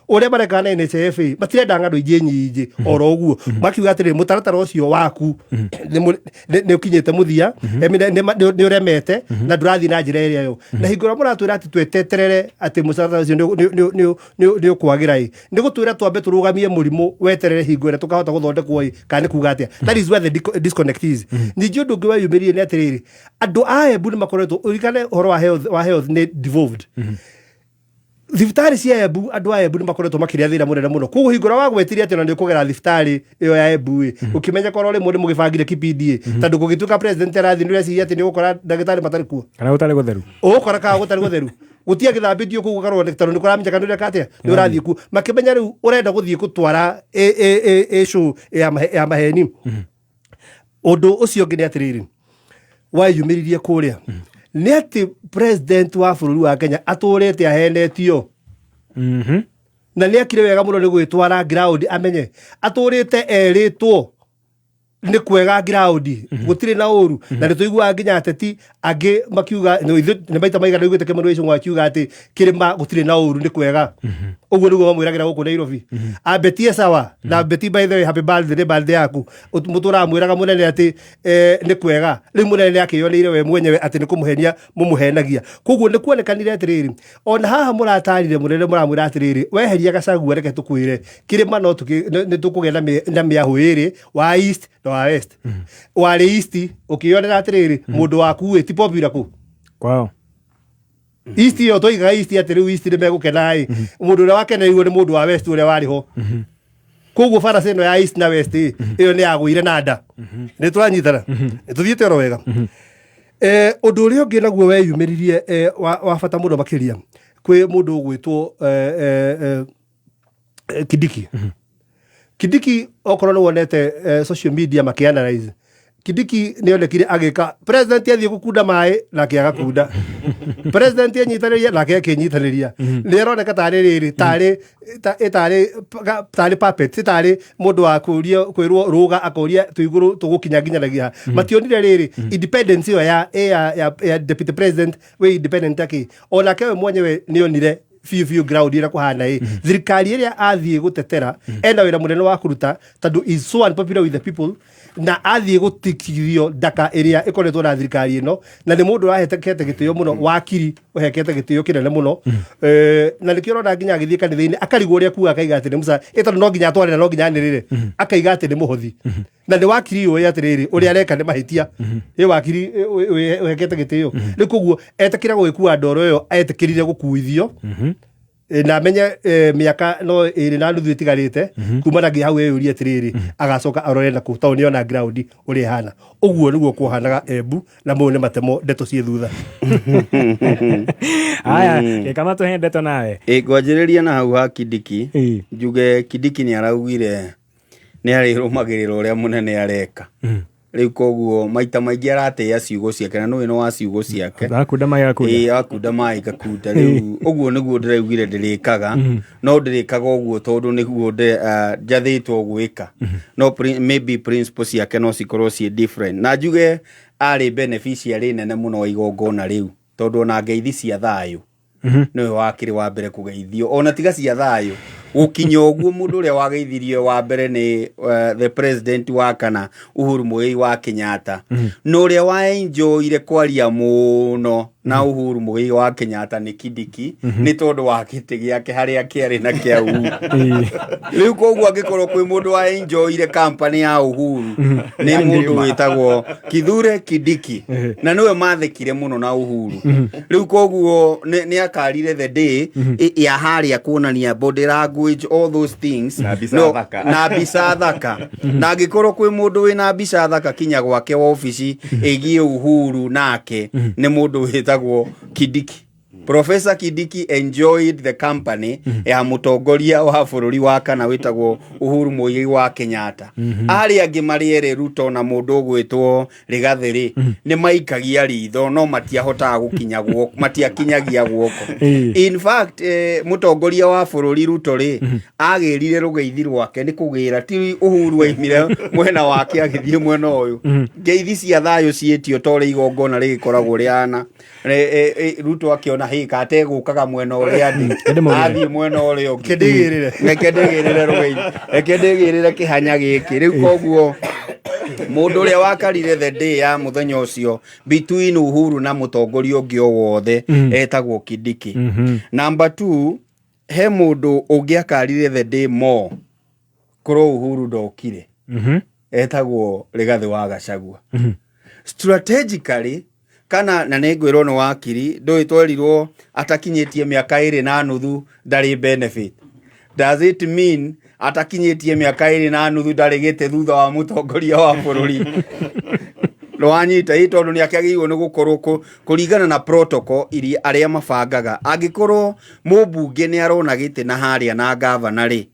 Ũrĩa mareka na NHIF ĩ, matirenda ng'ano ingĩ nyingĩ oro ũguo. Makiuga atĩrĩrĩ, mũtaratara ũcio waku nĩ ũkinyĩte mũthia, nĩ ũremete na ndũrathiĩ na njĩra ĩrĩa yo. Na hingo ĩrĩa mũratwĩra atĩ tweteterere atĩ mũtaratara ũcio nĩ ũkwagĩra ĩ, nĩ gũtwĩra twambe tũrũgamie mũrimũ weterere hingo ĩrĩa tũkahota gũthondekwo ĩ, kana nĩ kuga atĩa? That is where the disconnect is. Ningĩ ũndũ ũngĩ weyumĩririe nĩ atĩrĩrĩ, andũ a Embu nĩ makoretwo, ũririkane ũhoro wa health nĩ devolved. Thibitarĩ cia Embu, andũ a Embu nĩ makoretwo makĩrĩa thĩna mũnene mũno. Koguo hingo ĩrĩa wagwetire atĩ ona nĩ ũkũgera thibitarĩ ĩyo ya Embu ĩ, ũkĩmenya korwo rĩmwe nĩ mũgĩbangire kipindi ĩ, tondũ gũgĩtuĩka president arathiĩ nĩ ũreciria atĩ nĩ ũgũkora ndagĩtarĩ matarĩ kuo. Kana gũtarĩ gũtheru. Ũgũkora kana gũtarĩ gũtheru. Gũtiagĩthambĩtio kũu gũkarwo tondũ nĩ kũramenyeka nĩ ũreka atĩa, nĩ ũrathiĩ kuo. Makĩmenya rĩu ũrenda gũthiĩ gũtwara ĩ show ya maheni. Ũndũ ũcio ũngĩ nĩ atĩrĩrĩ, weyumĩririe kũrĩa nĩ atĩ president wa bũrũri wa Kenya atũrĩte ahenetio. Na nĩ akire wega mũno nĩ gwĩtwara ground amenye atũrĩte erĩtwo nĩ kwega ground, gũtirĩ na ũru. Na nĩ tũiguaga nginya ateti angĩ makiuga, nĩ maita maigana iguĩte Kĩmani wa Ichung'wa akiuga atĩ kĩrĩma gũtirĩ na ũru, nĩ kwega. Ũguo nĩguo mamwĩragĩra gũkũ Nairobi. Ambetie sawa na Beti, by the way, happy birthday, nĩ birthday yaku. Mũtũraga mwĩraga mũnene atĩ nĩ kwega. Rĩu mũnene nĩ akĩyoneire we mwenyewe atĩ nĩ kũmũhenia mũmũhenagia. Koguo nĩ kuonekanire atĩrĩrĩ, ona haha mũratarire mũnene mũramwĩra atĩrĩrĩ, weheria Gachagua, reke tũkwĩre kĩrĩma no nĩ tũkũgĩa na mĩahũ ĩrĩ, wa east na wa west. Warĩ east ũkĩyonera atĩrĩrĩ, mũndũ waku ĩ ti popular kũu kwao. East ĩyo twaigaga east atĩ rĩu east nĩ megũkena ĩ, mũndũ ũrĩa wakenereirwo nĩ mũndũ wa west ũrĩa warĩ ho. Koguo barasa ĩno ya east na west ĩ, ĩyo nĩ yagũire na nda. Nĩ tũranyitana, nĩ tũthiĩte oro wega. Ũndũ ũrĩa ũngĩ naguo weyumĩririe wa bata mũno makĩria kwĩ mũndũ ũgwĩtwo Kindiki. Kindiki, okorwo nĩ wonete social media makĩanalyze. Kindiki nĩ onekire agĩka president athiĩ gũkunda maĩ nake agakunda, president enyitanĩria nake akĩnyitanĩria. Nĩ aroneka tarĩ rĩrĩ tarĩ tarĩ tarĩ puppet, tarĩ mũndũ wa kũrio kwĩrwo rũga akoria twĩ igũrũ tũgũkinya nginyanagia ha. Mationire rĩrĩ independence ĩyo ya deputy president wĩ independent akĩ onake we mwenyewe nĩ onire biũ biũ ground ĩrĩa kũhana ĩ thirikari ĩrĩa athiĩ gũtetera ena wĩra mũnene wa kũruta tondũ is so unpopular with the people, na athiĩ gũtikithio ndaka ĩrĩa ĩkoretwo na thirikari ĩno, na nĩ mũndũ ũrahekete gĩtĩo mũno, wakiri ũhekete gĩtĩo kĩnene mũno. Na nĩkĩo ũrona nginya agĩthiĩ kanitha-inĩ akarigwo ũrĩa kuga, akaiga atĩ nĩ musa ĩ tondũ no nginya atware na no nginya anĩrĩre, akaiga atĩ nĩ mũhothi, na nĩ wakiri ũĩ atĩrĩrĩ ũrĩa areka nĩ mahĩtia. Ĩ wakiri ũhekete gĩtĩo rĩu, koguo etĩkĩra gũgĩkua ndoro ĩyo etĩkĩrire gũkuithio. Na amenye mĩaka no 2.5 ĩtigarĩte kuma na nginya hau eyũrie atĩrĩrĩ agacoka arore na kũ tondũ nĩona ground ũrĩa ĩhana. Ũguo nĩguo kũhanaga Embu, na mau nĩ matemo ndeto ciĩ thutha. Aya, gĩkama tũhe ndeto nawe. Ĩ ngwanjĩrĩria na hau ha Kindiki, njuge Kindiki nĩ araugire nĩ arĩrũmagĩrĩra ũrĩa mũnene areka rĩu, koguo maita maingĩ aratĩĩa ciugo ciake na nĩũĩ nĩ wa ciugo ciake. Akunda maĩ akunda. Ĩĩ, akunda maĩ ngakunda. Rĩu ũguo nĩguo ndĩraugire ndĩrĩkaga, no ndĩrĩkaga ũguo tondũ nĩguo njathĩtwo gwĩka, no maybe principle ciake no cikorwo ciĩ different. Na njuge arĩ beneficiary nene mũno wa igongona rĩu, tondũ ona ngeithi cia thayũ nĩwe wakĩrĩ wa mbere kũgeithio. Ona tiga cia thayũ gũkinya ũguo, mũndũ ũrĩa wageithirio wa mbere nĩ the president wa kana, Uhuru Muigai wa Kenyatta, na ũrĩa wa enjoyire kwaria mũno na Uhuru Muigai wa Kenyatta nĩ Kindiki, nĩ tondũ wa gĩtĩ gĩake harĩa kĩarĩ na kĩa Uhuru rĩu. Koguo angĩkorwo kwĩ mũndũ wa enjoyire company ya Uhuru nĩ mũndũ wĩtagwo Kithure Kindiki, na nĩwe mathekire mũno na Uhuru rĩu. Koguo nĩ akarire the day ya harĩa kuonania body language, all those things. Na mbica thaka. Na mbica thaka. Na angĩkorwo kwĩ mũndũ wĩna mbica thaka kinya gwake wabici ĩgiĩ Uhuru nake nĩ mũndũ wĩtagwo Kindiki. Professor Kindiki enjoyed the company ya mũtongoria wa bũrũri wa kana wĩtagwo Uhuru Muigai wa Kenyatta. Arĩa angĩ marĩ erĩ, Ruto na mũndũ ũgwĩtwo Rigathĩ rĩ, nĩ maikagia ritho no matiahotaga gũkinya guoko, matiakinyagia guoko. In fact, mũtongoria wa bũrũri Ruto rĩ, agĩrire rũgeithi rwake nĩ kũgĩra ti Uhuru aimire mwena wake agĩthiĩ mwena ũyũ. Ngeithi cia thayũ ciĩtio ta ũrĩa igongona rĩgĩkoragwo rĩhana. Ruto akĩona hĩ kategũkaga mwena ũrĩa ndĩ, athiĩ mwena ũrĩa ũngĩ. Reke ndĩgĩrĩre. Reke ndĩgĩrĩre rũgeithi, reke ndĩgĩrĩre kĩhanya gĩkĩ rĩu. Koguo mũndũ ũrĩa wakarire the day ya mũthenya ũcio between Uhuru na mũtongoria ũngĩ o wothe etagwo Kindiki. Number two, he mũndũ ũngĩ akarire the day more korwo Uhuru ndokire, etagwo Rigathĩ wa Gachagua. Strategically, kana na nĩ ngwĩrwo nĩ wakiri ndũĩ twerirwo atakinyĩtie mĩaka 2.5 ndarĩ benefit. Does it mean atakinyĩtie mĩaka 2.5 ndarĩ gĩtĩ thutha wa mũtongoria wa bũrũri? Nĩwanyita ĩ? Tondũ nĩ akĩagĩrĩirwo nĩ gũkorwo kũringana na protocol iria arĩa mabangaga, angĩkorwo mũmbunge nĩ arona gĩtĩ na harĩa na gavana rĩ,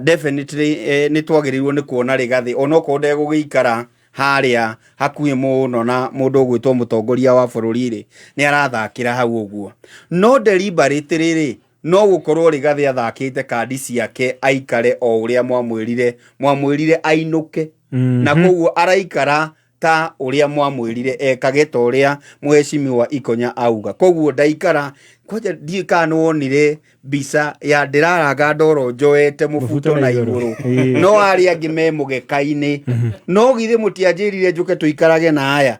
definitely nĩ twagĩrĩirwo nĩ kuona Rigathĩ onokorwo ndegũgĩikara harĩa hakuhĩ mũno na mũndũ ũgwĩtwo mũtongoria wa bũrũri rĩ, nĩ arathakĩra hau ũguo. No deliberately rĩ, no gũkorwo Rigathĩ athakĩte kandi ciake aikare o ũrĩa mwamwĩrire ainũke, na koguo araikara ta ũrĩa mwamwĩrire ekage, ta ũrĩa mheshimiwa Ikonya auga. Koguo ndaikara kwanja. Ndiũĩ kana nĩwonire mbica ya ndĩraraga ndoro njoete mũbuto na igũrũ, no arĩa angĩ me mũgeka-inĩ. No githĩ mũtianjĩrire njũke tũikarage na aya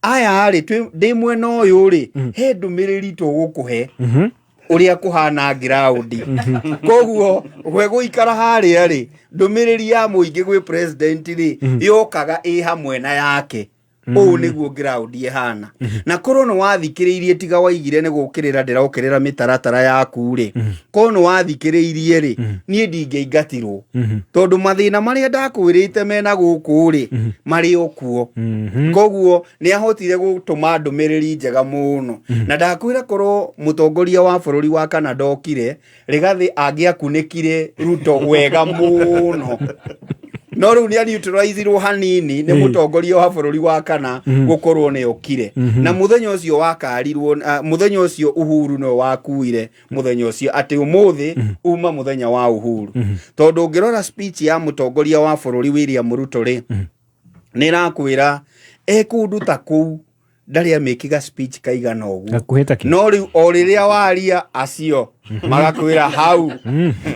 aya rĩ, ndĩ mwena ũyũ rĩ, he ndũmĩrĩri tũgũkũhe ũrĩa kũhana ngiraũndi. Koguo we gũikara harĩa rĩ, ndũmĩrĩri ya mũingĩ gwĩ president rĩ, yokaga ĩ hamwe na yake. Ũũ nĩguo ground ĩhana. Na korwo nĩ wathikĩrĩirie, tiga waigire nĩ gũkĩrĩra ndĩrokĩrĩra mĩtaratara yaku rĩ, korwo nĩ wathikĩrĩirie rĩ, niĩ ndingĩingatirwo, tondũ mathĩna marĩa ndakwĩrĩte mena gũkũ rĩ, marĩ o kuo. Koguo nĩ ahotire gũtũma ndũmĩrĩri njega mũno, na ndakwĩra korwo mũtongoria wa bũrũri wa kana ndokire, Rigathĩ angĩakunĩkire Ruto wega mũno. No rĩu nĩ neutralizirwo hanini nĩ mũtongoria wa bũrũri wa kana gũkorwo nĩ okire. Na mũthenya ũcio wakarirwo, mũthenya ũcio Uhuru nĩwe wakuire mũthenya ũcio atĩ ũmũthĩ uma mũthenya wa Uhuru. Tondũ ũngĩrora speech ya mũtongoria wa bũrũri William Ruto rĩ, nĩ ĩrakwĩra e kũndũ ta kũu ndarĩ amĩkiga speech kaigana ũguo. Gakuhĩ ta kĩ? No rĩu o rĩrĩa waria acio magakwĩra hau,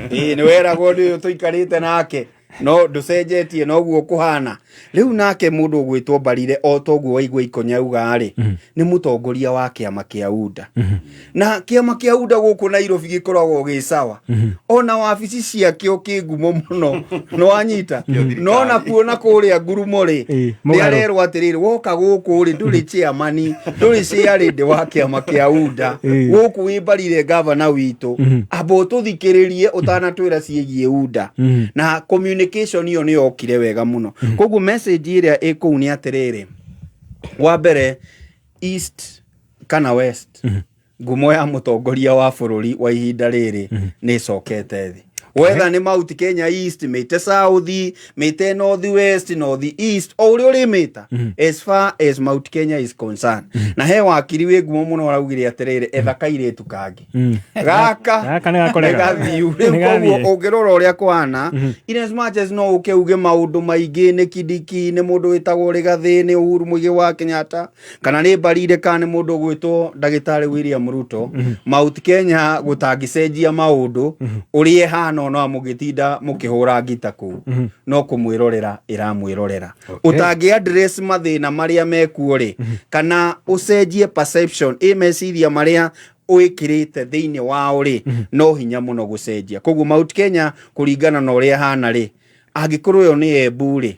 ĩĩ nĩ weragwo nĩ ũyũ tũikarĩte nake no ndũcenjetie noguo kũhana rĩu. Nake mũndũ ũgwĩtwo Mbarire, o toguo waigua Ikonya auga rĩ, nĩ mũtongoria wa kĩama kĩa UDA, na kĩama kĩa UDA gũkũ Nairobi gĩkoragwo gĩ sawa, ona wabici ciakĩo kĩ ngumo mũno, nĩwanyita? No nakuo na kũrĩa ngurumo rĩ, nĩ mũgarũ. Arerwo atĩrĩrĩ, woka gũkũ rĩ, ndũrĩ chairman, ndũrĩ chairlady wa kĩama kĩa UDA gũkũ, wĩ Mbarire gavana witũ, amba ũtũthikĩrĩrie ũtanatwĩra ciĩgiĩ UDA. Na communication ĩyo nĩ yokire wega mũno. Koguo message ĩrĩa ĩ kũu nĩ atĩrĩrĩ, wa mbere, east kana west, ngumo ya mũtongoria wa bũrũri wa ihinda rĩrĩ nĩ ĩcokete thĩ. Whether nĩ Mount Kenya East, mĩte South, mĩte North West, North East, o ũrĩa ũrĩmĩta, as far as Mount Kenya is concerned. Na he wakiri wĩ ngumo mũno araugire atĩrĩrĩ, etha kairĩtu kangĩ gaka. Gaka nĩ gakorega. Nĩ gathiu rĩu. Nĩ gathiĩ. Koguo ũngĩrora ũrĩa kũhana, in as much as no ũke uge maũndũ maingĩ nĩ Kindiki, nĩ mũndũ wĩtagwo Rigathĩ, nĩ Uhuru Muigai wa Kenyatta, kana nĩ Mbarire, kana nĩ mũndũ ũgwĩtwo ndagĩtarĩ William Ruto, Mount Kenya gũtangĩcenjia maũndũ ũrĩa ĩhana, ona mũgĩtinda mũkĩhũra ngita kũu, no kũmwĩrorera ĩramwĩrorera. Ũtangĩ address mathĩna marĩa mekuo rĩ, kana ũcenjie perception ĩ meciria marĩa wĩkĩrĩte thĩinĩ wao rĩ, no hinya mũno gũcenjia. Koguo Mount Kenya kũringana na ũrĩa ĩhana rĩ, angĩkorwo ĩyo nĩ Embu rĩ,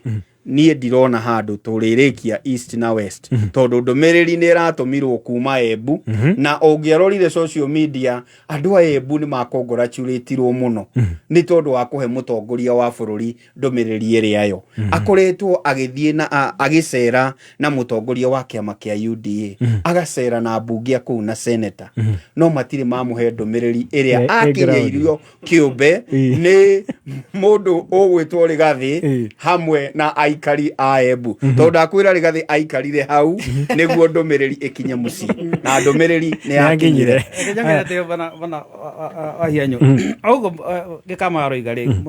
niĩ ndirona handũ tũrĩrĩkia east na west, tondũ ndũmĩrĩri nĩ ĩratũmirwo kuma Embu. Na ũngĩarorire social media, andũ a Embu nĩ makongratulatirwo mũno nĩ tondũ wa kũhe mũtongoria wa bũrũri ndũmĩrĩri ĩrĩa yo akoretwo agĩthiĩ na agĩcera na mũtongoria wa kĩama kĩa UDA, agacera na mbunge a kũu na senator, no matirĩ mamũhe ndũmĩrĩri ĩrĩa akinyĩirio kĩũmbe nĩ mũndũ ũgwĩtwo Rigathĩ hamwe na aikari a Embu, tondũ ndakwĩra Rigathĩ aikarire hau nĩguo ndũmĩrĩri ĩkinye mũciĩ, na ndũmĩrĩri nĩ yakinyire. Nĩnjagĩra atĩ bana bana wahianyu ũguo gĩkama aroiga rĩ,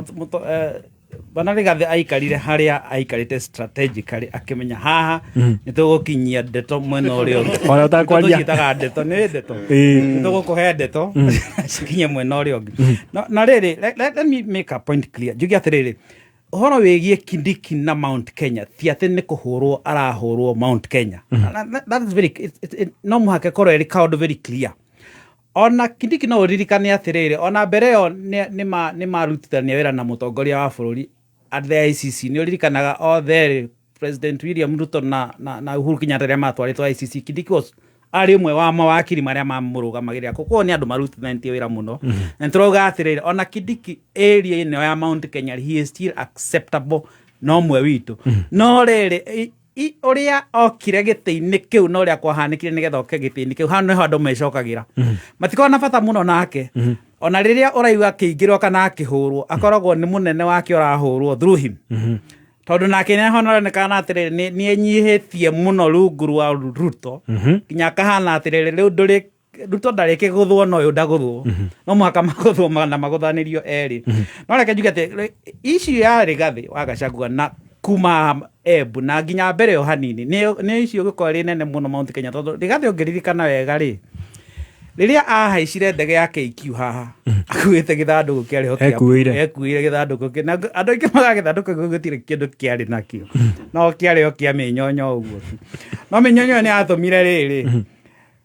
bana Rigathĩ aikarire harĩa aikarĩte strategically, akĩmenya haha nĩ tũgũkinyia ndeto mwena ũrĩa ũngĩ. Ona ũtakwaria. Tũciĩtaga ndeto, nĩ ndeto. Nĩ tũgũkũhe ndeto cikinye mwena ũrĩa ũngĩ. Na rĩrĩ, let me make a point clear, njuge atĩrĩrĩ, ũhoro wĩgiĩ Kindiki na Mount Kenya ti atĩ nĩ kũhũrwo arahũrwo Mount Kenya. That is very no mũhaka ĩkorwo ĩrĩ kaũndũ very clear. Ona Kindiki no ũririkane atĩrĩrĩ, ona mbere ĩyo nĩ marutithania wĩra na mũtongoria wa bũrũri at the ICC. Nĩ ũririkanaga othe erĩ, President William Ruto na Uhuru Kenyatta, rĩrĩa matwarĩtwo ICC, Kindiki was arĩ ũmwe wa mawakiri marĩa mamũrũgamagĩrĩra. Koguo nĩ andũ marutithanĩtie wĩra mũno, na nĩ tũrauga atĩrĩrĩ, ona Kindiki area ĩno ya Mount Kenya, he is still acceptable no ũmwe witũ. No rĩrĩ, ũrĩa okire gĩtĩ-inĩ kĩu na ũrĩa kwahanĩkire nĩgetha oke gĩtĩ-inĩ kĩu, hau nĩho andũ mecokagĩra, matikoragwo na bata mũno nake. Ona rĩrĩa ũraigua akĩingĩrwo kana akĩhũrwo, akoragwo nĩ mũnene wake ũrahũrwo through him, tondũ nake nĩaronekana atĩrĩrĩ, nĩ enyihĩtie mũno rungu rwa Ruto, nginya akahana atĩrĩrĩ, rĩu ndũrĩ Ruto ndarĩ kĩgũthwo na ũyũ ndagũthwo, no mũhaka magũthwo na magũthanĩrio erĩ. No reke njuge atĩ issue ya Rigathĩ wa Gachagua na kuma Embu na nginya mbere ĩyo hanini nĩ issue ĩgũkorwo ĩrĩ nene mũno Mount Kenya, tondũ Rigathĩ ũngĩririkana wega rĩ, rĩrĩa ahaicire ndege ya KQ haha akuĩte gĩthandũkũ kĩarĩ ho kĩa- Ekuĩire. Ekuĩire gĩthandũkũ na andũ aingĩ maga gĩthandũkũ kĩu gũtirĩ kĩndũ kĩarĩ nakĩo, no kĩarĩ o kĩa mĩnyonyo ũguo tu. No mĩnyonyo ĩyo nĩ yatũmire rĩrĩ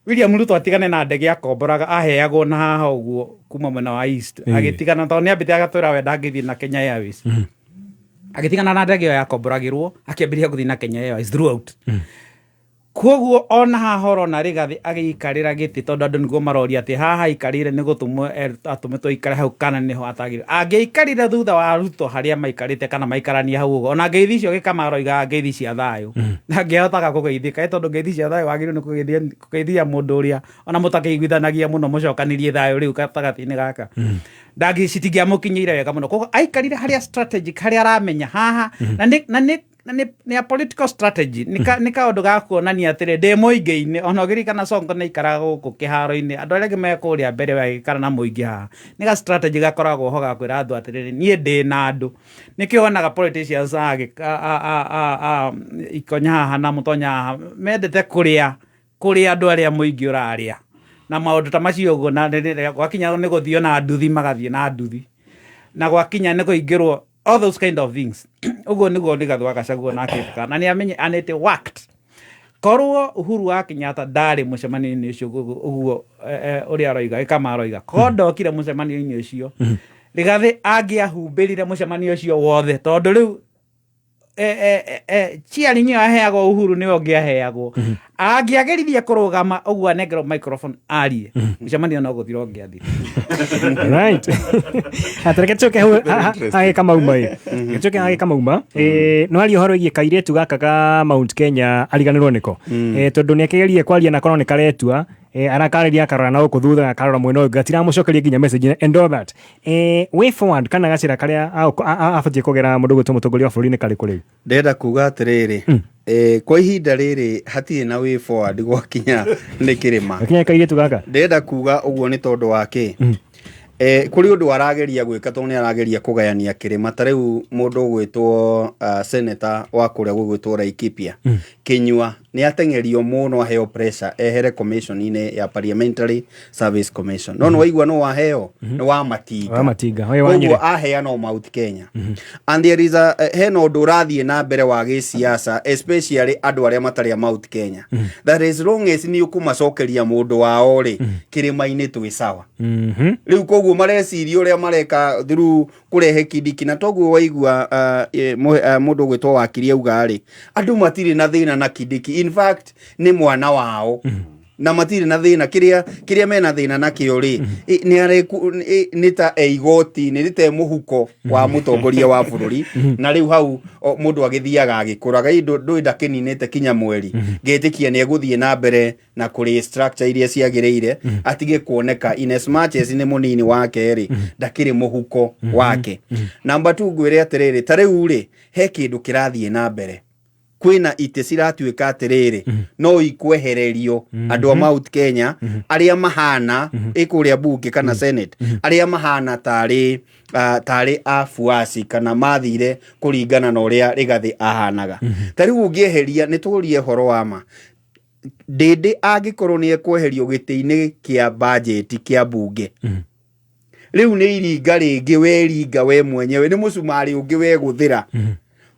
William Ruto atigane na ndege akomboraga aheagwo na haha ũguo kuma mwena wa East, agĩtigana tondũ nĩ ambĩte agatwĩra we ndangĩthiĩ na Kenya Airways. Agĩtigana na ndege ĩyo yakomboragĩrwo, akĩambĩrĩria gũthiĩ na Kenya Airways throughout. Koguo ona haha ũrona Rigathĩ agĩikarĩra gĩtĩ, tondũ andũ nĩguo maroria atĩ haha aikarĩire nĩ gũtũmwo atũmĩtwo aikare hau kana nĩho atagĩrĩire. Angĩaikarire thutha wa Ruto harĩa maikarĩte kana maikaranie hau ũguo, ona ngeithi icio Gĩkama aroigaga ngeithi cia thayũ, ndangĩahotaga kũgeithĩka, tondũ ngeithi cia thayũ wagĩrĩirwo nĩ kũgeithia mũndũ ũrĩa ona mũtakĩiguithanagia mũno, mũcokanĩrie thayũ rĩu gatagatĩ-inĩ gaka. Ndangĩ citingĩamũkinyĩire wega mũno. Koguo aikarire harĩa strategic, harĩa aramenya haha, na nĩ a political strategy, nĩ kaũndũ ga kuonania atĩrĩ, ndĩ mũingĩ-inĩ. Ona ũngĩririkana Sonko nĩ aikaraga gũkũ kĩharo-inĩ, andũ arĩa angĩ me kũrĩa mbere, we agĩikara na mũingĩ haha. Nĩ ga strategy gakoragwo ho ga kwĩra andũ atĩrĩrĩ, niĩ ndĩ na andũ. Nĩkĩo wonaga politicians a ikonya haha na mũtonya haha mendete kũrĩa kũrĩa andũ arĩa mũingĩ ũrarĩa na maũndũ ta macio ũguo. Na rĩrĩa gwakinya nĩ gũthio na nduthi, magathiĩ na nduthi, na gwakinya nĩ kũingĩrwo, all those kind of things. Ũguo nĩguo Rigathĩ wa Gachagua nake ekaga, na nĩ amenye, and it worked. Korwo Uhuru wa Kenyatta ndarĩ mũcemanio-inĩ ũcio ũguo ũrĩa aroiga, Gĩkama aroiga, korwo ndokire mũcemanio-inĩ ũcio, Rigathĩ angĩahumbĩrire mũcemanio ũcio wothe, tondũ rĩu cheering ĩyo aheagwo Uhuru nĩwe ũngĩaheagwo. Angĩageririe kũrũgama ũguo anengerwo microphone arie, mũcemanio no gũthira ũngĩathira. Right, atareke tucoke hau hage kamauma ĩ, tucoke hage kamauma. No aria ũhoro wĩgiĩ kairĩtu gaka ga Mount Kenya, ariganĩrwo nĩko, tondũ nĩ akĩgerie kwaria nako no nĩ karetua, arakarĩria, akarora na gũkũ thutha, akarora mwena ũyũ, gatiramũcokeria nginya message and all that. Way forward kana gacĩra karĩa abatiĩ kũgera mũndũ gwĩtwo mũtongoria wa bũrũri nĩ karĩkũ rĩu? Ndĩrenda kuga atĩrĩrĩ, kwa ihinda rĩrĩ hatirĩ na way forward gwakinya nĩ kĩrĩma. Gakinya kairĩtu gaka. Ndĩrenda kuga ũguo nĩ tondũ wa kĩ? Kũrĩ ũndũ arageria gwĩka, tondũ nĩ arageria kũgayania kĩrĩma. Ta rĩu mũndũ ũgwĩtwo senator wa kũrĩa gũgwĩtwo Laikipia, Kinyua, nĩ ateng'erio mũno aheo pressure ehere commission-inĩ ya Parliamentary Service Commission, no nĩ waigua no waheo nĩ wa Matinga. Wa Matinga, ũyũ wa Koguo Nyĩrĩ. aheana Mount Kenya, and there is a hena ũndũ ũrathiĩ na mbere wa gĩsiasa, especially andũ arĩa matarĩ a Mount Kenya, that as long as nĩ ũkũmacokeria mũndũ wao rĩ, kĩrĩma-inĩ twĩ sawa. Rĩu koguo mareciria ũrĩa mareka through kũrehe Kindiki, na toguo waigua mũndũ ũgwĩtwo wakiri auga rĩ, andũ matirĩ na thĩna na Kindiki, in fact nĩ mwana wao na matirĩ na thĩna. Kĩrĩa mena thĩna nakĩo rĩ, nĩ ta e igoti-inĩ, nĩ ta e mũhuko wa mũtongoria wa bũrũri. Na rĩu hau mũndũ agĩthiaga agĩkũraga, ĩ ndũĩ ndakĩninĩte kinya mweri, ngetĩkia nĩ egũthiĩ na mbere na kũrĩ structure iria ciagĩrĩire, atige kuoneka. In as much as nĩ mũnini wake rĩ, ndakĩrĩ mũhuko wake. Number two, ngwĩre atĩrĩrĩ, ta rĩu rĩ, he kĩndũ kĩrathiĩ na mbere, kwĩna itĩ ciratuĩka atĩrĩrĩ, no ikwehererio andũ a Mount Kenya arĩa mahana ĩ kũrĩa bunge kana senate, arĩa mahana tarĩ afuasi kana mathire kũringana na ũrĩa Rigathĩ ahanaga. Ta rĩu ũngĩeheria, nĩ tũrie ũhoro wa ma, Ndĩndĩ angĩkorwo nĩ ekweherio gĩtĩ-inĩ kĩa bajeti kĩa bunge, rĩu nĩ iringa rĩngĩ weringa we mwenyewe, nĩ mũcumarĩ ũngĩ wegũthĩra,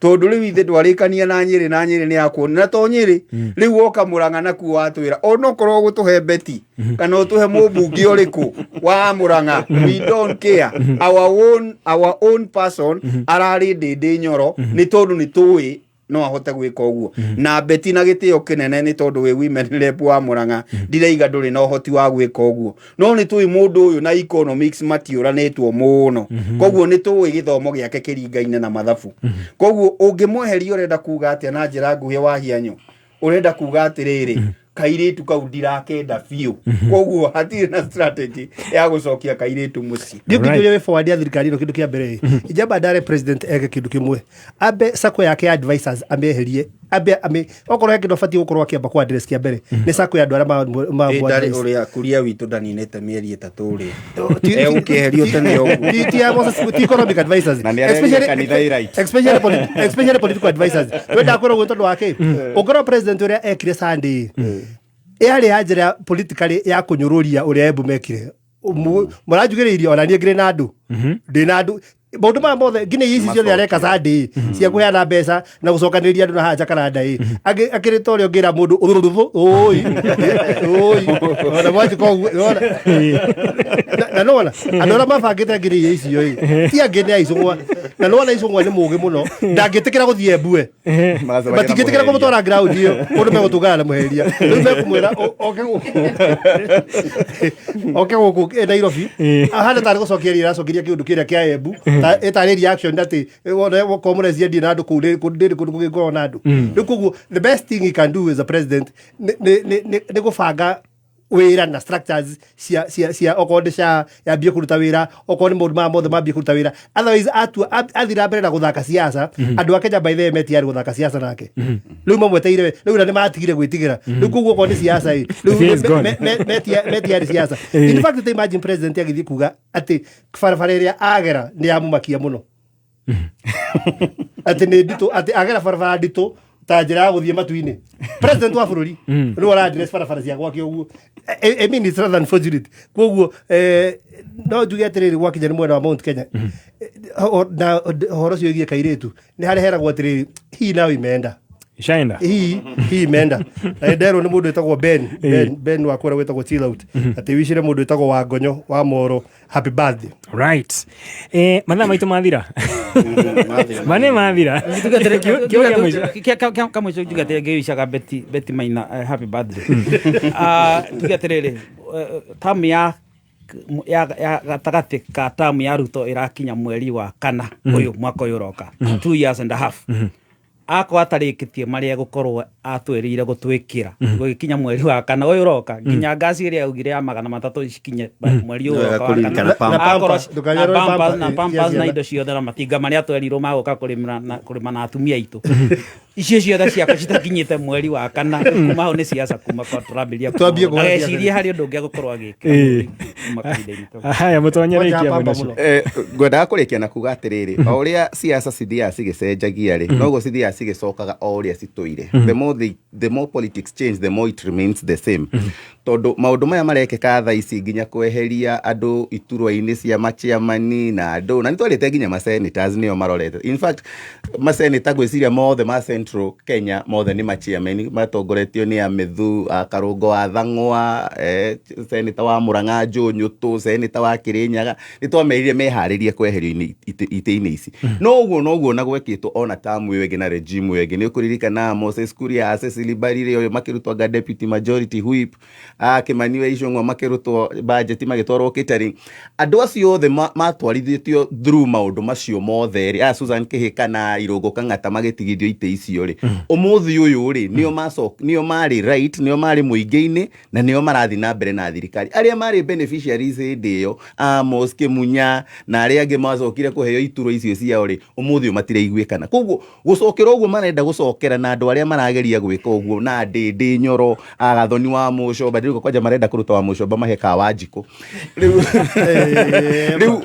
tondũ rĩu ithe ndwarĩkania na Nyĩrĩ, na Nyĩrĩ nĩ yakuona na to Nyĩrĩ. Rĩu woka Mũrang'a nakuo watwĩra onokorwo gũtũhe Beti kana ũtũhe mũmbunge ũrĩkũ wa Mũrang'a, we don't care, our own person ararĩ Ndĩndĩ Nyoro, nĩ tondũ nĩ tũĩ no ahote gwĩka ũguo. Na Beti, na gĩtĩo kĩnene, nĩ tondũ wĩ women rep wa Mũrang'a, ndiraiga ndũrĩ na ũhoti wa gwĩka ũguo, no nĩ tũĩ mũndũ ũyũ na economics matiũranĩtwo mũno, koguo nĩ tũĩ gĩthomo gĩake kĩringaine na mathabu. Koguo ũngĩmweheria, ũrenda kuga atĩa? Na njĩra nguhĩ, wahianyo, ũrenda kuga atĩrĩrĩ, kairĩtu kau ndirakenda biũ, koguo hatirĩ na strategy ya gũcokia kairĩtu mũciĩ. Ndiũ kĩndũ way forward ya thirikari ĩno, kĩndũ kĩa mbere ĩ, njamba ndare president eke kĩndũ kĩmwe, ambe circle yake ya advisors amĩeherie, ambe ame okorwo he kĩndũ abatiĩ gũkorwo akĩamba ku address kĩa mbere nĩ circle ya andũ arĩa Ĩ, ndarĩ ũrĩa kuria witũ ndaninĩte mĩeri 3 rĩ, egũkĩeherio tene ũguo? Ti ya Moses, ti economic advisors. Na nĩ areria kanitha ĩ right. Especially political advisors. Twenda kwĩrwo ũguo tondũ wa kĩ? Ũngĩrora president ũrĩa ekire Sunday, yarĩ ya njĩra politically ya kũnyũrũria ũrĩa Embu mekire. Mũranjugĩrĩirie ona niĩ ngĩrĩ na andũ, ndĩ na andũ. Maũndũ maya mothe nginya ici ciothe areka Sunday cia kũheana mbeca na gũcokanĩrĩria andũ na haha Jacaranda ĩ akĩrĩ ta ũrĩa ũngĩra mũndũ ũi ũi ona mwanjika ũguo nĩwona? Na nĩwona andũ arĩa mabangĩte nginya icio ĩ ti angĩ nĩ aicũng'wa, na nĩwona icũng'wa nĩ mũgĩ mũno, ndangĩtĩkĩra gũthiĩ Embu matingĩtĩkĩra kũmũtwara ground ĩyo kũndũ megũtũngana na mũheria. Rĩu mekũmwĩra oke gũkũ, oke gũkũ Nairobi, ahana tarĩ gũcokia rĩera acokeria kĩũndũ kĩrĩa kĩa Embu, ĩtarĩ reaction atĩ wona okorwo mũreciria na andũ kũu ndĩrĩ kũndũ kũngĩ na andũ. Rĩu koguo the best thing he can do as a president nĩ gũbanga wĩra na structures cia okorwo nĩ cia yambie kũruta wĩra, okorwo nĩ maũndũ maya mothe mambie kũruta wĩra. Otherwise atua athira mbere na gũthaka siasa, andũ a Kenya by the way metiarĩ gũthaka siasa nake. Rĩu mamweteire rĩu na nĩ matigire gwĩtigĩra. Rĩu koguo okorwo nĩ siasa ĩ The fear is gone. rĩu metiarĩ siasa. In fact, ta imagine president agĩthiĩ kuga atĩ barabara ĩrĩa agera nĩ yamũmakia mũno, atĩ nĩ nditũ, atĩ agera barabara nditũ ta njĩra ya gũthiĩ matu-inĩ. President wa bũrũri rĩu ara address barabara cia gwake ũguo. I mean, it's rather unfortunate. Koguo no njuge atĩrĩrĩ, gwakinya nĩ mwena wa Mount Kenya na ũhoro ũcio wĩgiĩ kairĩtu, nĩ harĩa heragwo atĩrĩrĩ, hii nayo imeenda. Ishaenda. Hii imeenda, na nderwo nĩ mũndũ wĩtagwo Ben wa kũrĩa wĩtagwo Chill Out atĩ wicire mũndũ wĩtagwo Wangonyo wa Moro happy birthday. Right, mathaa maitũ mathira, mane mathira. Kĩo kĩa mũico. Kamũico njuge atĩrĩ, ngĩwicaga Betty Maina happy birthday. Tuge atĩrĩrĩ, tamu ya gatagatĩ ka tamu ya Ruto ĩrakinya mweri wa kana ũyũ mwaka ũyũ ũroka, 2 years and a half. Akorwo atarĩkĩtie marĩa egũkorwo atwĩrĩire gũtwĩkĩra gũgĩkinya mweri wa kana ũyũ ũroka, nginya ngasi ĩrĩa augire ya 300 cikinye mweri ũyũ Wega ũroka wa kũririkana kana. Pampers. Akorwo- Ndũkariganĩrwo na nĩ Pampers, na Pampers, Pampers cia na ciana. indo ciothe na matinga marĩa twerirwo magũka kũrĩmĩra na kũrĩma na atumia aitũ, icio ciothe ciakwa citakinyĩte mweri wa kana, kuma hau nĩ siasa kuma kwa tũrambĩrĩria. Twambie kũhũra agecirie harĩ ũndũ ũngĩ agũkorwo agĩka kuma kahinda-inĩ kau. Haya, mũtonye Kwanja rĩkia pamba mũno. mũno. Ngwendaga kũrĩkia na kuga atĩrĩrĩ, o ũrĩa siasa cithiaga cigĩcenjagia rĩ, noguo cithiaga cigĩcokaga o ũrĩa citũire. The more politics change, the more it remains the same, tondũ maũndũ maya marekĩka thaa ici, nginya kweheria andũ iturwa-inĩ cia machairmani na andũ, na nĩ twarĩte nginya masenators nĩo marorete. In fact, masenata ngwĩciria mothe ma Central Kenya mothe nĩ machairman matongoretio nĩ Amethu a Karũngo wa Thang'wa, senator wa Murang'a Joe Nyũtũ, senator wa Kĩrĩnyaga. Nĩ twamerire meharĩrie kweherio itĩ-inĩ ici. No ũguo noguo na gwekĩtwo ona tamu ĩyo ĩngĩ na regime ĩyo ĩngĩ. Nĩ ũkũririkana Moses Kuria, Cecily Mbarire ũyũ makĩrutwo anga deputy majority whip, Kimani wa Ichung'wa makĩrutwo budget magĩtwarwo catering. Andũ acio othe matwarithĩtio through maũndũ macio mothe rĩ, aya Susan Kĩhĩka na Irũngũ Kang'ata magĩtigithio itĩ icio rĩ, ũmũthĩ ũyũ rĩ, nĩo marĩ right, nĩo marĩ mũingĩ-inĩ na nĩo marathiĩ na mbere na thirikari. Arĩa marĩ beneficiaries hĩndĩ ĩyo, Amos Kĩmunya na arĩa angĩ macokire kũheo iturwa icio ciao rĩ, ũmũthĩ ũyũ matiraiguĩkana. Koguo gũcokera ũguo marenda gũcokera na andũ arĩa marageria gwĩka ũguo na Ndĩndĩ Nyoro, Agathoni wa Mũcomba, ndĩrauga kwanja marenda kũruta wa Mũcomba mahe ka Wanjikũ rĩu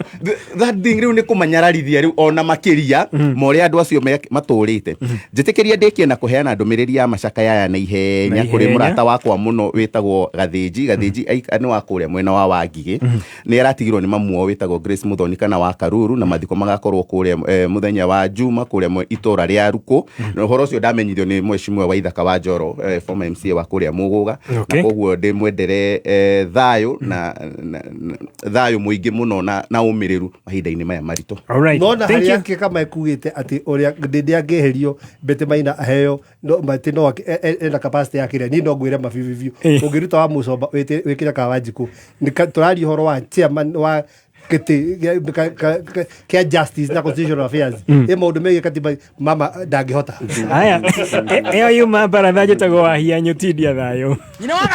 that thing rĩu nĩ kũmanyararithia rĩu ona makĩria ma ũrĩa andũ acio matũrĩte. Njĩtĩkĩria ndĩkie na kũheana ndũmĩrĩri ya macakaya aya na ihenya Na kũrĩ ihenya. mũrata wakwa mũno wĩtagwo Gathĩnji. Gathĩnji nĩ wa kũrĩa mwena wa Wangigĩ, nĩ aratigirwo nĩ mamu wao wĩtagwo Grace Muthoni kana wa Karuru, na mathiko magakorwo kũrĩa mũthenya wa Juma kũrĩa itũra rĩa Ruku. Na ũhoro ũcio ndamenyithio nĩ mheshimiwa wa Ithaka wa Njoro, former MCA wa kũrĩa Mũgũga. Na koguo ndĩmwendere thayũ na thayũ mũingĩ mũno na ũmĩrĩru mahinda-inĩ maya maritũ. Nona harĩa kĩkama kugĩte atĩ ũrĩa ndĩndĩ angĩeherio Betty Maina aheo no atĩ no ena capacity ya kĩrĩa, niĩ no ngwĩre mabibibiũ ũngĩruta wa Mũcomba wĩkĩre ka Wanjikũ. Tũraria ũhoro wa chairman wa gĩtĩ kĩa justice na constitutional affairs, ĩ maũndũ megiĩ katiba mama ndangĩhota. Haya, ĩyo yuma baratha, njĩtagwo Wahianyũ, tindia thayũ. Nyina wa